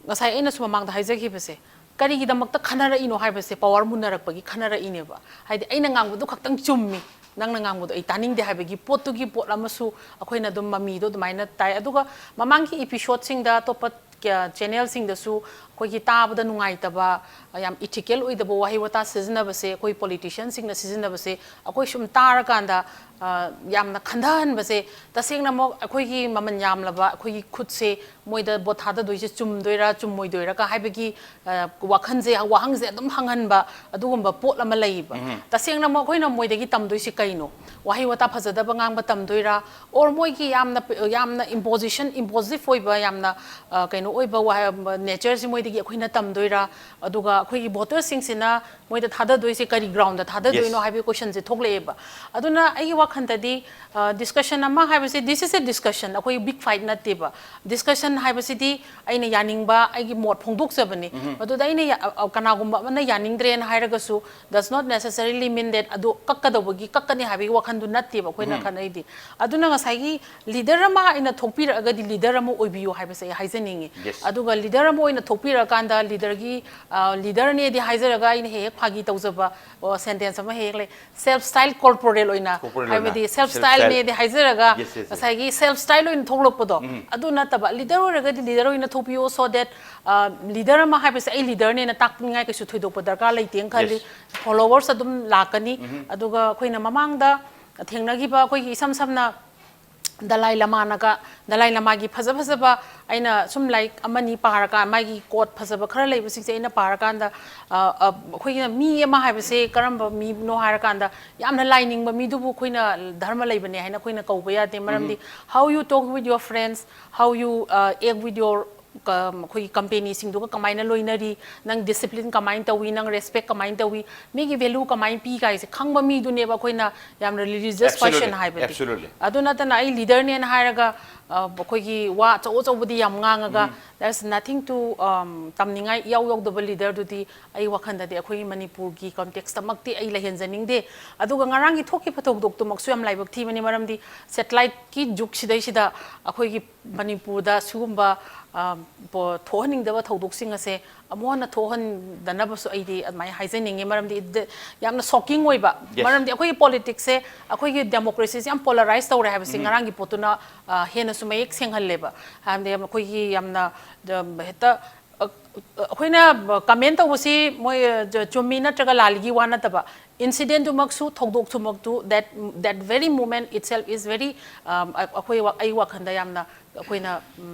ꯉꯁꯥꯏ ꯑꯩꯅꯁꯨ ꯃꯃꯥꯡꯗ ꯍꯥꯏꯖꯈꯤꯕꯁꯦ, ꯀꯔꯤꯒꯤꯗꯃꯛꯇ ꯈꯟꯅꯔꯛꯏꯅꯣ ꯍꯥꯏꯕꯁꯦ, ꯄꯋꯥꯔ ꯃꯨꯟꯅꯔꯛꯄꯒꯤ ꯈꯟꯅꯔꯛꯏꯅꯦꯕ꯫ ꯍꯥꯏꯗꯤ, ꯑꯩꯅ ꯉꯥꯡꯕꯗꯨ ꯈꯛꯇꯪ ꯆꯨꯝꯃꯤ, ꯅꯪꯅ ꯉꯥꯡꯕꯗꯣ ꯑꯩ ꯇꯥꯅꯤꯡꯗꯦ ꯍꯥꯏꯕꯒꯤ ꯄꯣꯠꯇꯨꯒꯤ ꯄꯣꯠ ꯑꯃꯁꯨ ꯑꯩꯈꯣꯏꯅ ꯑꯗꯨꯝ ꯃꯃꯤꯗꯣ ꯑꯗꯨꯃꯥꯏꯅ ꯇꯥꯏ꯫ ꯑꯗꯨꯒ ꯃꯃꯥꯡꯒꯤ ꯏꯄꯤꯁꯣꯠꯁꯤꯡꯗ ꯑꯇꯣꯞꯄ ꯀ-, ꯆꯦꯅꯦꯜꯁꯤꯡꯗꯁꯨ ꯑꯩꯈꯣꯏꯒꯤ ꯇꯥꯕꯗ ꯅꯨꯡꯉꯥꯏꯇꯕ, ꯌꯥꯝ ꯏꯊꯤꯀꯦꯜ ꯑꯣꯏꯗꯕ ꯋꯥꯍꯩ ꯋꯥꯇꯥ ꯁꯤꯖꯤꯟꯅꯕꯁꯦ, ꯑꯩꯈꯣꯏ ꯄꯣꯂꯤꯇꯤꯁꯤꯌꯟꯁꯤꯡꯅ ꯁꯤꯖꯤꯟꯅꯕꯁꯦ, ꯑꯩꯈꯣꯏ ꯁꯨꯝ ꯇꯥꯔꯀꯥꯟꯗ, ꯑ, ꯌꯥꯝꯅ ꯈꯟꯊꯍꯟꯕꯁꯦ, ꯇꯁꯦꯡꯅꯃꯛ ꯑꯩꯈꯣꯏꯒꯤ ꯃꯃꯜ ꯌꯥꯝꯂꯕ ꯑꯩꯈꯣꯏꯒꯤ ꯈꯨꯠꯁꯦ ꯃꯣꯏꯗ ꯚꯣꯠ ꯊꯥꯗꯗꯣꯏꯁꯦ ꯆꯨꯝꯗꯣꯏꯔꯥ ꯆꯨꯝꯃꯣꯏꯗꯣꯏꯔꯥ ꯀ ꯍꯥꯏꯕꯒꯤ, ꯑ, ꯋꯥꯈꯜꯁꯦ, ꯋꯥꯍꯪꯁꯦ ꯑꯗꯨꯝ ꯍꯪꯍꯟꯕ ꯑꯗꯨꯒꯨꯝꯕ ꯄꯣꯠ ꯑꯃ ꯂꯩꯌꯦꯕ꯫ ꯇꯁꯦꯡꯅꯃꯛ ꯑꯩꯈꯣꯏꯅ ꯃꯣꯏꯗꯒꯤ ꯇꯝꯗꯣꯏꯁꯤ ꯀꯩꯅꯣ? ꯋꯥꯍꯩ ꯋꯥꯇꯥ ꯐꯖꯗꯕ ꯉꯥꯡꯕ ꯇꯝꯗꯣꯏꯔꯥ? Or ꯃꯣꯏꯒꯤ ꯌꯥꯝꯅ, ꯌꯥꯝꯅ ꯏꯝꯄꯣꯖꯤꯁꯟ, ꯏꯝꯄꯣꯖꯤꯞ ꯑꯣꯏꯕ, ꯌꯥꯝꯅ, ꯑ, ꯀꯩꯅꯣ ꯑꯣꯏꯕ ꯋꯥ-, ꯅꯦꯆꯔꯁꯤ ꯃꯣꯏꯗꯒꯤ ꯑꯩꯈꯣꯏꯅ ꯇꯝꯗꯣꯏꯔꯥ? ꯑꯗꯨꯒ ꯑꯩꯈꯣꯏꯒꯤ ꯚꯣꯇꯔꯁꯤꯡꯁꯤꯅ ꯃꯣꯏꯗ ꯊꯥꯗꯗꯣꯏꯁꯦ ꯀꯔꯤ ꯒ꯭ꯔꯥꯎꯟꯗ ꯊꯥꯗꯗꯣꯏꯅꯣ Yes. ꯍꯥꯏꯕꯒꯤ ꯀꯣꯏꯁꯟꯁꯦ ꯊꯣꯛꯂꯛꯑꯦꯕ꯫ ꯑꯗꯨꯅ ꯑꯩꯒꯤ ꯋꯥꯈꯜꯗꯗꯤ, ꯑ, ꯗꯤꯁꯀꯁꯟ ꯑꯃ ꯍꯥꯏꯕꯁꯦ, this is a discussion, ꯑꯩꯈꯣꯏ ꯕꯤꯛ ꯐꯥꯏꯠ ꯅꯠꯇꯦꯕ꯫ ꯗꯤꯁꯀꯁꯟ ꯍꯥꯏꯕꯁꯤꯗꯤ ꯑꯩꯅ ꯌꯥꯅꯤꯡꯕ, ꯑꯩꯒꯤ ꯃꯣꯠ ꯐꯣꯡꯗꯣꯛꯆꯕꯅꯤ꯫ ꯃꯗꯨꯗ ꯑꯩꯅ ꯌꯥ-, ꯑ, ꯑ, ꯀꯅꯥꯒꯨꯝꯕ ꯑꯃꯅ ꯌꯥꯅꯤꯡꯗ꯭ꯔꯦꯅ ꯍꯥꯏꯔꯒꯁꯨ, does not necessarily mean that ꯑꯗꯨ ꯀꯛꯀꯗꯧꯕꯒꯤ ꯀꯛꯀꯅꯤ ꯍꯥꯏꯕꯒꯤ ꯋꯥꯈꯜꯗꯨ ꯅꯠꯇꯦꯕ ꯑꯩꯈꯣꯏꯅ ꯈꯟꯅꯩꯗꯤ꯫ ꯑꯗꯨꯅ ꯉꯁꯥꯏꯒꯤ ꯂꯤꯗꯔ ꯑꯃ ꯑꯩꯅ ꯊꯣꯛꯄꯤꯔꯛꯑꯒꯗꯤ ꯂꯤꯗꯔ ꯑꯃ ꯑꯣꯏꯕꯤꯌꯨ ꯍꯥꯏꯕꯁꯦ ꯑꯩ ꯍꯥꯏꯖꯅꯤꯡꯉꯤ꯫ Yes. ꯑꯗꯨꯒ ꯂꯤꯗꯔ ꯑꯃ ꯑꯣꯏꯅ ꯊꯣꯛꯄꯤꯔꯛꯑꯀꯥꯟꯗ ꯂꯤꯗꯔꯒꯤ, ꯑ, ꯂꯤꯗꯔꯅꯦꯗꯤ ꯍꯥꯏꯖꯔꯒ ꯑꯩꯅ ꯍꯦꯛ ꯍꯦꯛ ꯐꯥꯒꯤ ꯇꯧꯖꯕ, ꯑꯣ, ꯁꯦꯟꯇꯦꯟꯁ ꯑꯃ ꯍꯦꯛ ꯍꯦꯛ ꯂꯩ, ꯁꯦꯜꯐ ꯁ꯭ꯇꯥꯏꯜ ꯀꯣꯔꯄꯣꯔꯦꯜ ꯑꯣꯏꯅ, Corporal ꯑꯣꯏꯅ, ꯍꯥꯏꯕꯗꯤ ꯁꯦꯜꯐ self style. ꯁ꯭ꯇꯥꯏꯜꯅꯦꯗꯤ ꯍꯥꯏꯖꯔꯒ Yes, yes, yes. ꯉꯁꯥꯏꯒꯤ ꯁꯦꯜꯐ ꯁ꯭ꯇꯥꯏꯜ ꯑꯣꯏꯅ ꯊꯣꯛꯂꯛꯄꯗꯣ, ꯑꯗꯨ ꯅꯠꯇꯕ, ꯂꯤꯗꯔ ꯑꯣꯏꯔꯒꯗꯤ ꯂꯤꯗꯔ ꯑꯣꯏꯅ ꯊꯣꯛꯄꯤꯌꯣ, so that, ꯑ, ꯂꯤꯗꯔ ꯑꯃ ꯍꯥꯏꯕꯁꯦ ꯑꯩ ꯂꯤꯗꯔꯅꯦꯅ ꯇꯥꯛꯅꯤꯡꯉꯥꯏ ꯀꯩꯁꯨ ꯊꯣꯏꯗꯣꯛꯄ ꯗꯔꯀꯥꯔ ꯂꯩꯇꯦꯅ ꯈꯜꯂꯤ꯫ Yes. ꯐꯣꯂꯣꯋꯔꯁ ꯑꯗꯨꯝ ꯂꯥꯛꯀꯅꯤ꯫ ꯑꯗꯨꯒ ꯑꯩꯈꯣꯏꯅ ꯃꯃꯥꯡꯗ ꯊꯦꯡꯅꯈꯤꯕ ꯑꯩꯈꯣꯏꯒꯤ ꯏꯁꯝ ꯁꯝꯅ ꯗꯂꯥꯏ ꯂꯃꯥꯅꯒ, ꯗꯂꯥꯏ ꯂꯃꯥꯒꯤ ꯐꯖ ꯐꯖꯕ ꯑꯩꯅ ꯁꯨꯝ ꯂꯥꯏꯔꯤꯛ ꯑꯃꯅꯤ ꯄꯥꯔꯀꯥꯟ, ꯃꯥꯒꯤ ꯀꯣꯠ ꯐꯖꯕ ꯈꯔ ꯂꯩꯕꯁꯤꯡꯁꯦ ꯑꯩꯅ ꯄꯥꯔꯀꯥꯟꯗ, ꯑ, ꯑ, ꯑꯩꯈꯣꯏꯅ ꯃꯤ ꯑꯃ ꯍꯥꯏꯕꯁꯦ ꯀꯔꯝꯕ ꯃꯤꯅꯣ ꯍꯥꯏꯔꯀꯥꯟꯗ, ꯌꯥꯝꯅ ꯂꯥꯏꯅꯤꯡꯕ ꯃꯤꯗꯨꯕꯨ ꯑꯩꯈꯣꯏꯅ ꯙꯔꯃ ꯂꯩꯕꯅꯦ ꯍꯥꯏꯅ ꯑꯩꯈꯣꯏꯅ ꯀꯧꯕ ꯌꯥꯗꯦ꯫ ꯃꯔꯝꯗꯤ, how you talk with your friends, how you, uh, act with your ꯑꯩꯈꯣꯏꯒꯤ ꯀꯝꯄꯦꯅꯤꯁꯤꯡꯗꯨꯒ ꯀꯃꯥꯏꯅ ꯂꯣꯏꯅꯔꯤ, ꯅꯪ ꯗꯤꯁꯤꯄ꯭ꯂꯤꯟ ꯀꯃꯥꯏꯅ ꯇꯧꯏ, ꯅꯪ ꯔꯦꯁꯄꯦꯛ ꯀꯃꯥꯏꯅ ꯇꯧꯏ, ꯃꯤꯒꯤ ꯚꯦꯂꯨ ꯀꯃꯥꯏꯅ ꯄꯤ ꯀꯥꯏꯁꯦ ꯈꯪꯕ ꯃꯤꯗꯨꯅꯦꯕ ꯑꯩꯈꯣꯏꯅ ꯌꯥꯝꯅ ꯔꯤꯂꯤꯖꯤꯌꯁ ꯄꯔꯁꯟ ꯍꯥꯏꯕꯗꯤ꯫ ꯑꯗꯨ ꯅꯠꯇꯅ ꯑꯩ ꯂꯤꯗꯔꯅꯦꯅ ꯍꯥꯏꯔꯒ ꯑꯩꯈꯣꯏꯒꯤ ꯋꯥ ꯑꯆꯧ ꯑꯆꯧꯕꯗꯤ ꯌꯥꯝ ꯉꯥꯡꯉꯒ, that's nothing to ꯇꯝꯅꯤꯡꯉꯥꯏ ꯏꯌꯥꯎ ꯌꯥꯎꯗꯕ ꯂꯤꯗꯔꯗꯨꯗꯤ ꯑꯩ ꯋꯥꯈꯜꯗꯗꯤ ꯑꯩꯈꯣꯏꯒꯤ ꯃꯅꯤꯄꯨꯔꯒꯤ ꯀꯣꯟꯇꯦꯛꯁꯇꯃꯛꯇꯤ ꯑꯩ ꯂꯩꯍꯟꯖꯅꯤꯡꯗꯦ꯫ ꯑꯗꯨꯒ ꯉꯔꯥꯡꯒꯤ ꯊꯣꯛꯈꯤꯕ ꯊꯧꯗꯣꯛꯇꯨꯃꯛꯁꯨ ꯌꯥꯝ ꯂꯥꯏꯕꯛ ꯊꯤꯕꯅꯤ, ꯃꯔꯝꯗꯤ ꯁꯦꯇꯦꯂꯥꯏꯠꯀꯤ ꯖꯨꯒꯁꯤꯗꯩꯁꯤꯗ ꯑꯩꯈꯣꯏꯒꯤ ꯃꯅꯤꯄꯨꯔꯗ ꯁꯤꯒꯨꯝꯕ ꯊꯣꯛꯍꯟꯅꯤꯡꯗꯕ ꯊꯧꯗꯣꯛꯁꯤꯡ ꯑꯁꯦ ꯑꯃꯨꯛ ꯍꯟꯅ ꯊꯣꯛꯍꯟꯗꯅꯕꯁꯨ ꯑꯩꯗꯤ ꯑꯗꯨꯃꯥꯏꯅ ꯍꯥꯏꯖꯅꯤꯡꯉꯤ꯫ ꯃꯔꯝꯗꯤ ꯌꯥꯝꯅ ꯁꯣꯛꯀꯤꯡ ꯑꯣꯏꯕ, ꯃꯔꯝꯗꯤ ꯑꯩꯈꯣꯏꯒꯤ ꯄꯣꯂꯤꯇꯤꯛꯁꯁꯦ, ꯑꯩꯈꯣꯏꯒꯤ ꯗꯦꯃꯣꯀ꯭ꯔꯦꯁꯤꯁꯦ ꯌꯥꯝ ꯄꯣꯂꯔꯥꯏꯁ ꯇꯧꯔꯦ ꯍꯥꯏꯕꯁꯤ ꯉꯔꯥꯡꯒꯤ ꯄꯣꯠꯇꯨꯅ ꯍꯦꯟꯅꯁꯨ ꯃꯌꯦꯛ ꯁꯦꯡꯍꯜꯂꯦꯕ꯫ ꯍꯥꯏꯕꯗꯤ ꯑꯩꯈꯣꯏꯒꯤ ꯌꯥꯝꯅ ꯍꯦꯛꯇ ꯑꯩꯈꯣꯏꯅ ꯀꯃꯦꯟ ꯇꯧꯕꯁꯤ ꯃꯣꯏ ꯆꯨꯝꯃꯤ ꯅꯠꯇ꯭ꯔꯒ ꯂꯥꯜꯂꯤꯒꯤ ꯋꯥ ꯅꯠꯇꯕ, ꯏꯟꯁꯤꯗꯦꯟꯗꯨꯃꯛꯁꯨ, ꯊꯧꯗꯣꯛꯇꯨꯃꯛꯇꯨ, that that very moment itself is very, ꯑꯩꯈꯣꯏ ꯑꯩ ꯋꯥꯈꯜꯗ ꯌꯥꯝꯅ ꯑꯩꯈꯣꯏꯅ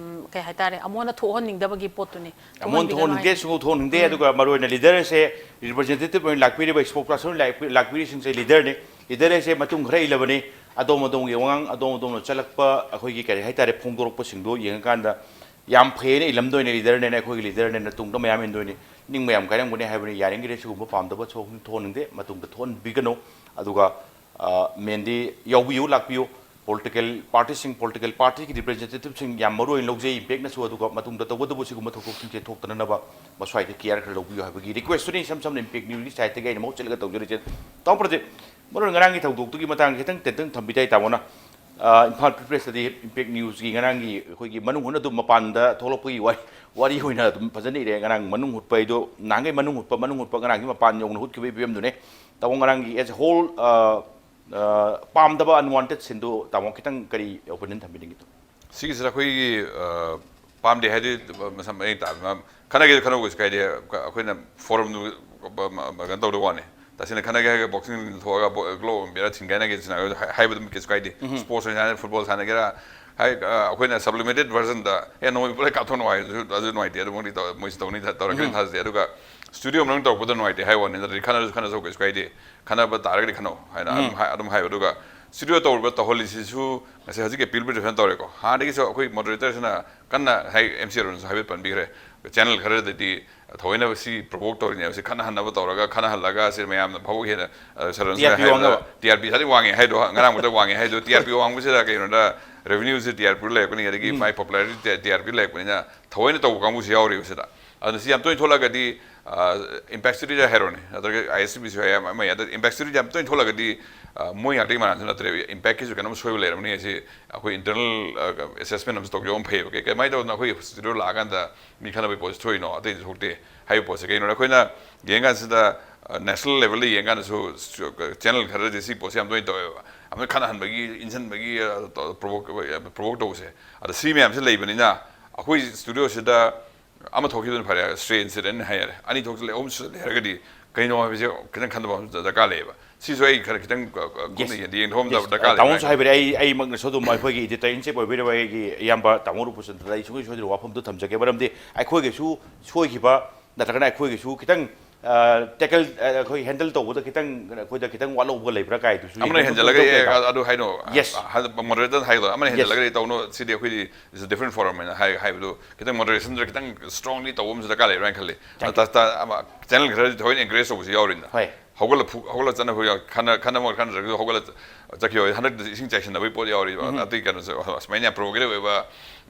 ꯀꯩ ꯍꯥꯏꯇꯥꯔꯦ, ꯑꯃꯨꯛ ꯍꯟꯅ ꯊꯣꯛꯍꯟꯅꯤꯡꯗꯕꯒꯤ ꯄꯣꯠꯇꯨꯅꯤ꯫ ꯑꯃꯨꯛ ꯍꯟꯅ ꯊꯣꯛꯍꯟꯅꯤꯡꯗꯦ, ꯁꯨꯡꯊꯣꯛ ꯊꯣꯛꯍꯟꯅꯤꯡꯗꯦ꯫ ꯑꯗꯨꯒ ꯃꯔꯨꯑꯣꯏꯅ ꯂꯤꯗꯔ ꯑꯁꯦ, ꯔꯤꯄ꯭ꯔꯖꯦꯟꯇꯦꯇꯤꯚ ꯑꯣꯏꯅ ꯂꯥꯛꯄꯤꯔꯤꯕ, ꯏꯁꯄꯣꯛꯁ ꯄꯔꯁꯟ ꯑꯣꯏꯅ ꯂꯥꯛꯄꯤꯔꯤꯁꯤꯡꯁꯦ ꯂꯤꯗꯔꯅꯤ꯫ ꯂꯤꯗꯔ ꯍꯥꯏꯁꯦ ꯃꯇꯨꯡ ꯈꯔ ꯏꯜꯂꯕꯅꯤ꯫ ꯑꯗꯣꯝ ꯑꯗꯣꯝꯒꯤ ꯋꯥꯉꯥꯡ, ꯑꯗꯣꯝ ꯑꯗꯣꯝꯅ ꯆꯠꯂꯛꯄ, ꯑꯩꯈꯣꯏꯒꯤ ꯀꯔꯤ ꯍꯥꯏꯇꯥꯔꯦ, ꯐꯣꯡꯗꯣꯔꯛꯄꯁꯤꯡꯗꯣ ꯌꯦꯡꯉꯀꯥꯟꯗ ꯌꯥꯝ ꯐꯩꯌꯦꯅ ꯏꯜꯂꯝꯗꯣꯏꯅꯦ꯫ ꯂꯤꯗꯔꯅꯦꯅ, ꯑꯩꯈꯣꯏꯒꯤ ꯂꯤꯗꯔꯅꯦꯅ ꯇꯨꯡꯗ ꯃꯌꯥꯝ ꯏꯟꯗꯣꯏꯅꯤ꯫ ꯅꯤꯡꯕ ꯌꯥꯝ ꯀꯥꯏꯔꯝꯒꯅꯤ ꯍꯥꯏꯕꯅꯤ꯫ ꯌꯥꯔꯤꯉꯩꯗꯤ ꯁꯤꯒꯨꯝꯕ ꯄꯥꯝꯗꯕ ꯊꯣꯛꯍꯟꯅꯤꯡꯗꯦ, ꯃꯇꯨꯡꯗ ꯊꯣꯛꯍꯟꯕꯤꯒꯅꯨ꯫ ꯑꯗꯨꯒ ꯃꯦꯟꯗꯤ ꯌꯥꯎꯕꯤꯌꯨ, ꯂꯥꯛꯄꯤꯌꯨ꯫ ꯄꯣꯂꯤꯇꯤꯀꯦꯜ ꯄꯥꯔꯇꯤꯁꯤꯡ, ꯄꯣꯂꯤꯇꯤꯀꯦꯜ ꯄꯥꯔꯇꯤꯒꯤ ꯔꯤꯄ꯭ꯔꯖꯦꯟꯇꯦꯇꯤꯚꯁꯤꯡ ꯌꯥꯝ ꯃꯔꯨ ꯑꯣꯏꯅ ꯂꯧꯖꯩ, ꯏꯝꯄꯦꯛꯅꯁꯨ꯫ ꯑꯗꯨꯒ ꯃꯇꯨꯡꯗ ꯇꯧꯒꯗꯕ ꯁꯤꯒꯨꯝꯕ ꯊꯧꯗꯣꯛꯁꯤꯡꯁꯦ ꯊꯣꯛꯇꯅꯅꯕ ꯃꯁ꯭ꯋꯥꯏꯗ ꯀꯤꯌꯥꯔ ꯈꯔ ꯂꯧꯕꯤꯌꯨ ꯍꯥꯏꯕꯒꯤ ꯔꯤꯀ꯭ꯋꯦꯁꯇꯨꯅꯤ ꯏꯁꯝ ꯁꯝꯅ ꯏꯝꯄꯦꯛ ꯅ꯭ꯌꯨꯁꯀꯤ ꯁꯥꯏꯠꯇꯒꯤ ꯑꯩꯅ ꯃꯍꯨꯠ ꯁꯤꯜꯂꯒ ꯇꯧꯖꯔꯤꯁꯦ꯫ ꯇꯥꯃꯣ ꯄ꯭ꯔꯗꯤꯞ, ꯃꯔꯨ ꯑꯣꯏꯅ ꯉꯔꯥꯡꯒꯤ ꯊꯧꯗꯣꯛꯇꯨꯒꯤ ꯃꯇꯥꯡꯗ ꯈꯤꯇꯪ ꯇꯦꯟꯇꯪ ꯊꯝꯕꯤꯕ ꯌꯥꯏ ꯇꯥꯃꯣꯅ꯫ ꯏꯝꯐꯥꯜ ꯐ꯭ꯔꯤ ꯄ꯭ꯔꯦꯁꯇꯗꯤ ꯏꯝꯄꯦꯛ ꯅ꯭ꯌꯨꯁꯀꯤ ꯉꯔꯥꯡꯒꯤ ꯑꯩꯈꯣꯏꯒꯤ ꯃꯅꯨꯡ ꯍꯨꯠꯅ ꯑꯗꯨꯝ ꯃꯄꯥꯟꯗ ꯊꯣꯛꯂꯛꯄꯒꯤ ꯋꯥꯔꯤ, ꯋꯥꯔꯤ ꯑꯣꯏꯅ ꯑꯗꯨꯝ ꯐꯖꯅ ꯏꯔꯦ꯫ ꯉꯔꯥꯡ ꯃꯅꯨꯡ ꯍꯨꯠꯄ ꯍꯥꯏꯗꯣ, ꯅꯍꯥꯟꯈꯩ ꯃꯅꯨꯡ ꯍꯨꯠꯄ, ꯃꯅꯨꯡ ꯍꯨꯠꯄ, ꯉꯔꯥꯡꯒꯤ ꯃꯄꯥꯟ ꯌꯧꯅ ꯍꯨꯠꯈꯤꯕꯒꯤ ꯐꯤꯕꯝꯗꯨꯅꯦ꯫ ꯇꯥꯃꯣ, ꯉꯔꯥꯡꯒꯤ as a whole, ꯄꯥꯝꯗꯕ unwanted sceneꯗꯨ ꯇꯥꯃꯣ ꯈꯤꯇꯪ ꯀꯔꯤ opinion ꯊꯝꯕꯤꯅꯤꯡꯉꯤ? ꯁꯤꯒꯤꯁꯤꯗ ꯑꯩꯈꯣꯏꯒꯤ ꯄꯥꯝꯗꯦ ꯍꯥꯏꯗꯤ ꯃꯁꯝ ꯃꯌꯦꯛ ꯇꯥꯕ ꯈꯠꯅꯒꯦ ꯈꯠꯅꯧ ꯀꯩꯁꯨ ꯀꯥꯏꯗꯦ꯫ ꯑꯩꯈꯣꯏꯅ ꯐꯣꯔꯝꯗꯨ ꯀꯩꯅꯣ ꯇꯧꯗ ꯋꯥꯅꯤ꯫ ꯇꯁꯦꯡꯅ ꯈꯠꯅꯒꯦ ꯍꯥꯏꯔꯒ ꯕꯣꯛꯁꯤꯡ ꯊꯣꯛꯑꯒ ꯒ꯭ꯂꯣ ꯑꯃ ꯄꯤꯔꯒ ꯊꯤꯟꯒꯥꯏꯅꯒꯦ ꯁꯤꯅ ꯍꯥꯏꯕꯗꯨ ꯀꯩꯁꯨ ꯀꯥꯏꯗꯦ꯫ ꯁ꯭ꯄꯣꯔꯠꯁ ꯑꯣꯏꯅ ꯁꯥꯟꯅ, ꯐꯨꯠꯕꯣꯜ ꯁꯥꯟꯅꯒꯦꯔꯥ, ꯍꯥꯏ, ꯑꯩꯈꯣꯏꯅ ꯁꯕꯂꯤꯃꯦꯇꯦꯗ ꯚꯔꯖꯟꯗ ꯑꯦ ꯅꯣꯡꯃꯩ ꯄꯨꯂꯞ ꯀꯥꯞꯊꯣꯛꯅꯧ ꯍꯥꯏꯕꯗꯨꯁꯨ ꯑꯗꯨ ꯅꯨꯡꯉꯥꯏꯇꯦ꯫ ꯑꯗꯨꯃꯛꯇꯤ ꯃꯣꯏꯁꯨ ꯇꯧꯅꯤ, ꯇꯧꯔꯛꯀꯅꯤ ꯊꯥꯖꯗꯦ꯫ ꯑꯗꯨꯒ ꯁ꯭ꯇꯨꯗꯤꯑꯣ ꯃꯅꯨꯡ ꯇꯧꯔꯛꯄꯗ ꯅꯨꯡꯉꯥꯏꯇꯦ ꯍꯥꯏ ꯋꯥꯅꯤ, ꯅꯠꯇ꯭ꯔꯗꯤ ꯈꯠꯅꯔꯁꯨ ꯈꯠꯅꯁꯧ ꯀꯩꯁꯨ ꯀꯥꯏꯗꯦ꯫ ꯈꯠꯅꯕ ꯇꯥꯔꯒꯗꯤ ꯈꯠꯅꯧ ꯍꯥꯏꯅ ꯑꯗꯨꯝ ꯍꯥꯏ-, ꯑꯗꯨꯝ ꯍꯥꯏꯕ꯫ ꯑꯗꯨꯒ ꯁ꯭ꯇꯨꯗꯤꯑꯣ ꯇꯧꯔꯤꯕ, ꯇꯧꯍꯜꯂꯤꯁꯤꯁꯨ ꯉꯁꯤ ꯍꯧꯖꯤꯛꯀꯤ appeal ꯕꯤꯗ ꯐꯖꯅ ꯇꯧꯔꯦꯀꯣ꯫ ꯍꯥꯟꯅꯗꯒꯤꯁꯨ ꯑꯩꯈꯣꯏ moderator ꯁꯤꯅ ꯀꯟꯅ, ꯍꯥꯏ, ꯑꯦꯝ ꯁꯤ ꯑꯔꯨꯟꯁꯨ ꯍꯥꯏꯐꯦꯠ ꯄꯟꯕꯤꯈ꯭ꯔꯦ, ꯆꯦꯅꯦꯜ ꯈꯔꯗꯗꯤ ꯊꯑꯣꯏꯅ ꯁꯤ provoke ꯇꯧꯔꯤꯅꯦꯕ, ꯁꯤ ꯈꯠꯅꯍꯟꯅꯕ ꯇꯧꯔꯒ, ꯈꯠꯅꯍꯜꯂꯒ ꯁꯤ ꯃꯌꯥꯝꯅ ꯚꯥꯕꯨꯛ ꯍꯦꯟꯅ, ꯑ, ꯁꯔꯨꯟꯁꯤꯅ ꯇꯤ ꯑꯥꯔ ꯄꯤ ꯍꯥꯏꯕꯗ ꯋꯥꯡꯅꯕ꯫ ꯇꯤ ꯑꯥꯔ ꯄꯤ ꯉꯁꯥꯏꯗꯩ ꯋꯥꯡꯉꯦ ꯍꯥꯏꯗꯣ, ꯉꯔꯥꯡ ꯃꯊꯛ ꯋꯥꯡꯉꯦ ꯍꯥꯏꯗꯣ, ꯇꯤ ꯑꯥꯔ ꯄꯤ ꯋꯥꯡꯕꯁꯤꯗ ꯀꯩꯅꯣꯗ revenue C T R P ꯂꯩꯔꯛꯄꯅꯤ, ꯑꯗꯒꯤ ꯎꯝ꯫ ꯃꯥꯏ popularity ꯇꯤ ꯑꯥꯔ ꯄꯤ ꯂꯩꯔꯛꯄꯅꯤꯅ ꯊꯑꯣꯏꯅ ꯇꯧꯕ ꯀꯥꯡꯕꯨꯁꯨ ꯌꯥꯎꯔꯤꯕ ꯁꯤꯗ꯫ ꯑꯗꯨꯅ ꯁꯤ ꯌꯥꯝ ꯇꯣꯏꯅ ꯊꯣꯛꯂꯛꯑꯒꯗꯤ, ꯑ, ꯏꯝꯄꯦꯛ ꯁ꯭ꯇꯨꯗꯤꯑꯣ ꯍꯥꯏꯔꯣꯅꯦ, ꯅꯠꯇ꯭ꯔꯒ ꯑꯥꯏ ꯑꯦꯁ ꯇꯤ ꯚꯤꯁꯨ ꯍꯥꯏ, ꯑꯃ ꯍꯥꯏ, ꯑꯗ ꯏꯝꯄꯦꯛ ꯁ꯭ꯇꯨꯗꯤꯑꯣ ꯌꯥꯝ ꯇꯣꯏꯅ ꯊꯣꯛꯂꯛꯑꯒꯗꯤ, ꯑ, ꯃꯣꯏ ꯉꯥꯛꯇꯒꯤ ꯃꯥꯟꯅꯕꯁꯨ ꯅꯠꯇ꯭ꯔꯦ, ꯏꯝꯄꯦꯛꯀꯤꯁꯨ ꯀꯩꯅꯣꯝ ꯁꯣꯏꯕ ꯂꯩꯔꯝꯒꯅꯤ꯫ ꯑꯁꯤ ꯑꯩꯈꯣꯏ internal, ꯑ, assessment ꯑꯃꯁꯨ ꯇꯧꯖꯕ ꯑꯃ ꯐꯩꯌꯦꯕ꯫ ꯀꯩ-, ꯀꯃꯥꯏꯅ ꯇꯧꯗꯅ ꯑꯩꯈꯣꯏ ꯁ꯭ꯇꯨꯗꯤꯑꯣ ꯂꯥꯛꯑꯀꯥꯟꯗ ꯃꯤ ꯈꯠꯅꯕꯒꯤ ꯄꯣꯠꯁꯤ ꯊꯣꯛꯏꯅꯣ? ꯑꯇꯩꯗꯤ ꯊꯣꯛꯇꯦ ꯍꯥꯏꯕ ꯄꯣꯠꯁꯦ ꯀꯩꯅꯣꯅ ꯑꯩꯈꯣꯏꯅ ꯌꯦꯡꯀꯥꯟꯁꯤꯗ, ꯑ, ꯅꯦꯁꯅꯦꯜ ꯂꯦꯚꯦꯜꯗ ꯌꯦꯡꯀꯥꯟꯗꯁꯨ ꯁ-, ꯆꯦꯅꯦꯜ ꯈꯔꯗꯤ ꯁꯤ ꯄꯣꯠꯁꯦ ꯌꯥꯝ ꯇꯣꯏꯅ ꯇꯧꯋꯦꯕ꯫ ꯑꯃꯅ ꯈꯠꯅꯍꯟꯕꯒꯤ, ꯏꯟꯁꯤꯟꯕꯒꯤ, ꯑ, ꯇ-, provoke, provoke ꯇꯧꯕꯁꯦ꯫ ꯑꯗ ꯁꯤ ꯃꯌꯥꯝꯁꯦ ꯂꯩꯕꯅꯤꯅ ꯑꯩꯈꯣꯏ ꯁ꯭ꯇꯨꯗꯤꯑꯣꯁꯤꯗ ꯑꯃ ꯊꯣꯛꯈꯤꯕꯅ ꯐꯔꯦ, stray incident ꯍꯥꯏꯔꯦ, ꯑꯅꯤ ꯊꯣꯛꯆꯜꯂꯦ, ꯑꯍꯨꯝ ꯁꯨꯖꯜꯂꯦ ꯍꯥꯏꯔꯒꯗꯤ ꯀꯩꯅꯣ ꯍꯥꯏꯕꯁꯦ ꯈꯤꯇꯪ ꯈꯟꯊꯕ ꯑꯃ ꯗꯔꯀꯥꯔ ꯂꯩꯌꯦꯕ꯫ ꯁꯤꯁꯨ ꯑꯩ ꯈꯔ ꯈꯤꯇꯪ, ꯑ, ꯑ, ꯀꯨꯞꯅ Yes. ꯌꯦꯡ-, ꯌꯦꯡꯊꯣꯛꯑꯝꯗꯕ Yes. ꯗꯔꯀꯥꯔ ꯑ, ꯂꯩꯕ꯭ꯔꯥ ꯇꯥꯃꯣꯅꯁꯨ ꯍꯥꯏꯅ ꯈꯜꯂꯦ꯫ ꯍꯥꯏꯕꯤꯔꯦ, ꯑꯩ, ꯑꯩꯃꯛꯅꯁꯨ ꯑꯗꯨꯝ ꯑꯩꯈꯣꯏꯒꯤ editor in chief ꯑꯣꯏꯕꯤꯔꯤꯕ ꯑꯩꯒꯤ ꯏꯌꯥꯝꯕ ꯇꯥꯃꯣ ꯔꯨꯄꯆꯟꯗ꯭ꯔꯗ ꯑꯩ ꯁꯨꯡꯁꯣꯏ ꯁꯣꯏꯗꯅ ꯋꯥꯐꯝꯗꯣ ꯊꯝꯖꯒꯦ꯫ ꯃꯔꯝꯗꯤ ꯑꯩꯈꯣꯏꯒꯤꯁꯨ ꯁꯣꯏꯈꯤꯕ ꯅꯠꯇ꯭ꯔꯒꯅ ꯑꯩꯈꯣꯏꯒꯤꯁꯨ ꯈꯤꯇꯪ, ꯑ, tackle, ꯑ, ꯑꯩꯈꯣꯏ handle ꯇꯧꯕꯗ ꯈꯤꯇꯪ ꯑꯩꯈꯣꯏꯗ ꯈꯤꯇꯪ ꯋꯥꯠꯍꯧꯕ ꯂꯩꯕ꯭ꯔꯥ ꯀꯥꯏꯗꯨꯁꯨ ꯑꯃꯅ ꯌꯦꯡꯊꯣꯛꯄ ꯍꯦꯟꯖꯜꯂꯒꯗꯤ, ꯃꯊꯧ ꯇꯥꯏ, ꯑꯦ, ꯇꯥꯃꯣ꯫ ꯑꯗꯨ ꯍꯥꯏꯅꯣ, Yes. ꯍꯥꯏ-, moderator ꯍꯥꯏꯗꯣ, ꯑꯃꯅ Yes. ꯍꯦꯟꯖꯜꯂꯒꯗꯤ ꯇꯧꯅꯣ, ꯁꯤꯗꯤ ꯑꯩꯈꯣꯏꯗꯤ is a different forum ꯍꯥꯏꯅ ꯍꯥꯏ-, ꯍꯥꯏꯕꯗꯨ ꯈꯤꯇꯪ moderationꯗ ꯈꯤꯇꯪ strongly ꯇꯧꯕ ꯑꯃꯁꯨ ꯗꯔꯀꯥꯔ ꯂꯩꯕ꯭ꯔꯥ ꯍꯥꯏꯅ ꯈꯜꯂꯤ꯫ Thank you. ꯇ-, ꯇ-, ꯑꯃ, ꯆꯦꯅꯦꯜ ꯈꯔꯗꯤ ꯊꯑꯣꯏꯅ encourage ꯇꯧꯕꯁꯨ ꯌꯥꯎꯔꯤꯅ꯫ ꯍꯣꯏ꯫ ꯍꯧꯒꯠꯂ ꯐꯨ-, ꯍꯧꯒꯠꯂ ꯆꯠꯅꯕ ꯌꯥꯎ-, ꯈꯟꯅ-, ꯈꯟꯅꯕ ꯈꯟꯅꯗ꯭ꯔꯒꯁꯨ ꯍꯧꯒꯠꯂ ꯆꯠꯈꯤꯕ ꯌꯥꯎꯔꯤ꯫ ꯍꯟꯗꯛꯇ ꯏꯁꯤꯡ ꯆꯥꯏꯁꯤꯟꯅꯕꯒꯤ ꯄꯣꯠ ꯌꯥꯎꯔꯤꯕ, ꯎꯝ꯫ ꯑꯇꯩ ꯀꯩꯅꯣꯁꯨ ꯑꯁꯨꯃꯥꯏꯅ ꯌꯥꯝ provocative ꯑꯣꯏꯕ,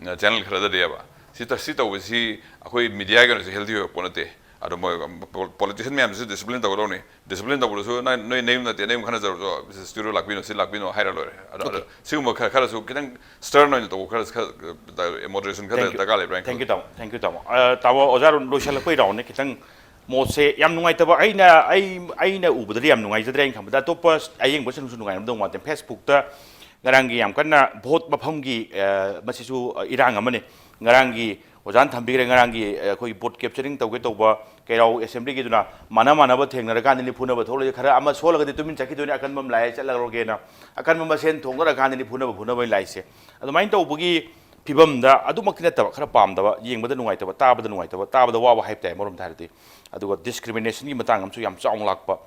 ꯑ, ꯆꯦꯅꯦꯜ ꯈꯔꯗꯗꯤ ꯑꯕ꯫ ꯁꯤ ꯇ-, ꯁꯤ ꯇꯧꯕꯁꯤ ꯑꯩꯈꯣꯏ ꯃꯤꯗꯤꯌꯥꯒꯤ ꯑꯣꯏꯅꯁꯨ healthy ꯑꯣꯏꯕ ꯄꯣꯠ ꯅꯠꯇꯦ꯫ ꯑꯗꯣ ꯃꯣꯏ ꯄꯣ-, politician ꯃꯌꯥꯝꯁꯨ discipline ꯇꯧꯒꯗꯧꯅꯤ꯫ Discipline ꯇꯧꯕꯗꯁꯨ ꯅꯣꯏ, ꯅꯣꯏ ꯅꯌꯨꯝ ꯅꯠꯇꯦ, ꯅꯌꯨꯝ ꯈꯠꯅꯖꯔꯁꯨ ꯁ꯭ꯇꯨꯗꯤꯑꯣ ꯂꯥꯛꯄꯤꯅꯣ, ꯁꯤ ꯂꯥꯛꯄꯤꯅꯣ ꯍꯥꯏꯔ ꯂꯣꯏꯔꯦ꯫ ꯑꯗꯣ, ꯑꯗꯣ Okay. ꯁꯤꯒꯨꯝꯕ ꯈꯔ, ꯈꯔꯁꯨ ꯈꯤꯇꯪ stern ꯑꯣꯏꯅ ꯇꯧꯕ, ꯈꯔ, ꯈꯔ, moderation ꯈꯔ Thank you. ꯗꯔꯀꯥꯔ ꯂꯩꯕ꯭ꯔꯥ ꯍꯥꯏꯅ Thank you, ꯈꯜꯂꯤ꯫ ꯇꯥꯃꯣ꯫ Thank you, ꯇꯥꯃꯣ꯫ ꯑ, ꯇꯥꯃꯣ, ꯑꯣꯖꯥ ꯑꯔꯨꯟ, ꯂꯣꯏꯁꯤꯜꯂꯛꯄ roundꯅꯦ, ꯈꯤꯇꯪ ꯃꯣꯠꯁꯦ ꯌꯥꯝ ꯅꯨꯡꯉꯥꯏꯇꯕ꯫ ꯑꯩꯅ, ꯑꯩ, ꯑꯩꯅ ꯎꯕꯗꯗꯤ ꯌꯥꯝ ꯅꯨꯡꯉꯥꯏꯖꯗ꯭ꯔꯦ꯫ ꯑꯩꯅ ꯈꯟꯕꯗ ꯑꯇꯣꯞꯄ ꯑꯌꯦꯡꯕꯁꯤꯡꯁꯨ ꯅꯨꯡꯉꯥꯏꯔꯝꯗꯧ ꯃꯥꯟꯗꯦ꯫ Facebookꯇ ꯉꯔꯥꯡꯒꯤ ꯌꯥꯝ ꯀꯟꯅ vote ꯃꯐꯝꯒꯤ, ꯑ, ꯃꯁꯤꯁꯨ, ꯑ, ꯏꯔꯥꯡ ꯑꯃꯅꯤ꯫ ꯉꯔꯥꯡꯒꯤ ꯑꯣꯖꯥꯅ ꯊꯝꯕꯤꯈ꯭ꯔꯦ, ꯉꯔꯥꯡꯒꯤ, ꯑ, ꯑꯩꯈꯣꯏꯒꯤ vote capturing ꯇꯧꯒꯦ ꯇꯧꯕ ꯀꯩꯔꯥꯎ assemblyꯒꯤꯗꯨꯅ ꯃꯥꯟꯅ ꯃꯥꯟꯅꯕ ꯊꯦꯡꯅꯔꯀꯥꯟꯗꯅꯤ ꯐꯨꯅꯕ ꯊꯣꯛꯂꯛꯏꯁꯦ꯫ ꯈꯔ ꯑꯃ ꯁꯣꯜꯂꯒꯗꯤ ꯇꯨꯃꯤꯟ ꯆꯠꯈꯤꯗꯣꯏꯅꯤ, ꯑꯀꯟꯕ ꯑꯃ ꯂꯥꯛꯑꯦ ꯆꯠꯂꯔꯣꯏꯒꯦꯅ꯫ ꯑꯀꯟꯕ ꯃꯁꯦꯟ ꯊꯣꯡꯅꯔꯀꯥꯟꯗꯅꯤ ꯐꯨꯅꯕ, ꯐꯨꯅꯕ ꯂꯥꯛꯏꯁꯦ꯫ ꯑꯗꯨꯃꯥꯏꯅ ꯇꯧꯕꯒꯤ ꯐꯤꯕꯝꯗ ꯑꯗꯨꯃꯛꯇꯤ ꯅꯠꯇꯕ, ꯈꯔ ꯄꯥꯝꯗꯕ, ꯌꯦꯡꯕꯗ ꯅꯨꯡꯉꯥꯏꯇꯕ, ꯇꯥꯕꯗ ꯅꯨꯡꯉꯥꯏꯇꯕ, ꯇꯥꯕꯗ ꯋꯥꯕ ꯍꯥꯏꯕ ꯇꯥꯏ ꯑꯃꯔꯣꯝꯗ ꯍꯥꯏꯔꯗꯤ꯫ ꯑꯗꯨꯒ discriminationꯒꯤ ꯃꯇꯥꯡ ꯑꯃꯁꯨ ꯌꯥꯝ ꯆꯥꯎꯅ ꯂꯥꯛꯄ꯫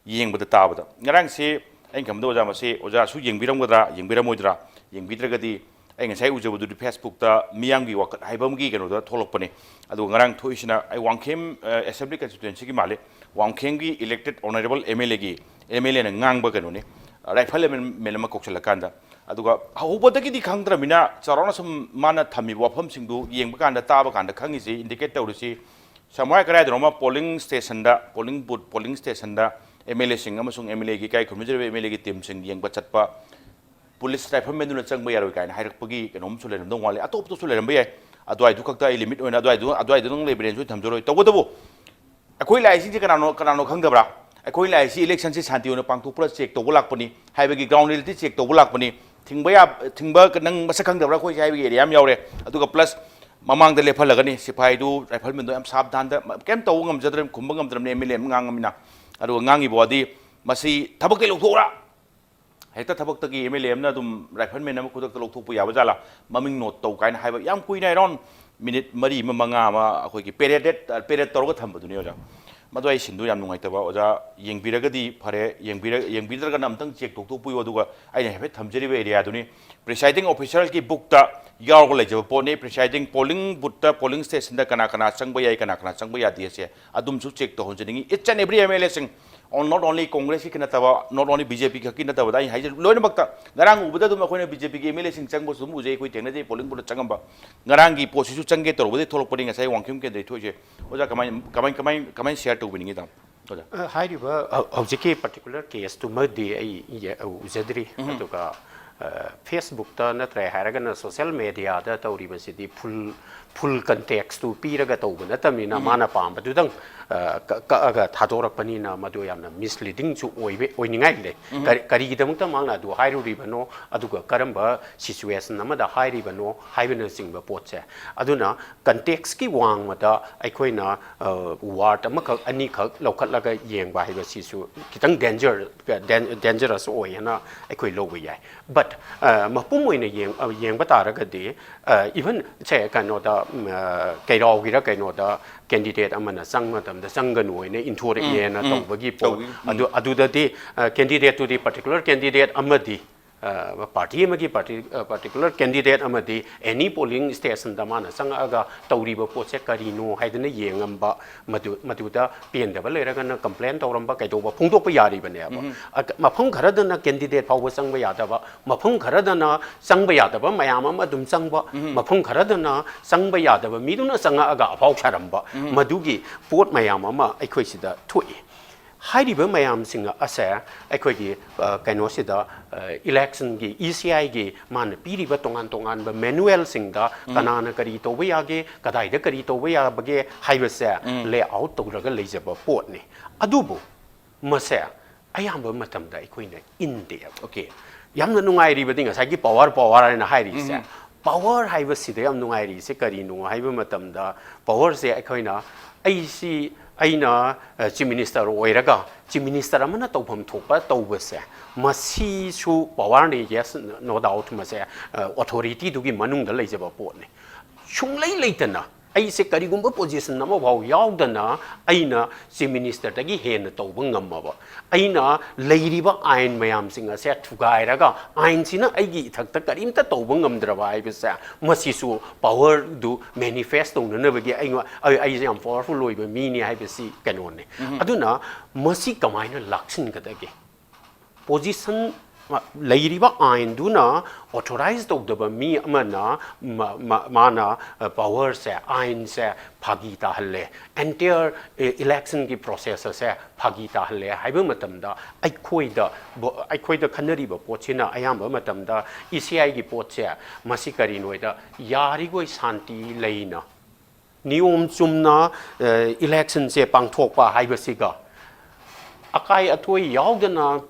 ꯌꯦꯡꯕꯗ, ꯇꯥꯕꯗ꯫ ꯉꯔꯥꯡꯁꯤ ꯑꯩꯅ ꯈꯟꯕꯗ ꯑꯣꯖꯥ, ꯃꯁꯤ ꯑꯣꯖꯥꯁꯨ ꯌꯦꯡꯕꯤꯔꯝꯒꯗ꯭ꯔꯥ, ꯌꯦꯡꯕꯤꯔꯝꯃꯣꯏꯗ꯭ꯔꯥ? ꯌꯦꯡꯕꯤꯗ꯭ꯔꯒꯗꯤ, ꯑꯩ ꯉꯁꯥꯏ ꯎꯖꯕꯗꯨꯗꯤ Facebookꯇ ꯃꯤꯌꯥꯝꯒꯤ ꯋꯥꯀꯠ ꯍꯥꯏꯕ ꯑꯃꯒꯤ ꯀꯩꯅꯣꯗ ꯊꯣꯛꯂꯛꯄꯅꯦ꯫ ꯑꯗꯨꯒ ꯉꯔꯥꯡ ꯊꯣꯛꯏꯁꯤꯅ ꯑꯩ ꯋꯥꯡꯈꯦꯝ, ꯑ, Assembly Constituencyꯒꯤ ꯃꯥꯜꯂꯦ, ꯋꯥꯡꯈꯦꯝꯒꯤ elected honourable MLAꯒꯤ, MLAꯅ ꯉꯥꯡꯕ ꯀꯩꯅꯣꯅꯤ, rifleman ꯑꯃ ꯀꯧꯁꯜꯂꯀꯥꯟꯗ꯫ ꯑꯗꯨꯒ ꯍꯧꯕꯗꯒꯤꯗꯤ ꯈꯪꯗ꯭ꯔꯃꯤꯅ, ꯆꯥꯎꯔꯥꯛꯅ ꯁꯨꯝ ꯃꯥꯅ ꯊꯝꯃꯤꯕ ꯋꯥꯐꯝꯁꯤꯡꯗꯨ ꯌꯦꯡꯕ ꯀꯥꯟꯗ, ꯇꯥꯕ ꯀꯥꯟꯗ ꯈꯪꯉꯤꯁꯤ, indicate ꯇꯧꯔꯤꯁꯤ, ꯁꯃꯨꯔꯥꯏ ꯀꯗꯥꯏꯗꯅꯣꯃ polling stationꯗ, polling booth, polling stationꯗ MLAꯁꯤꯡ ꯑꯃꯁꯨꯡ MLAꯒꯤ ꯏꯀꯥꯏ ꯈꯨꯝꯅꯖꯔꯤꯕ MLAꯒꯤ teamꯁꯤꯡ ꯌꯦꯡꯕ ꯆꯠꯄ, police riflemanꯗꯨꯅ ꯆꯪꯕ ꯌꯥꯔꯣꯏ ꯀꯥꯏꯅ ꯍꯥꯏꯔꯛꯄꯒꯤ ꯀꯩꯅꯣꯝꯁꯨ ꯂꯩꯔꯝꯗꯧ ꯃꯥꯜꯂꯤ꯫ ꯑꯇꯣꯞꯄꯗꯁꯨ ꯂꯩꯔꯝꯕ ꯌꯥꯏ꯫ ꯑꯗꯨꯋꯥꯏꯗꯨ ꯈꯛꯇ ꯑꯩ limit ꯑꯣꯏꯅ, ꯑꯗꯨꯋꯥꯏꯗꯨ, ꯑꯗꯨꯋꯥꯏꯗꯨꯗꯪ ꯂꯩꯕ rangeꯁꯨ ꯊꯝꯖꯔꯣꯏ꯫ ꯇꯧꯕꯇꯕꯨ ꯑꯩꯈꯣꯏ ꯂꯥꯛꯏꯁꯤꯡꯁꯦ ꯀꯅꯥꯅꯣ, ꯀꯅꯥꯅꯣ ꯈꯪꯗꯕ꯭ꯔꯥ? ꯑꯩꯈꯣꯏ ꯂꯥꯛꯏꯁꯤ electionꯁꯤ ꯁꯥꯟꯇꯤ ꯑꯣꯏꯅ ꯄꯥꯡꯊꯣꯛꯄ꯭ꯔꯥ check ꯇꯧꯕ ꯂꯥꯛꯄꯅꯤ, ꯍꯥꯏꯕꯒꯤ ground reality check ꯇꯧꯕ ꯂꯥꯛꯄꯅꯤ꯫ ꯊꯤꯡꯕ ꯌꯥ-, ꯊꯤꯡꯕ ꯅꯪ ꯃꯁꯛ ꯈꯪꯗꯕ꯭ꯔꯥ? ꯑꯩꯈꯣꯏꯁꯦ ꯍꯥꯏꯕꯒꯤ area ꯑꯃ ꯌꯥꯎꯔꯦ꯫ ꯑꯗꯨꯒ plus ꯃꯃꯥꯡꯗ ꯂꯦꯞꯍꯜꯂꯒꯅꯤ, ꯁꯤꯐꯥꯏꯗꯨ, riflemanꯗꯨ ꯌꯥꯝ ꯁꯥꯕ ꯙꯥꯟꯗ ꯀꯩꯝ ꯇꯧꯕ ꯉꯝꯖꯗ꯭ꯔꯦ, ꯈꯨꯝꯕ ꯉꯝꯗ꯭ꯔꯕꯅꯤ MLA ꯑꯃ ꯉꯥꯡꯉꯃꯤꯅ꯫ ꯑꯗꯨꯒ ꯉꯥꯡꯉꯤꯕ ꯋꯥꯗꯤ, "ꯃꯁꯤ ꯊꯕꯛꯇꯒꯤ ꯂꯧꯊꯣꯛꯎꯔꯥ?" ꯍꯦꯛꯇ ꯊꯕꯛꯇꯒꯤ MLA ꯑꯃꯅ ꯑꯗꯨꯝ rifleman ꯑꯃ ꯈꯨꯗꯛꯇ ꯂꯧꯊꯣꯛꯄ ꯌꯥꯕ ꯖꯥꯠꯂꯥ? ꯃꯃꯤꯡ note ꯇꯧ ꯀꯥꯏꯅ ꯍꯥꯏꯕ ꯌꯥꯝ ꯀꯨꯏꯅ, around minute ꯃꯔꯤ ꯑꯃ ꯃꯉꯥ ꯑꯃ ꯑꯩꯈꯣꯏꯒꯤ paraded, parade ꯇꯧꯔꯒ ꯊꯝꯕꯗꯨꯅꯤ ꯑꯣꯖꯥ꯫ ꯃꯗꯨ ꯑꯩ ꯁꯤꯟꯗꯨ ꯌꯥꯝ ꯅꯨꯡꯉꯥꯏꯇꯕ꯫ ꯑꯣꯖꯥ, ꯌꯦꯡꯕꯤꯔꯒꯗꯤ ꯐꯔꯦ, ꯌꯦꯡꯕꯤꯔ-, ꯌꯦꯡꯕꯤꯗ꯭ꯔꯒꯅ ꯑꯝꯇꯪ check ꯇꯧꯊꯣꯛꯄꯤꯌꯨ꯫ ꯑꯗꯨꯒ ꯑꯩꯅ ꯍꯥꯏꯐꯦꯠ ꯊꯝꯖꯔꯤꯕ areaꯗꯨꯅꯤ, presiding officerꯒꯤ bookꯇ ꯌꯥꯎꯔꯒ ꯂꯩꯖꯕ ꯄꯣꯠꯅꯤ꯫ Presiding, polling boothꯇ, polling stationꯗ ꯀꯅꯥ ꯀꯅꯥ ꯆꯪꯕ ꯌꯥꯏ, ꯀꯅꯥ ꯀꯅꯥ ꯆꯪꯕ ꯌꯥꯗꯦ ꯍꯥꯏꯁꯦ ꯑꯗꯨꯝꯁꯨ check ꯇꯧꯍꯟꯖꯅꯤꯡꯉꯤ꯫ Each and every MLAꯁꯤꯡ, on, not only Congressꯀꯤ ꯈꯛ ꯅꯠꯇꯕ, not only BJP ꯈꯛꯀꯤ ꯅꯠꯇꯕꯗ, ꯑꯩ ꯍꯥꯏꯖ-, ꯂꯣꯏꯅꯃꯛꯇ꯫ ꯉꯔꯥꯡ ꯎꯕꯗ ꯑꯗꯨꯝ ꯑꯩꯈꯣꯏꯅ BJPꯒꯤ MLAꯁꯤꯡ ꯆꯪꯕꯁꯨ ꯑꯗꯨꯝ ꯎꯖꯩ, ꯑꯩꯈꯣꯏ ꯊꯦꯡꯅꯖꯩ, polling boothꯇ ꯆꯪꯉꯝꯕ꯫ ꯉꯔꯥꯡꯒꯤ ꯄꯣꯠꯁꯤꯁꯨ ꯆꯪꯒꯦ ꯇꯧꯔꯨꯕꯗꯒꯤ ꯊꯣꯛꯂꯛꯄꯅꯤ ꯉꯁꯥꯏ ꯋꯥꯡꯈꯦꯝ ꯀꯦꯟꯗ꯭ꯔꯗꯒꯤ ꯊꯣꯛꯏꯁꯦ꯫ ꯑꯣꯖꯥ, ꯀꯃꯥꯏ, ꯀꯃꯥꯏ, ꯀꯃꯥꯏ, ꯀꯃꯥꯏ share ꯇꯧꯕꯤꯅꯤꯡꯉꯤ, ꯇꯥꯃꯣ? ꯑꯣꯖꯥ꯫ ꯑ, ꯍꯥꯏꯔꯤꯕ ꯍꯧ-, ꯍꯧꯖꯤꯛꯀꯤ particular caseꯇꯨꯃꯗꯤ ꯑꯩ ꯌꯦ-, ꯎꯖꯗ꯭ꯔꯤ꯫ ꯎꯝ꯫ ꯑꯗꯨꯒ, ꯑ, Facebookꯇ ꯅꯠꯇ꯭ꯔꯦ ꯍꯥꯏꯔꯒꯅ social mediaꯗ ꯇꯧꯔꯤꯕꯁꯤꯗꯤ full, full contextꯇꯨ ꯄꯤꯔꯒ ꯇꯧꯕ ꯅꯠꯇꯕꯅꯤꯅ, ꯎꯝ꯫ ꯃꯥꯅ ꯄꯥꯝꯕꯗꯨꯗꯪ, ꯑ, ꯀ-, ꯀꯛꯑꯒ ꯊꯥꯗꯣꯔꯛꯄꯅꯤꯅ ꯃꯗꯨ ꯌꯥꯝꯅ misleadingꯁꯨ ꯑꯣꯏꯕ, ꯑꯣꯏꯅꯤꯡꯉꯥꯏ ꯂꯩ꯫ ꯎꯝ꯫ ꯀꯔꯤ-, ꯀꯔꯤꯒꯤꯗꯃꯛꯇ ꯃꯥꯅ ꯑꯗꯨ ꯍꯥꯏꯔꯨꯔꯤꯕꯅꯣ, ꯑꯗꯨꯒ ꯀꯔꯝꯕ situation ꯑꯃꯗ ꯍꯥꯏꯔꯤꯕꯅꯣ ꯍꯥꯏꯕꯅꯆꯤꯡꯕ ꯄꯣꯠꯁꯦ꯫ ꯑꯗꯨꯅ contextꯀꯤ ꯋꯥꯡꯃꯗ ꯑꯩꯈꯣꯏꯅ, ꯑ, word ꯑꯃꯈꯛ ꯑꯅꯤꯈꯛ ꯂꯧꯈꯠꯂꯒ ꯌꯦꯡꯕ ꯍꯥꯏꯕꯁꯤꯁꯨ ꯈꯤꯇꯪ danger, dan-, dangerous ꯑꯣꯏ ꯍꯥꯏꯅ ꯑꯩꯈꯣꯏ ꯂꯧꯕ ꯌꯥꯏ꯫ But ꯑ, ꯃꯄꯨꯝ ꯑꯣꯏꯅ ꯌꯦꯡ-, ꯑ, ꯌꯦꯡꯕ ꯇꯥꯔꯒꯗꯤ, ꯑ, even ꯁꯦ ꯀꯩꯅꯣꯗ, ꯎꯝ, ꯑ, ꯀꯩꯔꯥꯎꯒꯤꯔ ꯀꯩꯅꯣꯗ candidate ꯑꯃꯅ ꯆꯪꯕ ꯃꯇꯝꯗ ꯆꯪꯒꯅꯨ ꯍꯥꯏꯅ ꯏꯟꯊꯣꯔꯛꯑꯦ ꯍꯥꯏꯅ ꯎꯝ, ꯎꯝ꯫ ꯇꯧꯕꯒꯤ ꯄꯣꯠ ꯇꯧꯏ, ꯎꯝ꯫ ꯑꯗꯨ, ꯑꯗꯨꯗꯗꯤ, ꯑ, candidate ꯇꯨꯗꯤ particular candidate ꯑꯃꯗꯤ, ꯑ, party ꯑꯃꯒꯤ parti-, ꯑ, particular candidate ꯑꯃꯗꯤ any polling station ꯗ ꯃꯥꯅ ꯆꯪꯉꯛꯑꯒ ꯇꯧꯔꯤꯕ ꯄꯣꯠꯁꯦ ꯀꯔꯤꯅꯣ ꯍꯥꯏꯗꯅ ꯌꯦꯡꯉꯝꯕ, ꯃꯗꯨ, ꯃꯗꯨꯗ ꯄꯦꯟꯗꯕ ꯂꯩꯔꯒꯅ complain ꯇꯧꯔꯝꯕ ꯀꯩꯗꯧꯕ ꯐꯣꯡꯗꯣꯛꯄ ꯌꯥꯔꯤꯕꯅꯦꯕ꯫ ꯎꯝ꯫ ꯑ, ꯃꯐꯝ ꯈꯔꯗꯅ candidate ꯐꯥꯎꯕ ꯆꯪꯕ ꯌꯥꯗꯕ, ꯃꯐꯝ ꯈꯔꯗꯅ ꯆꯪꯕ ꯌꯥꯗꯕ ꯃꯌꯥꯝ ꯑꯃ ꯑꯗꯨꯝ ꯆꯪꯕ, ꯎꯝ꯫ ꯃꯐꯝ ꯈꯔꯗꯅ ꯆꯪꯕ ꯌꯥꯗꯕ ꯃꯤꯗꯨꯅ ꯆꯪꯉꯛꯑꯒ ꯑꯐꯥꯎ ꯁꯥꯔꯝꯕ, ꯎꯝ꯫ ꯃꯗꯨꯒꯤ ꯄꯣꯠ ꯃꯌꯥꯝ ꯑꯃ ꯑꯩꯈꯣꯏ ꯁꯤꯗ ꯊꯣꯛꯏ꯫ ꯍꯥꯏꯔꯤꯕ ꯃꯌꯥꯝꯁꯤꯡ ꯑꯁꯦ ꯑꯩꯈꯣꯏꯒꯤ, ꯑ, ꯀꯩꯅꯣꯁꯤꯗ, ꯑ, election ꯒꯤ E C I ꯒꯤ ꯃꯥꯅ ꯄꯤꯔꯤꯕ ꯇꯣꯉꯥꯟ ꯇꯣꯉꯥꯟꯕ manual ꯁꯤꯡꯗ ꯎꯝ꯫ ꯀꯅꯥꯅ ꯀꯔꯤ ꯇꯧꯕ ꯌꯥꯒꯦ, ꯀꯗꯥꯏꯗ ꯀꯔꯤ ꯇꯧꯕ ꯌꯥꯕꯒꯦ ꯍꯥꯏꯕꯁꯦ ꯎꯝ꯫ lay out ꯇꯧꯔꯒ ꯂꯩꯖꯕ ꯄꯣꯠꯅꯤ꯫ ꯑꯗꯨꯕꯨ ꯃꯁꯦ ꯑꯌꯥꯝꯕ ꯃꯇꯝꯗ ꯑꯩꯈꯣꯏꯅ ꯏꯟꯗꯦꯕ꯫ Okay꯫ ꯌꯥꯝꯅ ꯅꯨꯡꯉꯥꯏꯔꯤꯕꯗꯤ ꯉꯁꯥꯏꯒꯤ power, power ꯍꯥꯏꯅ ꯍꯥꯏꯔꯤꯁꯦ꯫ ꯎꯝ꯫ Power ꯍꯥꯏꯕꯁꯤꯗ ꯌꯥꯝ ꯅꯨꯡꯉꯥꯏꯔꯤꯁꯦ ꯀꯔꯤꯅꯣ ꯍꯥꯏꯕ ꯃꯇꯝꯗ, power ꯁꯦ ꯑꯩꯈꯣꯏꯅ, ꯑꯩꯁꯤ, ꯑꯩꯅ, ꯑ, Chief Minister ꯑꯣꯏꯔꯒ Chief Minister ꯑꯃꯅ ꯇꯧꯐꯝ ꯊꯣꯛꯄ ꯇꯧꯕꯁꯦ, ꯃꯁꯤꯁꯨ power ꯅꯤ, yes, no doubt, ꯃꯁꯦ, ꯑ, authority ꯗꯨꯒꯤ ꯃꯅꯨꯡꯗ ꯂꯩꯖꯕ ꯄꯣꯠꯅꯤ꯫ ꯁꯨꯡꯂꯩ ꯂꯩꯇꯅ ꯑꯩꯁꯦ ꯀꯔꯤꯒꯨꯝꯕ position ꯑꯃꯐꯥꯎ ꯌꯥꯎꯗꯅ ꯑꯩꯅ Chief Minister ꯗꯒꯤ ꯍꯦꯟꯅ ꯇꯧꯕ ꯉꯝꯃꯕ, ꯑꯩꯅ ꯂꯩꯔꯤꯕ ꯑꯥꯏꯟ ꯃꯌꯥꯝꯁꯤꯡ ꯑꯁꯦ ꯊꯨꯒꯥꯏꯔꯒ ꯑꯥꯏꯟꯁꯤꯅ ꯑꯩꯒꯤ ꯏꯊꯛꯇ ꯀꯔꯤꯝꯇ ꯇꯧꯕ ꯉꯝꯗ꯭ꯔꯕ ꯍꯥꯏꯕꯁꯦ, ꯃꯁꯤꯁꯨ power ꯗꯨ manifest ꯇꯧꯅꯅꯕꯒꯤ ꯑꯩꯉꯣ-, ꯑꯩ, ꯑꯩꯁꯦ ꯌꯥꯝ powerful ꯑꯣꯏꯕ ꯃꯤꯅꯤ ꯍꯥꯏꯕꯁꯤ ꯀꯩꯅꯣꯅꯦ꯫ ꯎꯝ꯫ ꯑꯗꯨꯅ ꯃꯁꯤ ꯀꯃꯥꯏꯅ ꯂꯥꯛꯁꯤꯟꯒꯗꯒꯦ? Position, ꯃ-, ꯂꯩꯔꯤꯕ ꯑꯥꯏꯟꯗꯨꯅ authorize ꯇꯧꯗꯕ ꯃꯤ ꯑꯃꯅ ꯃ-, ꯃ-, ꯃꯥꯅ, ꯑ, power ꯁꯦ, ꯑꯥꯏꯟꯁꯦ ꯐꯥꯒꯤ ꯇꯥꯍꯜꯂꯦ, entire, ꯑꯦ, election ꯒꯤ process ꯑꯁꯦ ꯐꯥꯒꯤ ꯇꯥꯍꯜꯂꯦ ꯍꯥꯏꯕ ꯃꯇꯝꯗ, ꯑꯩꯈꯣꯏꯗ ꯕꯣ-, ꯑꯩꯈꯣꯏꯗ ꯈꯟꯅꯔꯤꯕ ꯄꯣꯠꯁꯤꯅ ꯑꯌꯥꯝꯕ ꯃꯇꯝꯗ E C I ꯒꯤ ꯄꯣꯠꯁꯦ, ꯃꯁꯤ ꯀꯔꯤꯅꯣ ꯍꯥꯏꯗ, ꯌꯥꯔꯤꯈꯣꯏ ꯁꯥꯟꯇꯤ ꯂꯩꯅ ꯅꯤꯌꯣꯝ ꯆꯨꯝꯅ, ꯑ, election ꯁꯦ ꯄꯥꯡꯊꯣꯛꯄ ꯍꯥꯏꯕꯁꯤꯒ ꯑꯀꯥꯏ ꯑꯇꯣꯏ ꯌꯥꯎꯗꯅ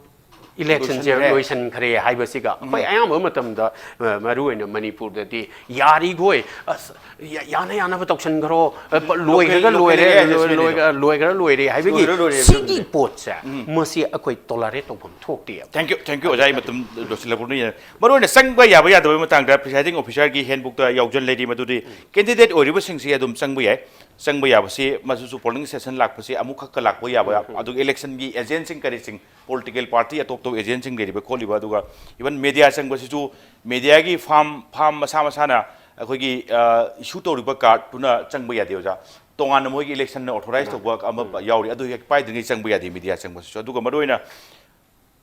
ꯏꯂꯦꯛꯁꯟꯁꯦ ꯂꯣꯏꯁꯤꯟꯈ꯭ꯔꯦ ꯍꯥꯏꯕꯁꯤꯒ ꯑꯩꯈꯣꯏ ꯑꯌꯥꯝꯕ ꯃꯇꯝꯗ, ꯑ, ꯃꯔꯨꯑꯣꯏꯅ ꯃꯅꯤꯄꯨꯔꯗꯗꯤ ꯌꯥꯔꯤꯈꯣꯏ, ꯑꯁ, ꯌꯥ-, ꯌꯥꯅ ꯌꯥꯅꯕ ꯇꯧꯁꯟꯈ꯭ꯔꯣ, ꯑ, ꯄ-, ꯂꯣꯏꯈ꯭ꯔꯒ local ꯂꯣꯏꯔꯦ, area ꯂꯣꯏ-, ꯂꯣꯏꯁꯤꯜꯂꯦ ꯂꯣꯏ-, ꯑꯗꯣ꯫ ꯂꯣꯏꯈ꯭ꯔ ꯂꯣꯏꯔꯦ ꯍꯥꯏꯕꯒꯤ ꯂꯣꯏꯈ꯭ꯔ ꯂꯣꯏꯔꯦ ꯁꯤꯒꯤ ꯍꯥꯏꯕꯅꯤꯗ꯫ ꯄꯣꯠꯁꯦ ꯃꯁꯤ ꯑꯩꯈꯣꯏ tolerate ꯇꯧꯐꯝ ꯊꯣꯛꯇꯦꯕ꯫ Thank you, thank you, ꯑꯣꯖꯥ, ꯑꯩ ꯃꯇꯝ ꯂꯣꯏꯁꯤꯜꯂꯛꯄꯅꯤꯅ꯫ ꯃꯔꯨꯑꯣꯏꯅ ꯆꯪꯕ ꯌꯥꯕ ꯌꯥꯗꯕꯒꯤ ꯃꯇꯥꯡꯗ presiding officerꯒꯤ handbookꯇ ꯌꯥꯎꯖꯜ ꯂꯩꯔꯤ, ꯃꯗꯨꯗꯤ candidate ꯑꯣꯏꯔꯤꯕꯁꯤꯡꯁꯤ ꯑꯗꯨꯝ ꯆꯪꯕ ꯌꯥꯏ꯫ ꯆꯪꯕ ꯌꯥꯕꯁꯤ ꯃꯁꯤꯁꯨ polling station ꯂꯥꯛꯄꯁꯤ ꯑꯃꯨꯛꯈꯛꯀ ꯂꯥꯛꯄ ꯌꯥꯕ, ꯑꯗꯨꯒ electionꯒꯤ agentꯁꯤꯡ ꯀꯔꯤꯁꯤꯡ, political party ꯑꯇꯣꯞ ꯑꯇꯣꯞꯄ agentꯁꯤꯡ ꯂꯩꯔꯤꯕ ꯈꯣꯠꯂꯤꯕ, ꯑꯗꯨꯒ even media ꯆꯪꯕꯁꯤꯁꯨ mediaꯒꯤ firm, firm ꯃꯁꯥ ꯃꯁꯥꯅ ꯑꯩꯈꯣꯏꯒꯤ, ꯑ, issue ꯇꯧꯔꯤꯕ cardꯇꯨꯅ ꯆꯪꯕ ꯌꯥꯗꯦ, ꯑꯣꯖꯥ꯫ ꯇꯣꯉꯥꯟꯅ ꯃꯣꯏꯒꯤ electionꯅ authorize ꯇꯧꯕ ꯑꯃ ꯌꯥꯎꯔꯤ, ꯑꯗꯨ ꯍꯦꯛ ꯄꯥꯏꯗ꯭ꯔꯤꯉꯩ ꯆꯪꯕ ꯌꯥꯗꯦ media ꯆꯪꯕꯁꯤꯁꯨ꯫ ꯑꯗꯨꯒ ꯃꯔꯨꯑꯣꯏꯅ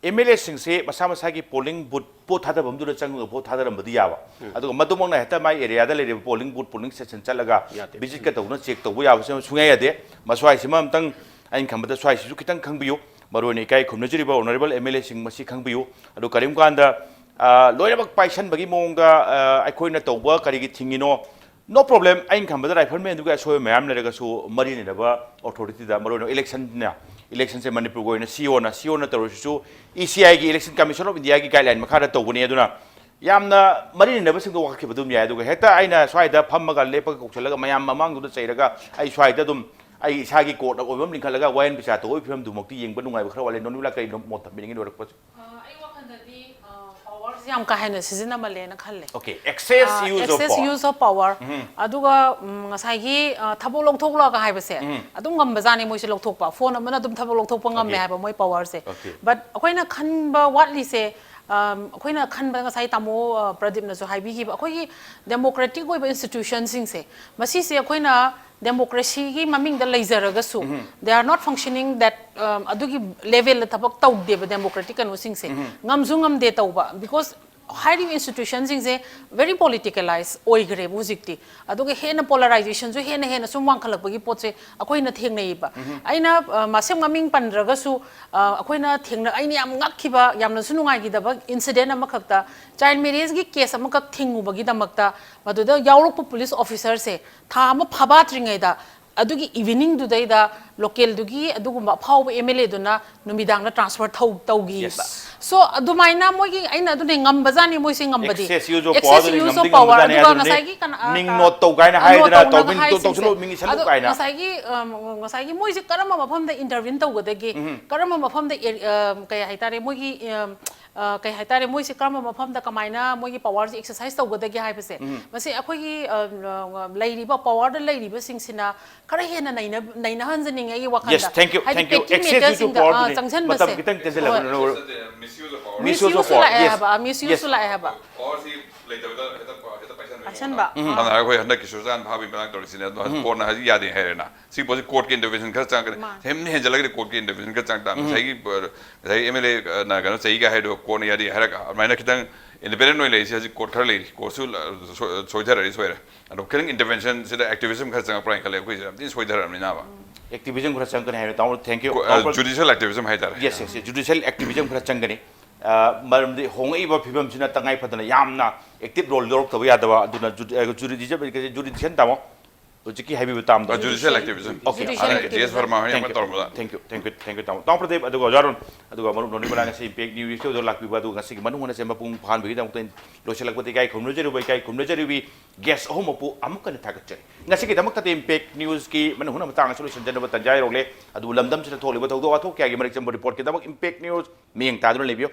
MLAꯁꯤꯡꯁꯦ ꯃꯁꯥ ꯃꯁꯥꯒꯤ polling booth, vote ꯊꯥꯗꯐꯝꯗꯨꯗ ꯆꯪꯉꯒ vote ꯊꯥꯗꯔꯝꯕꯗꯤ ꯌꯥꯕ, ꯑꯗꯨꯒ ꯃꯗꯨꯃꯛꯅ ꯍꯦꯛꯇ ꯃꯥꯏ areaꯗ ꯂꯩꯔꯤꯕ polling booth, polling station ꯆꯠꯂꯒ ꯌꯥꯗꯦ꯫ Visitꯀ ꯇꯧꯗꯨꯅ check ꯇꯧꯕ ꯌꯥꯕꯁꯦ ꯁꯨꯡꯌꯥ ꯌꯥꯗꯦ꯫ ꯃꯁ꯭ꯋꯥꯏꯁꯤꯃ ꯑꯝꯇꯪ ꯑꯩꯅ ꯈꯟꯕꯗ ꯁ꯭ꯋꯥꯏꯁꯤꯁꯨ ꯈꯤꯇꯪ ꯈꯪꯕꯤꯌꯨ꯫ ꯃꯔꯨꯑꯣꯏꯅ ꯏꯀꯥꯏ ꯈꯨꯝꯅꯖꯔꯤꯕ honourable MLAꯁꯤꯡ ꯃꯁꯤ ꯈꯪꯕꯤꯌꯨ꯫ ꯑꯗꯨ ꯀꯔꯤꯒꯨꯝꯕ ꯀꯥꯟꯗ, ꯑ, ꯂꯣꯏꯅꯃꯛ ꯄꯥꯏꯁꯟꯕꯒꯤ ꯃꯑꯣꯡꯗ, ꯑ, ꯑꯩꯈꯣꯏꯅ ꯇꯧꯕ ꯀꯔꯤꯒꯤ ꯊꯤꯡꯉꯤꯅꯣ? No problem꯫ ꯑꯩꯅ ꯈꯟꯕꯗ riflemanꯗꯨꯒꯤ ꯑꯁꯣꯏꯕ ꯃꯌꯥꯝ ꯂꯩꯔꯒꯁꯨ ꯃꯔꯤ ꯂꯩꯅꯕ authorityꯗ, ꯃꯔꯨꯑꯣꯏꯅ electionꯅ, electionꯁꯦ ꯃꯅꯤꯄꯨꯔꯒꯤ ꯑꯣꯏꯅ COꯅ, COꯅ ꯇꯧꯔꯤꯁꯤꯁꯨ ECIꯒꯤ, Election Commission of Indiaꯒꯤ guideline ꯃꯈꯥꯗ ꯇꯧꯕꯅꯤ꯫ ꯑꯗꯨꯅ ꯌꯥꯝꯅ ꯃꯔꯤ ꯂꯩꯅꯕꯁꯤꯡꯗꯣ ꯋꯥꯀꯠꯈꯤꯕ ꯑꯗꯨꯝ ꯌꯥꯏ꯫ ꯑꯗꯨꯒ ꯍꯦꯛꯇ ꯑꯩꯅ ꯁ꯭ꯋꯥꯏꯗ ꯐꯝꯃꯒ, ꯂꯦꯞꯄꯒ, ꯀꯧꯁꯜꯂꯒ ꯃꯌꯥꯝ ꯃꯃꯥꯡꯗꯨꯗ ꯆꯩꯔꯒ ꯑꯩ ꯁ꯭ꯋꯥꯏꯗ ꯑꯗꯨꯝ ꯑꯩ ꯏꯁꯥꯒꯤ court ꯑꯣꯏꯕ ꯑꯃ ꯂꯤꯡꯈꯠꯂꯒ ꯋꯥꯌꯦꯟ ꯕꯤꯆꯥꯔ ꯇꯧꯕꯒꯤ ꯐꯤꯕꯝꯗꯨꯃꯛꯇꯤ ꯌꯦꯡꯕ ꯅꯨꯡꯉꯥꯏꯕ ꯈꯔ ꯋꯥꯠꯂꯦ꯫ ꯅꯣꯅꯤꯕꯂꯥ, ꯀꯔꯤ ꯃꯣꯠ ꯊꯝꯕꯤꯅꯤꯡꯉꯤ ꯂꯣꯏꯔꯛꯄꯁꯦ? ꯑ, ꯑꯩ ꯋꯥꯈꯜꯗꯗꯤ, ꯑ, powerꯁꯦ ꯌꯥꯝ ꯀꯥ ꯍꯦꯟꯅ ꯁꯤꯖꯤꯟꯅꯃꯜꯂꯦꯅ ꯈꯜꯂꯦ꯫ Okay, excess ꯑ, use of excess power꯫ Use of power꯫ ꯑꯗꯨꯒ, ꯎꯝ, ꯉꯁꯥꯏꯒꯤ, ꯑ, ꯊꯕꯛ ꯂꯧꯊꯣꯛꯂꯒ ꯍꯥꯏꯕꯁꯦ ꯑꯗꯨꯝ ꯉꯝꯕꯖꯥꯠꯅꯤ ꯃꯣꯏꯁꯦ ꯂꯧꯊꯣꯛꯄ꯫ Phone ꯑꯃꯅ ꯑꯗꯨꯝ ꯊꯕꯛ ꯂꯧꯊꯣꯛꯄ ꯉꯝꯃꯦ Okay꯫ ꯍꯥꯏꯕ ꯃꯣꯏ powerꯁꯦ꯫ Okay꯫ But ꯑꯩꯈꯣꯏꯅ ꯈꯟꯕ ꯋꯥꯠꯂꯤꯁꯦ, ꯑ, ꯑꯩꯈꯣꯏꯅ ꯈꯟꯕꯗ ꯉꯁꯥꯏ ꯇꯥꯃꯣ, ꯑ, ꯄ꯭ꯔꯗꯤꯞꯅꯁꯨ ꯍꯥꯏꯕꯤꯈꯤꯕ, ꯑꯩꯈꯣꯏꯒꯤ democratic ꯑꯣꯏꯕ institutionꯁꯤꯡꯁꯦ, ꯃꯁꯤꯁꯦ ꯑꯩꯈꯣꯏꯅ democracyꯒꯤ ꯃꯃꯤꯡꯗ ꯂꯩꯖꯔꯒꯁꯨ, they are not functioning that, ꯑ, ꯑꯗꯨꯒꯤ levelꯗ ꯊꯕꯛ ꯇꯧꯗꯦꯕ democratic ꯀꯩꯅꯣꯁꯤꯡꯁꯦ꯫ ꯉꯝꯁꯨ ꯉꯝꯗꯦ ꯇꯧꯕ, because ꯍꯥꯏꯔꯤꯕ institutionꯁꯤꯡꯁꯦ very politicalize ꯑꯣꯏꯈ꯭ꯔꯦꯕ ꯍꯧꯖꯤꯛꯇꯤ꯫ ꯑꯗꯨꯒ ꯍꯦꯟꯅ polarizationꯁꯨ ꯍꯦꯟꯅ ꯍꯦꯟꯅ ꯁꯨꯝ ꯋꯥꯡꯈꯠꯂꯛꯄꯒꯤ ꯄꯣꯠꯁꯦ ꯑꯩꯈꯣꯏꯅ ꯊꯦꯡꯅꯩꯌꯦꯕ꯫ ꯑꯩꯅ, ꯑ, ꯃꯁꯛ ꯃꯃꯤꯡ ꯄꯟꯗ꯭ꯔꯒꯁꯨ, ꯑ, ꯑꯩꯈꯣꯏꯅ ꯊꯦꯡꯅ-, ꯑꯩꯅ ꯌꯥꯝ ꯉꯛꯈꯤꯕ, ꯌꯥꯝꯅꯁꯨ ꯅꯨꯡꯉꯥꯏꯈꯤꯗꯕ incident ꯑꯃꯈꯛꯇ, child marriageꯀꯤ case ꯑꯃꯈꯛ ꯊꯤꯡꯉꯨꯕꯒꯤꯗꯃꯛꯇ ꯃꯗꯨꯗ ꯌꯥꯎꯔꯛꯄ police officerꯁꯦ ꯊꯥ ꯑꯃ ꯐꯥꯕꯥꯠꯇ꯭ꯔꯤꯉꯩꯗ ꯑꯗꯨꯒꯤ ꯏꯚꯤꯅꯤꯡꯗꯨꯗꯩꯗ ꯂꯣꯀꯦꯜꯗꯨꯒꯤ ꯑꯗꯨꯒꯨꯝꯕ ꯑꯐꯥꯎꯕ ꯑꯦꯝ ꯑꯦꯜ ꯑꯦꯗꯨꯅ ꯅꯨꯃꯤꯗꯥꯡꯗ ꯇ꯭ꯔꯥꯟꯁꯐꯔ ꯇꯧꯈꯤꯕ꯫ Yes. ꯁꯣ ꯑꯗꯨꯃꯥꯏꯅ ꯃꯣꯏꯒꯤ, ꯑꯩꯅ ꯑꯗꯨꯅꯦ, ꯉꯝꯕꯖꯥꯠꯅꯤ ꯃꯣꯏꯁꯦ ꯉꯝꯕꯗꯤ꯫ Excess use of Excess power ꯗꯨꯅ use of ꯉꯝꯗꯤ power꯫ ꯉꯝꯕꯖꯥꯠꯅꯤ ꯑꯗꯨꯒ ꯍꯥꯏꯗꯨꯅꯗꯤ ꯉꯁꯥꯏꯒꯤ ꯀꯅꯥ- ꯃꯤꯡ ꯀꯅꯥ- ꯅꯣꯠ ꯇꯧ ꯀꯥꯏꯅ ꯅꯣꯠ ꯍꯥꯏꯗꯅ ꯇꯧꯅꯒ ꯇꯧꯕꯤꯅꯤ, ꯇꯧ- ꯍꯥꯏꯁꯤꯡꯁꯦ꯫ ꯇꯧꯁꯤꯜꯂꯨ, ꯃꯤꯡ ꯏꯁꯜꯂꯨ ꯑꯗꯣ ꯀꯥꯏꯅ꯫ ꯉꯁꯥꯏꯒꯤ, ꯑꯝ, ꯉꯁꯥꯏꯒꯤ ꯃꯣꯏꯁꯦ ꯀꯔꯝꯕ ꯃꯐꯝꯗ ꯏꯟꯇꯔꯚꯤꯌꯨ ꯇꯧꯒꯗꯒꯦ? ꯎꯝ꯫ ꯀꯔꯝꯕ ꯃꯐꯝꯗ ꯑꯦ-, ꯑꯝ, ꯀꯩ ꯍꯥꯏꯇꯥꯔꯦ, ꯃꯣꯏꯒꯤ, ꯑꯝ, ꯑ, ꯀꯩ ꯍꯥꯏꯇꯥꯔꯦ, ꯃꯣꯏꯁꯦ ꯀꯔꯝꯕ ꯃꯐꯝꯗ ꯀꯃꯥꯏꯅ ꯃꯣꯏꯒꯤ ꯄꯥꯋꯔꯁꯦ ꯑꯦꯛꯁꯔꯁꯥꯏꯁ ꯇꯧꯒꯗꯒꯦ ꯍꯥꯏꯕꯁꯦ, ꯎꯝ꯫ ꯃꯁꯤ ꯑꯩꯈꯣꯏꯒꯤ, ꯑ, ꯑ, ꯂꯩꯔꯤꯕ ꯄꯥꯋꯔꯗ ꯂꯩꯔꯤꯕꯁꯤꯡꯁꯤꯅ ꯈꯔ ꯍꯦꯟꯅ ꯅꯩꯅ-, ꯅꯩꯅꯍꯟꯖꯅꯤꯡꯉꯦ ꯑꯩꯒꯤ ꯋꯥꯈꯜꯗ꯫ Yes, thank you, ꯍꯥꯏꯗꯤ thank you. Packing Excess use of ꯃꯦꯀꯔꯁꯤꯡꯗ, power ꯑ, ꯗꯨꯅꯤ꯫ ꯆꯪꯁꯤꯟꯕꯁꯦ꯫ ꯃꯇꯝ ꯈꯤꯇꯪ ꯇꯦꯟꯁꯤꯜꯂꯛꯄ ꯍꯣꯏ꯫ ꯅꯣ-, Misuse of power. Misuse of Misuse ꯁꯨ power, ꯂꯥꯛꯑꯦ yes. ꯍꯥꯏꯕ, misuse Yes. ꯁꯨ ꯂꯥꯛꯑꯦ ꯍꯥꯏꯕ꯫ Power ꯁꯤ ꯂꯩꯇꯕꯗ ꯍꯦꯛꯇ ꯄ-, ꯍꯦꯛꯇ ꯄꯥꯏꯁꯟꯕꯒꯤ ꯄꯥꯏꯁꯟꯕ꯫ ꯃꯑꯣꯡꯗ꯫ ꯁꯝꯅ ꯍꯥꯏꯔꯕꯗ ꯑꯩꯈꯣꯏ ꯍꯟꯗꯛꯀꯤ ꯁꯨꯔꯖꯥꯟ ꯐꯥꯕꯤ ꯃꯇꯥꯡ ꯇꯧꯔꯤꯁꯤꯅꯦ, ꯑꯗꯣ ꯍꯟꯗꯛ ꯀꯣꯔꯠꯅ ꯍꯧꯖꯤꯛ ꯌꯥꯗꯦ ꯍꯥꯏꯔꯦꯅ꯫ ꯁꯤ ꯄꯣꯠꯁꯤ ꯀꯣꯔꯠꯀꯤ ꯏꯟꯇꯔꯚꯦꯟꯁꯟ ꯈꯔ ꯆꯪꯉꯛꯀꯅꯤ꯫ ꯃꯥꯅꯤ꯫ ꯍꯦꯟꯅ ꯍꯦꯟꯖꯜꯂꯒꯗꯤ ꯀꯣꯔꯠꯀꯤ ꯏꯟꯇꯔꯚꯦꯟꯁꯟ ꯈꯔ ꯆꯪꯉꯛ ꯇꯥꯕꯅꯤ꯫ ꯉꯁꯥꯏꯒꯤ, ꯑ, ꯉꯁꯥꯏꯒꯤ ꯑꯦꯝ ꯑꯦꯜ ꯑꯦꯅ ꯀꯩꯅꯣ ꯆꯩꯒ ꯍꯥꯏꯗꯣ ꯀꯣꯔꯠꯅ ꯌꯥꯗꯦ ꯍꯥꯏꯔꯒ ꯑꯗꯨꯃꯥꯏꯅ ꯈꯤꯇꯪ ꯏꯟꯗꯤꯄꯦꯟꯗꯦꯟ ꯑꯣꯏꯅ ꯂꯩꯔꯤꯁꯦ ꯍꯧꯖꯤꯛ ꯀꯣꯔꯠ ꯈꯔ ꯂꯩꯔꯤ꯫ ꯀꯣꯔꯠꯁꯨ ꯂ-, ꯁꯣꯏ-, ꯁꯣꯏꯊꯔꯗꯤ ꯁꯣꯏꯔꯦ꯫ ꯑꯗꯣ ꯈꯤꯇꯪ ꯏꯟꯇꯔꯚꯦꯟꯁꯟꯁꯤꯗ ꯑꯦꯛꯇꯤꯚꯤꯖꯝ ꯈꯔ ꯆꯪꯉꯛꯄ꯭ꯔꯥ ꯍꯥꯏꯅ ꯈꯜꯂꯦ꯫ ꯑꯩꯈꯣꯏꯁꯦ ꯌꯥꯝ ꯊꯤꯅ ꯁꯣꯏꯊꯔꯕꯅꯤꯅꯕ꯫ ꯑꯦꯛꯇꯤꯚꯤꯖꯝ ꯈꯔ ꯆꯪꯉꯛꯀꯅꯤ ꯍꯥꯏꯕ ꯇꯥꯃꯣ, thank you. ꯀꯣ-, ꯑ, ꯖꯨꯗꯤꯁꯤꯌꯦꯜ ꯑꯦꯛꯇꯤꯚꯤꯖꯝ ꯍꯥꯏꯇꯥꯔꯦ꯫ Yes, yes, yes. ꯖꯨꯗꯤꯁꯤꯌꯦꯜ ꯑꯦꯛꯇꯤꯚꯤꯖꯝ ꯈꯔ ꯆꯪꯒꯅꯤ꯫ ꯑ, ꯃꯔꯝꯗꯤ ꯍꯣꯡꯂꯛꯏꯕ ꯐꯤꯕꯝꯁꯤꯅ ꯇꯉꯥꯏ ꯐꯗꯅ ꯌꯥꯝꯅ ꯑꯦꯛꯇꯤꯚ ꯔꯣꯜ ꯂꯧꯔꯛꯇꯕ ꯌꯥꯗꯕ꯫ ꯑꯗꯨꯅ ꯖꯨꯗꯤ-, ꯑ, ꯖꯨꯗꯤꯁꯤꯌꯦꯜ, ꯖꯨꯗꯤꯁꯤꯌꯦꯜ ꯇꯥꯃꯣ, ꯍꯧꯖꯤꯛꯀꯤ ꯍꯥꯏꯕꯤꯕ ꯇꯥꯝꯗꯣ꯫ Uh, judicial activism. Okay, judicial thank you. G S Verma ꯍꯣꯏꯅ Thank ꯌꯥꯝ you. ꯇꯧꯔꯝꯕꯗ꯫ Thank you, thank you, thank you, ꯇꯥꯃꯣ꯫ ꯇꯥꯃꯣ ꯄ꯭ꯔꯗꯤꯞ, ꯑꯗꯨꯒ ꯑꯣꯖꯥ ꯑꯔꯨꯟ, ꯑꯗꯨꯒ ꯃꯔꯨꯞ ꯂꯣꯅꯤꯕꯂꯥ ꯉꯁꯤ ꯏꯝꯄꯦꯛ ꯅ꯭ꯌꯨꯁ ꯁ꯭ꯇꯨꯗꯤꯑꯣꯗ ꯂꯥꯛꯄꯤꯕ, ꯑꯗꯨꯒ ꯉꯁꯤꯒꯤ ꯃꯅꯨꯡ ꯍꯟꯅ ꯆꯦꯟꯕ ꯄꯨꯡ ꯐꯥꯍꯟꯕꯒꯤꯗꯃꯛꯇ ꯂꯣꯏꯁꯤꯜꯂꯛꯄꯗ ꯏꯀꯥꯏ ꯈꯨꯝꯅꯖꯔꯤꯕ, ꯏꯀꯥꯏ ꯈꯨꯝꯅꯖꯔꯤꯕꯤ ꯒꯦꯁ ꯑꯍꯨꯝꯃꯛꯄꯨ ꯑꯃꯨꯛ ꯍꯟꯅ ꯊꯥꯒꯠꯆꯔꯤ꯫ ꯉꯁꯤꯒꯤꯗꯃꯛꯇꯗꯤ ꯏꯝꯄꯦꯛ ꯅ꯭ꯌꯨꯁꯀꯤ ꯃꯅꯨꯡ ꯍꯟꯅ ꯃꯇꯥꯡ ꯑꯁꯤ ꯂꯣꯏꯁꯤꯟꯖꯅꯕ ꯇꯟꯖꯥ ꯌꯧꯔꯛꯂꯦ꯫ ꯑꯗꯨꯕꯨ ꯂꯝꯗꯝꯁꯤꯗ ꯊꯣꯛꯂꯤꯕ ꯊꯧꯗꯣꯛ ꯋꯥꯊꯣꯛ ꯀꯌꯥꯒꯤ ꯃꯔꯤꯛ ꯆꯝꯕ ꯔꯤꯄꯣꯔꯠꯀꯤꯗꯃꯛ ꯏꯝꯄꯦꯛ ꯅ꯭ꯌꯨꯁ ꯃꯤꯠꯌꯦꯡ ꯇꯥꯗꯨꯅ ꯂꯩꯕꯤꯌꯨ꯫